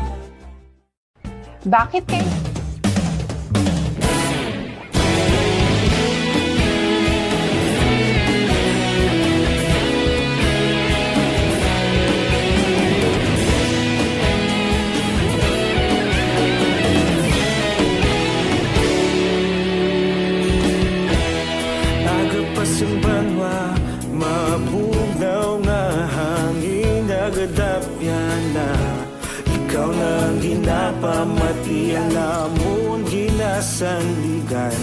Bakit kay Aga pa sing banwa, mabugnaw nga hangin, nagadapyan na. Ikaw na ang ginapamati, ang amon ginasandigan.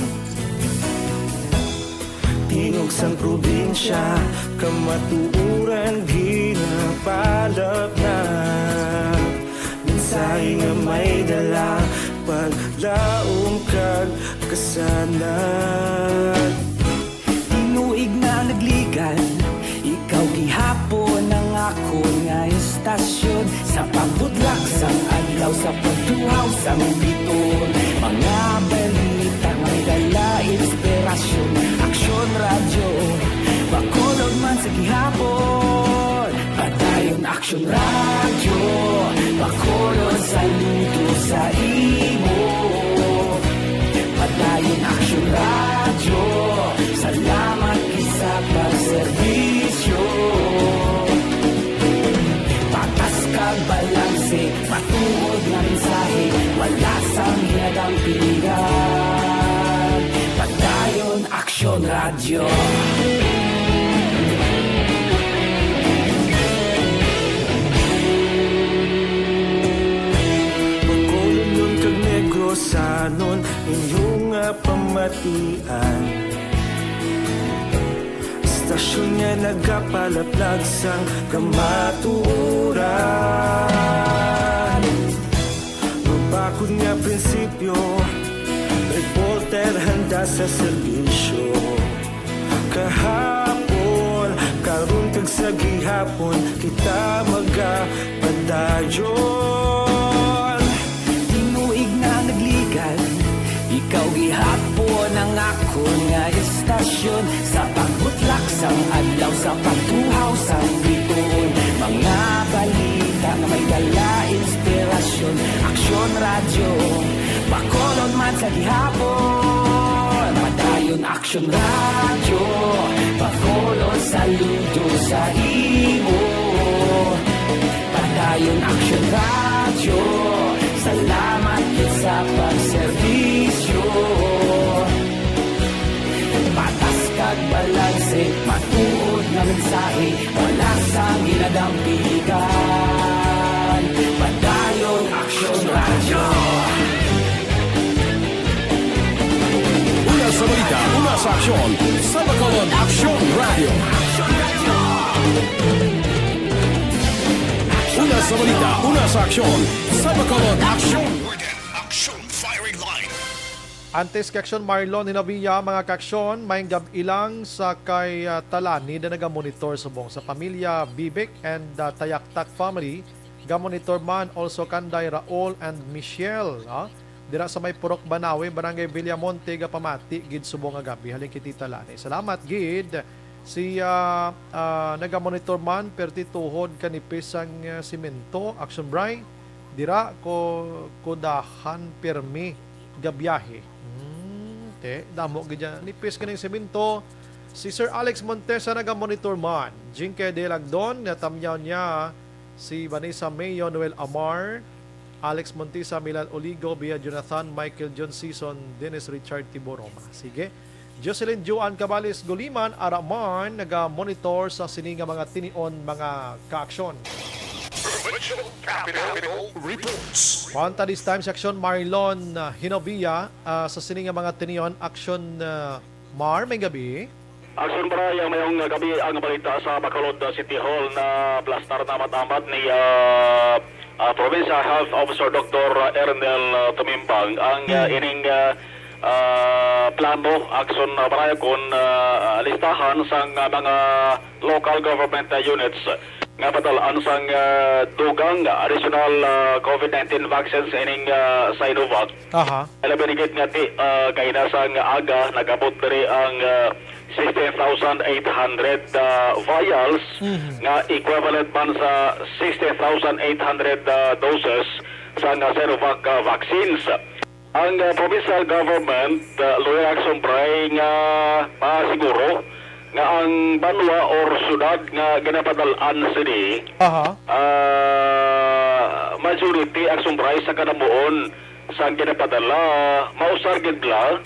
Tingog sang probinsya, kamatuoran ginapalapnap. Mensahe nga may dala, paglaom kag kasanag. Tinuig na nagligan, ikaw gihapon ang akon nga istasyon. Sa pagbutlak sang adlaw, sa pagtuhaw sang biton, mga balita may dala inspirasyon. Aksyon Radyo, Bacolod man sa gihapon. Padayon Aksyon Radyo, Bacolod, saludo sa imo. Padayon Aksyon Radyo, salamat gid sa pagserbisyo. Patas kag balanse, matuod nga mensahe, Radyo. Bacolodnon kag Negrosanon, inyo nga pamatian. Istasyon nga nagapalaplag sang kamatuoran. Mabakod nga prinsipyo, reporter handa sa serbisyo. Kahapon, karon kag sa gihapon, kita magapadayon. Tinuig na nagligad, ikaw gihapon ang akon nga istasyon. Sa pagbutlak sang adlaw, sa pagtuhaw sang bituon, mga balita nga may dala inspirasyon. Aksyon Radyo, Bacolod man sa gihapon. Padayon Aksyon Radyo, Bacolod saludo sa imo. Padayon Aksyon Radyo, salamat gid sa pagserbisyo. Patas kag balanse, matuod nga mensahe, wala sang ginadampigan. Padayon Aksyon Radyo. Una sa balita, una sa aksyon, sa Bacolod Aksyon Radyo. Una sa balita, una sa aksyon, sa Bacolod Aksyon. Action Firing Line. Antes kay Aksyon Marlon Hinabia, mga kaaksyon, maayong gab-i lang sa kay, ah, Talani na nagamonitor subong sa pamilya Bibic and, ah, Tayaktak family. Gamonitor man also kanday Raul and Michelle, ah, dira sa may Purok Banawe, Barangay Villamonte, gapamati gid subong nga gab-i halin kay Tita Lani. Salamat gid. Si, ah, ah, nagamonitor man perti tuhod kanipis sang, ah, semento, Aksyon Bri, dira ko kudahan pirmi gabiyahe. Hmm, te, damo gid yan. Nipis kaning semento. Si Sir Alex Montesa nagamonitor man. Jinke de Lagdon, natamyaw niya si Vanessa Mayo, Noel Amar, Alex Montesa, Milan Oligo, Bia Jonathan, Michael John Season, Dennis Richard Tiboroma. Sige. Jocelyn Juan Cabales Guliman, ara man, naga-monitor sa sini nga mga tinion, mga kaaksyon. Provincial Capitol Reports. Kuwanta this time sa aksyon, Marlon, ah, Hinovia, ah, sa sini nga mga tinion, aksyon, ah, Mar, may gabi. Aksyon Bri, ang mayong gabi ang balita sa Bacolod City Hall na plastar na amat-amat ni, ah, ah, Provincial Health Officer Doktor Ernel, ah, Tumimbang ang, ah, Hmm. ining, ah, ah, plano, Aksyon, ah, Bri, kun, ah, listahan sang, ah, mga local government, ah, units nga padal-an sang, ah, dugang, ah, additional, ah, COVID nineteen vaccines ining, ah, Sinovac. Aha. Labi na gid nga ti, ah, kaina sang aga, nag-abot diri ang, ah, sixteen thousand eight hundred, ah, vials Mhm. nga equivalent man sa sixteen thousand eight hundred, ah, doses sang, ah, Sinovac, ah, vaccines. Ang, ah, provincial government, ah, Loy Aksyon Bri, nga masiguro nga ang banwa or syudad nga ginapadal-an sini, Aha. ah, majority, Aksyon Bri, sa kadamuon sang ginapadala, mausar gid la.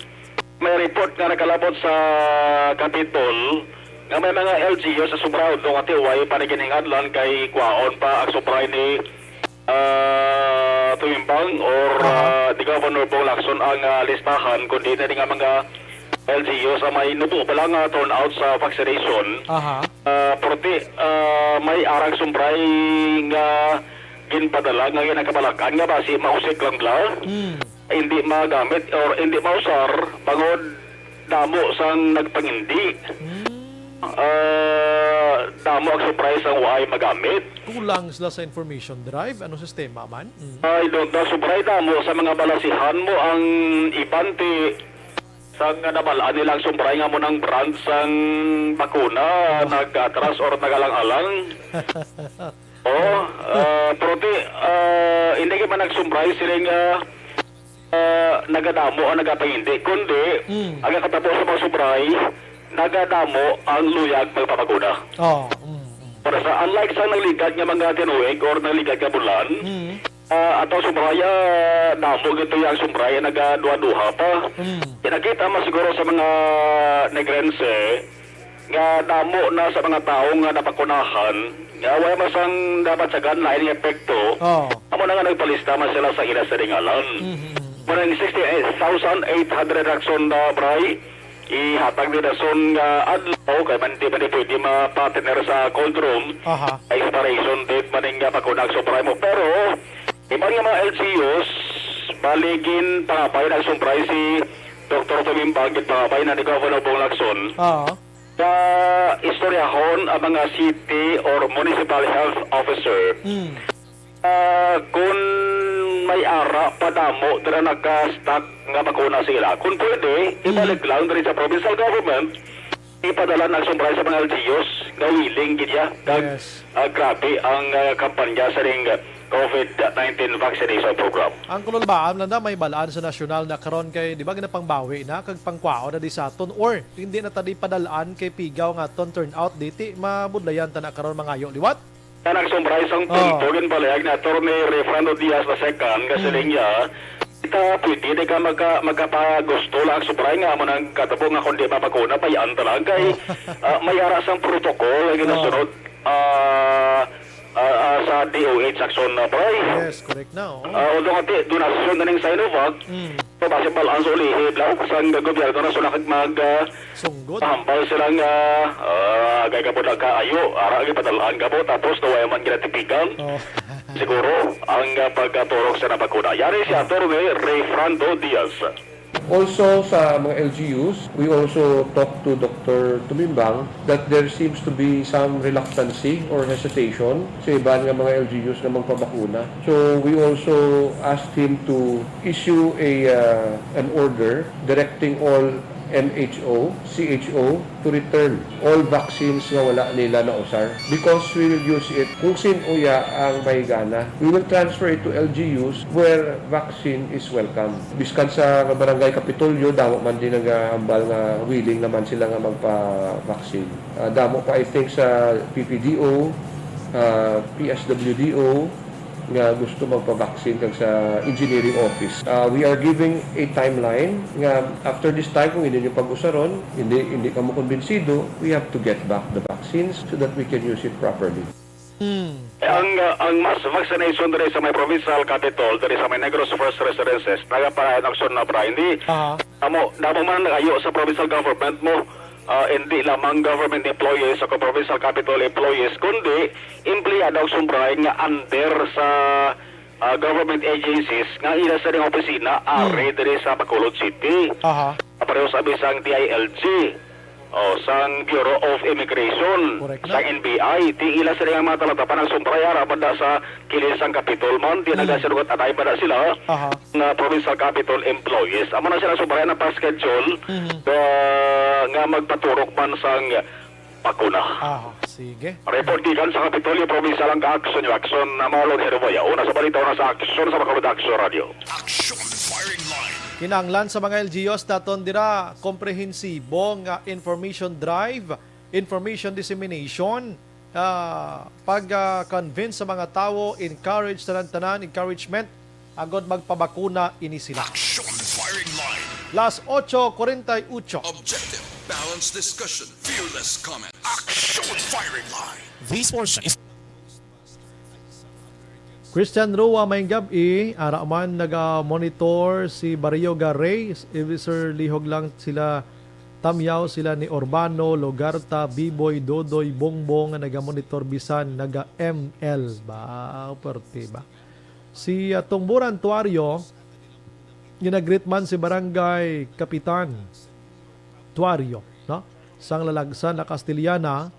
May report nga nakalabot sa Capitol nga may mga L G U sa sobra, no, nga ti way pa ni ginhingadlan kay kwaon pa, Aksyon Bri, ni, ah, Tumimbang or, Aha. ah, ni Governor Bong Lacson ang, ah, listahan, kundi na nga mga L G U sa may nubo pa lang nga turnout sa vaccination. Aha. Ah, perti, ah, may ara, Aksyon Bri, nga ginpadala nga ginakabalakan nga basi mausik lang bala. Hmm. Hindi magamit or hindi mausar bangod damo sang nagpangindi. Hmm. Ah, damo, Aksyon Bri, ang way magamit. Kulang sila sa information drive. Ano sistema man? Hmm. I don't know, Aksyon Bri, damo sa mga balasihan mo ang iban ti sang nabal-an nila, Aksyon Bri, nga amo nang brand sang bakuna, Oh. nag-atras or nagalang-alang. Oo, ah, perti, ah, hindi ka man, Aksyon Bri, siling, ah, ah, nagadamo ang nagapangindi, kundi Mm. ang katabo sa mga Aksyon Bri, nagadamo ang luyag magpapakuna. Oh, mm, mm. Para sa, unlike sa nagligad nga mga tinuig or nagligad nga bulan, Mm. ah, ato Aksyon Bri, damo gito yung Aksyon Bri, nagaduha-duha pa. Mm. Kaya Nakita mo siguro sa mga Negrense nga damo na sa mga tawo nga napakunahan nga wala man sang nabatyagan lain nga epekto. Oh. Amo na nga nagpalista man sila sa ila sa ngalan. Mhm. Murag sixty-eight thousand eight hundred, Akson, na, Bray, ihatag ni Dason nga adlaw kay man di man di pwede mapatener sa cold room. Aha. Expiration date man nga pakunag sa Supremo. Pero iban nga mga L G Us, baligin pangabay na sumpray si Doktor Tumimbang, gid pangabay na ni Governor Bong Lacson. Oo. Sa istoryahon ang mga city or municipal health officer, Mm. ah, kung may ara pa damo dira naka-stock nga bakuna sa ila, kung pwede, Mm. ibalik lang diri sa provincial government, ipadala na sumpray sa mga L G Us nga willing gid ya. Kag, Yes. ah, grabe ang, ah, kampanya sa ring COVID nineteen vaccination program. Ang kululbaan na, na may balaan sa nasyonal na karon kay, di ba, ginapangbawi na kag pangkwao na di sa aton, or hindi na ta di padalaan kay pigaw nga aton turnout, di ti mabudlayan ta na karon mangayo liwat. Yan ang sumpray sang Oh. punto ginpalayag ni Attorney Refrando Diaz the second, nga Mm. siling niya, kita pwede di ka magka-, magkapagusto lang ang sumpray nga amo nang katabo nga kung di mabakuna, bayaan ta lang kay, Oh. ah, may ara sang protocol ang Oh. ginasunod, ah, ah, ah, sa D O H, Akson, na, Bray. Yes, correct na, oh. Ah, although nga ti-, donasyon na ning Sinovac, Mm. so, base pa lang sa ulihi, bla, sang gobyerno na sila kag mag, ah, Sunggod. Hambal sila nga, ah, agay ka po nagkaayo, ara ang ipadalaan ka po, tapos naway man ginatipikan. Oh. Siguro, ang, ah, pagkaturok sa napagkuna. Yari si Ah. Attorney Rayfrando Diaz. Also, sa mga L G Us, we also talked to Doctor Tumimbang that there seems to be some reluctancy or hesitation sa iban nga mga L G Us nga magpabakuna. So, we also asked him to issue a, uh, an order directing all M H O, C H O to return all vaccines nga wala nila nausar because we will use it kung sin-o ya ang may gana. We will transfer it to L G Us where vaccine is welcome. Biskan sa barangay Kapitolyo, damo man din nagahambal nga willing naman sila nga magpa-vaccine. Ah, damo pa, I think, sa P P D O, ah, P S W D O, nga gusto magpa-vaccine kag sa engineering office. Ah, we are giving a timeline nga after this time, kung hindi nyo pag-usaron, hindi, hindi ka mo kumbinsido, we have to get back the vaccines so that we can use it properly. Hmm. Ang, ah, ang mass vaccination diri sa may provincial capital, diri sa may Negros First Residences, nagaparayon aksyon na para hindi Aha. Amo, damo man nagayo sa provincial government mo, ah, hindi lamang government employees o provincial capital employees, kundi empleyado og sumbray nga under sa, ah, government agencies nga ila sa ring opisina ari Mm. diri sa Bacolod City. Aha. Pareho sa bisang D I L G, o sang Bureau of Immigration, Correct na. Sang N B I, ti ila sa ring mga talatapan ang sumbray ara banda sa kilid sang Kapitol man, di Mm. nagasirugat anay banda sila. Aha. Nga provincial capital employees. Amo na sila sumbray na pa-schedule Mhm. nga, nga magpaturok man sang bakuna. Ah, sige. Report gikan sa Kapitolyo Provincial ang Aksyon, Aksyon na Marlon Herboya. Una sa balita, una sa Aksyon sa Bacolod Aksyon Radio. Action Firing Line. Kinahanglan sa mga L G Us naton dira komprehensibo nga information drive, information dissemination, ah, pag, ah, convince sa mga tawo, encourage tanan-tanan, encouragement, agod magpabakuna ini sila. Action Firing Line. Las ocho cuarenta y ocho. Objective, balanced discussion, fearless comment. Action Firing Line. This portion is Christian Rua, maayong gab-i. Ara man naga-monitor si Barrio Garay, Eviser, lihog lang sila Tamyaw, sila ni Urbano, Logarta, Biboy, Dodoy, Bongbong nga naga-monitor bisan naga-M L ba? Perte ba? Si, ah, Tungburan Tuario, ginagreet man si Barangay Kapitan Tuario, no? Sang Lalagsan na Castellana,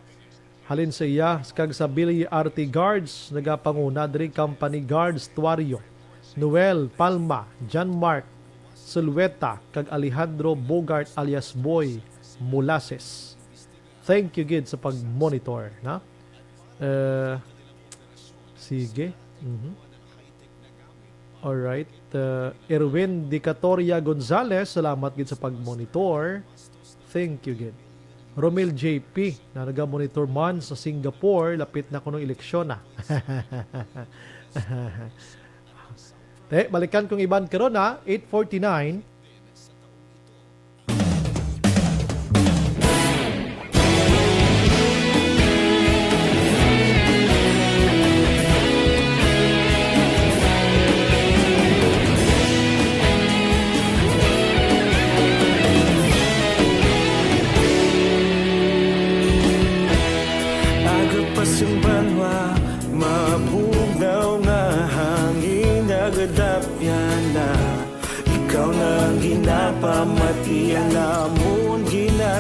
halin sa iya kag sa Billy Arte Guards, nagapanguna diri company guards Tuario, Noel, Palma, John Mark, Sulueta, kag Alejandro Bogart alias Boy Mulases. Thank you gid sa pag-monitor, na? Eh, sige. Mhm. Alright. Uh, Erwin Dicatoria Gonzalez, salamat gid sa pag-monitor. Thank you gid. Romel J P, na naga-monitor man sa Singapore, lapit na kuno eleksyon na. Te, balikan kong iban karon, ha, eight forty-nine.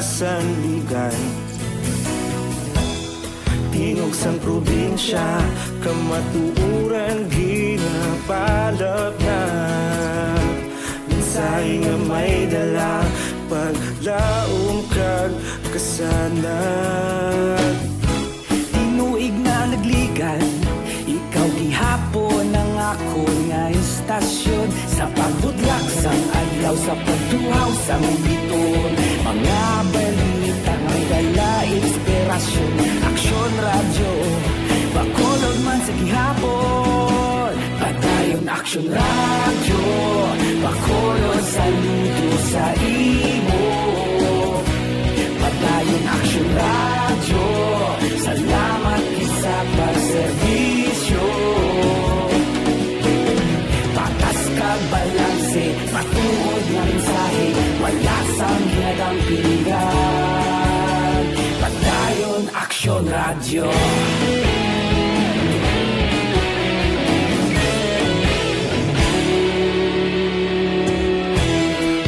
Sandigan. Tingog sang probinsya, kamatuoran ginapalapnag. Mensahe nga may dala, paglaom kag kasanag. Tinuig na nagligan, ikaw gihapon ang akon nga istasyon. Sa pagbudlak sang adlaw, sa pagtuhaw sang biton, mga balita nga may dala inspirasyon. Aksyon Radyo, Bacolod man sa gihapon. Padayon Aksyon Radyo, Bacolod, saludo sa imo. Padayon Aksyon Radyo, salamat gid sa pagserbisyo. Patas kag balanse, matuod nga mensahe, wala sang ginadampingan. Padayon Aksyon Radyo.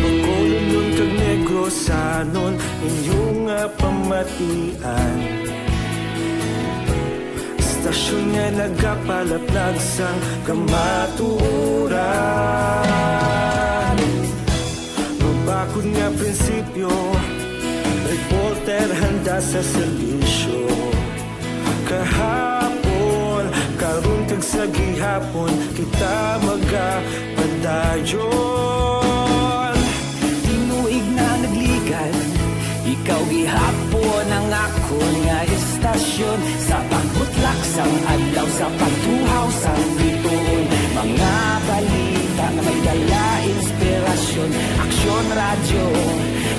Bacolodnon kag Negrosanon, inyo nga pamatian. Istasyon nga nagapalaplag sang kamatuoran. Mabakod nga prinsipyo, reporter handa sa serbisyo. Kahapon, karon kag sa gihapon, kita magapadayon. Tinuig na nagligan, ikaw gihapon ang akon nga istasyon. Sa pagbutlak sang adlaw, sa pagtuhaw sang bituon, mga balita nga may dala inspirasyon. Aksyon Radyo,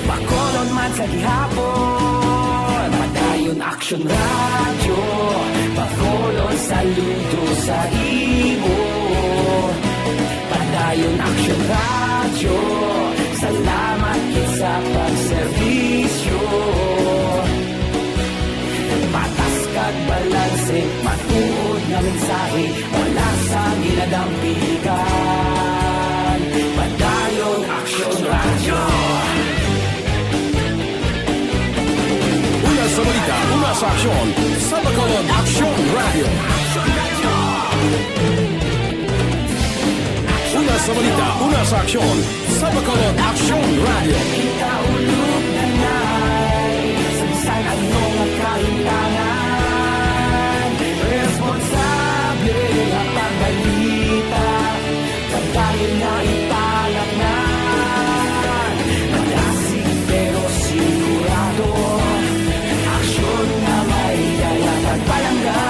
Bacolod man sa gihapon. Padayon Aksyon Radyo, Bacolod, saludo sa imo. Padayon Aksyon Radyo, salamat gid sa pagserbisyo. Patas kag balanse, matuod nga mensahe, wala sang ginadampigan. Padayon Aksyon Radyo. Una sa balita, una sa aksyon, sa Bacolod Aksyon Radyo. Una sa balita, una sa aksyon, sa Bacolod Aksyon Radyo. Kita ulog na nay, sa bisan ano nga kahintangan, responsable nga pagbalita, pagdayon nga ipalaknag. Madasig pero sigurado, aksyon nga may dala pagpalangga.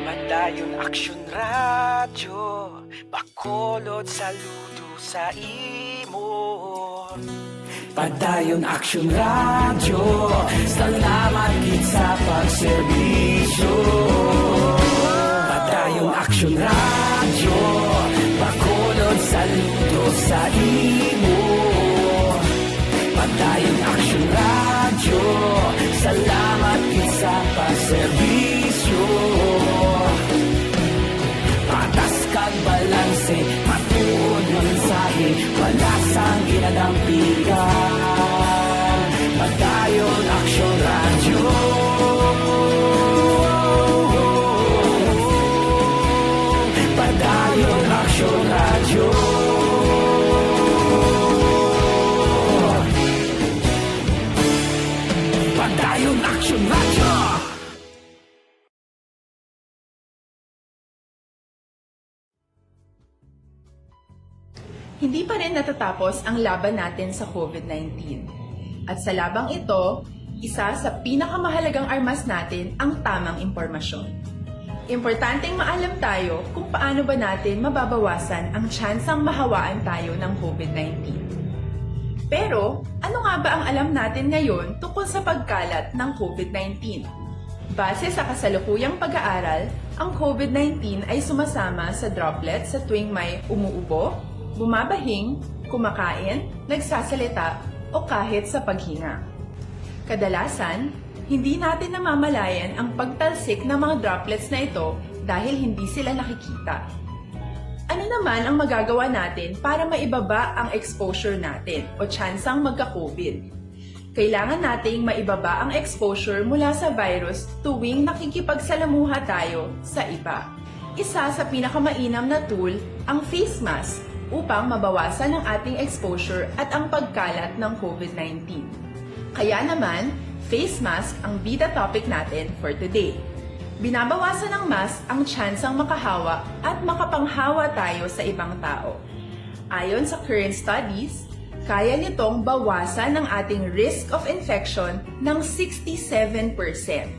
Padayon Aksyon Radyo, Bacolod, saludo sa imo. Padayon Aksyon Radyo, salamat gid sa pagserbisyo. Padayon Aksyon Radyo, Bacolod, saludo sa imo. Padayon Aksyon Radyo, salamat gid sa pagserbisyo. Patas kag balanse, matuod nga mensahe, wala sang ginadampigan. Padayon Aksyon Radyo. Padayon Aksyon Radyo. Padayon Aksyon Radyo. Hindi pa rin natatapos ang laban natin sa COVID nineteen. At sa labang ito, isa sa pinakamahalagang armas natin ang tamang impormasyon. Importanteng maalam tayo kung paano ba natin mababawasan ang tsansang mahawaan tayo ng COVID nineteen. Pero, ano nga ba ang alam natin ngayon tungkol sa pagkalat ng COVID nineteen? Base sa kasalukuyang pag-aaral, ang COVID nineteen ay sumasama sa droplet sa tuwing may umuubo, bumabahing, kumakain, nagsasalita, o kahit sa paghinga. Kadalasan, hindi natin namamalayan ang pagtalsik ng mga droplets na ito dahil hindi sila nakikita. Ano naman ang magagawa natin para maibaba ang exposure natin o tsansang magka-COVID? Kailangan nating maibaba ang exposure mula sa virus tuwing nakikipagsalamuha tayo sa iba. Isa sa pinakamainam na tool ang face mask upang mabawasan ang ating exposure at ang pagkalat ng COVID nineteen. Kaya naman, face mask ang bida topic natin for today. Binabawasan ng mask ang tsansang makahawa at makapanghawa tayo sa ibang tao. Ayon sa current studies, kaya nitong bawasan ang ating risk of infection ng sixty-seven percent.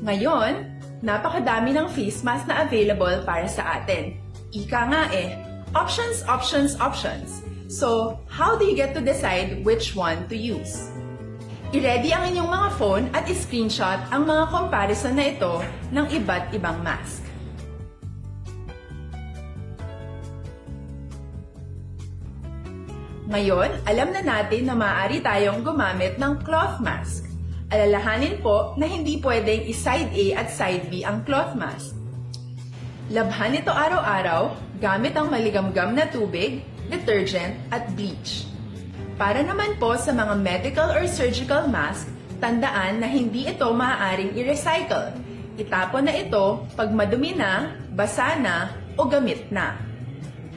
Ngayon, napakadami ng face mask na available para sa atin. Ika nga eh, options, options, options. So, how do you get to decide which one to use? I-ready ang inyong mga phone at i-screenshot ang mga comparison na ito ng iba't ibang mask. Ngayon, alam na natin na maaari tayong gumamit ng cloth mask. Alalahanin po na hindi pwedeng i-side A at side B ang cloth mask. Labhan ito araw-araw gamit ang maligamgam na tubig, detergent, at bleach. Para naman po sa mga medical or surgical mask, tandaan na hindi ito maaaring i-recycle. Itapon na ito pag madumi na, basa na, o gamit na.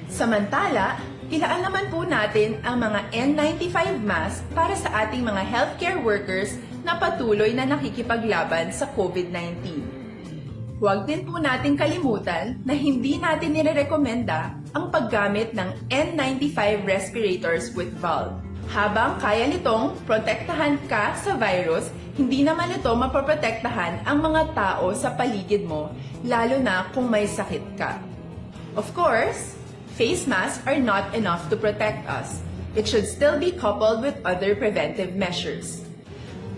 Samantala, ilaan naman po natin ang mga N ninety-five mask para sa ating mga healthcare workers na patuloy na nakikipaglaban sa COVID nineteen. Huwag din po nating kalimutan na hindi natin nirerekomenda ang paggamit ng N ninety-five respirators with valve. Habang kaya nitong protektahan ka sa virus, hindi naman ito mapoprotektahan ang mga tao sa paligid mo, lalo na kung may sakit ka. Of course, face masks are not enough to protect us. It should still be coupled with other preventive measures.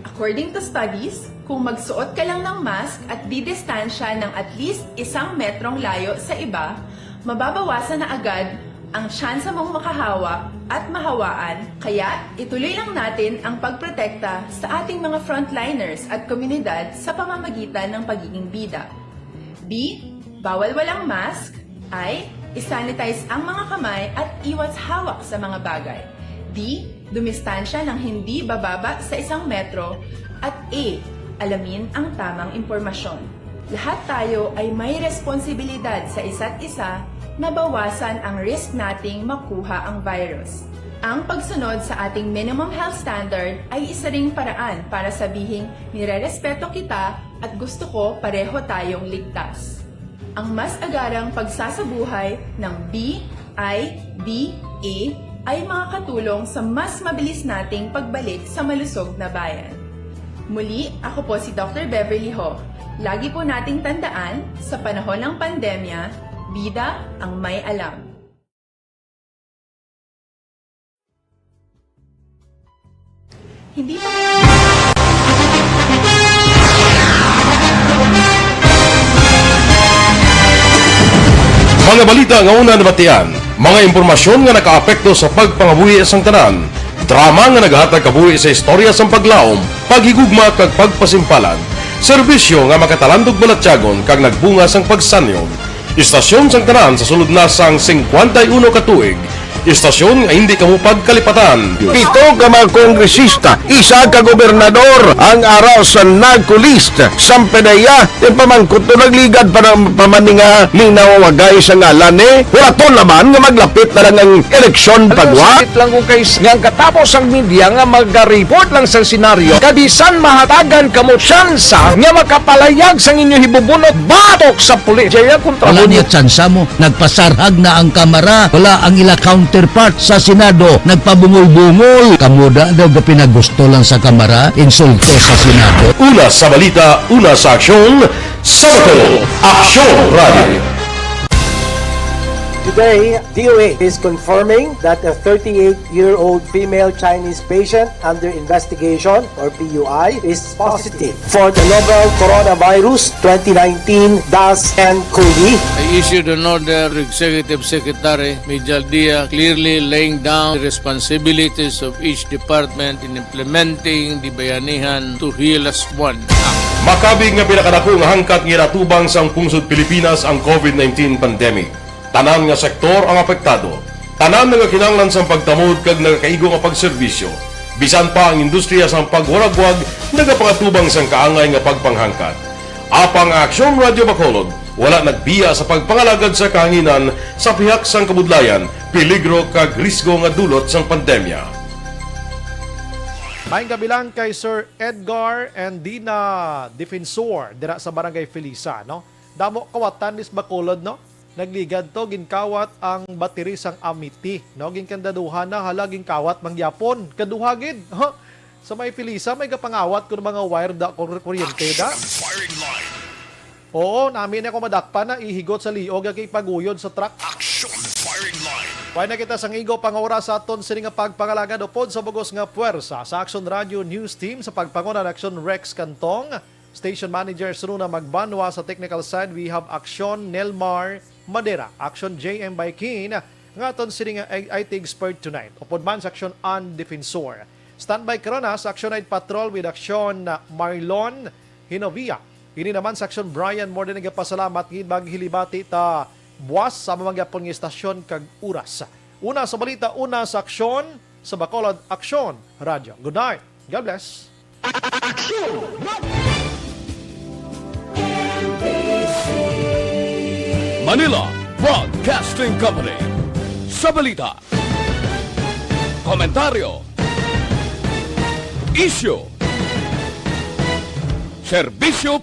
According to studies, kung magsuot ka lang ng mask at didistansya ng at least isang metrong layo sa iba, mababawasan na agad ang tsansa mong makahawa at mahawaan. Kaya, ituloy lang natin ang pagprotekta sa ating mga frontliners at komunidad sa pamamagitan ng pagiging bida. B, bawal walang mask. I, isanitize ang mga kamay at iwas hawak sa mga bagay. D, dumistansya ng hindi bababa sa isang metro. At A, alamin ang tamang impormasyon. Lahat tayo ay may responsibilidad sa isa't isa na bawasan ang risk nating makuha ang virus. Ang pagsunod sa ating minimum health standard ay isa ring paraan para sabihing nirerespeto kita at gusto ko pareho tayong ligtas. Ang mas agarang pagsasabuhay ng B I B A ay makakatulong sa mas mabilis nating pagbalik sa malusog na bayan. Muli, ako po si Doctor Beverly Ho. Lagi po nating tandaan, sa panahon ng pandemya, bida ang may alam. Hindi pa Mga balita nga una nabatian, mga impormasyon nga nakaapekto sa pagpangabuhi sang tanan, drama nga naghatag kabuhi sa istorya sang paglaom, paghigugma kag pagpasimpalan, serbisyo nga makatalandog balatyagon kag nagbunga sang pagsanyon. Istasyon sang tanan sa sulod na sang singkwenta y uno ka tuig. Istasyon nga hindi kamo pagkalipatan. Pito ka mga kongresista, isa ka gobernador ang ara sa NAGCO list. Sampedeya, ipamangkot to nagligad pa ng pamaninga ni nawawagay sa ngalan ni Huraton naman nga maglapit na lang ang eleksyon pagwa. Sakit lang kung kay nga ang katapos ang media nga magariport lang sa senaryo. Kabisan mahatagan kamo tsansa nga makapalayag sang inyo hibubunot batok sa pulis. Jaya kontra Wala niya tsansa mo. Nagpasarhag na ang Kamara. Wala ang ila counterpart sa Senado. Nagpabungol-bungol. Kamo da daw gapinagusto lang sa Kamara, insulto sa Senado. Una sa balita, una sa aksyon, Sabado, Aksyon Radio. Today, D O H is confirming that a thirty-eight-year-old female Chinese patient under investigation, or P U I, is positive for the novel coronavirus twenty nineteen dash N COVID. I issued an order to Executive Secretary Mijal Dia, clearly laying down the responsibilities of each department in implementing the Bayanihan to Heal As One Act. Makabig nga pinakadako nga hangkat nga ginatubang sang pungsod Pilipinas ang COVID nineteen pandemic. Tanan nga sektor ang apektado. Tanan nagakinahanglan sang pagtamod kag nagakaigo nga pagserbisyo. Bisan pa ang industriya sang pagwaragwag nagapangatubang sang kaangay nga pagpanghangkat. Apang ang Aksyon Radyo Bacolod wala nagbiya sa pagpangalagad sa kahanginan sa pihak sang kabudlayan, peligro kag risgo nga dulot sang pandemya. Maayong gabi lang kay Sir Edgar and Dina Defensor dira sa Barangay Felisa, no? Damo kawatan, Miss Bacolod, no? Nagligad to, ginkawat ang battery sang Amity, no? Ginkandaduhan na, hala, ginkawat man gyapon. Kaduha gid, ha? Sa may Felisa, may gapangawat ko ng mga wire da, kur-, kuryente da. Firing line. Oo, nami na ko madakpan na ihigot sa liog nga ipaguyod sa truck. Action firing line. Wala na kita sang igo pang oras sa aton sini nga pagpangalagad upod sa bugos nga puwersa sa Action Radio News Team sa pagpanguna ni Action Rex Cantong, Station Manager Sununa Magbanwa, sa technical side we have Action Nelmar Madera, Action J M Baikin, nga aton sini nga I T expert tonight. Upod man sa Action An Defensor. Standby karon na sa Action Night Patrol with Action Marlon Hinovia. Ini naman sa Action Brian, more than nagapasalamat gid maghilibati ta buwas sa mga gyapon nga istasyon kag oras. Una sa balita, una sa aksyon sa Bacolod Aksyon Radyo. Good night. God bless. Manila Broadcasting Company. Sa balita, komentaryo, isyu, serbisyo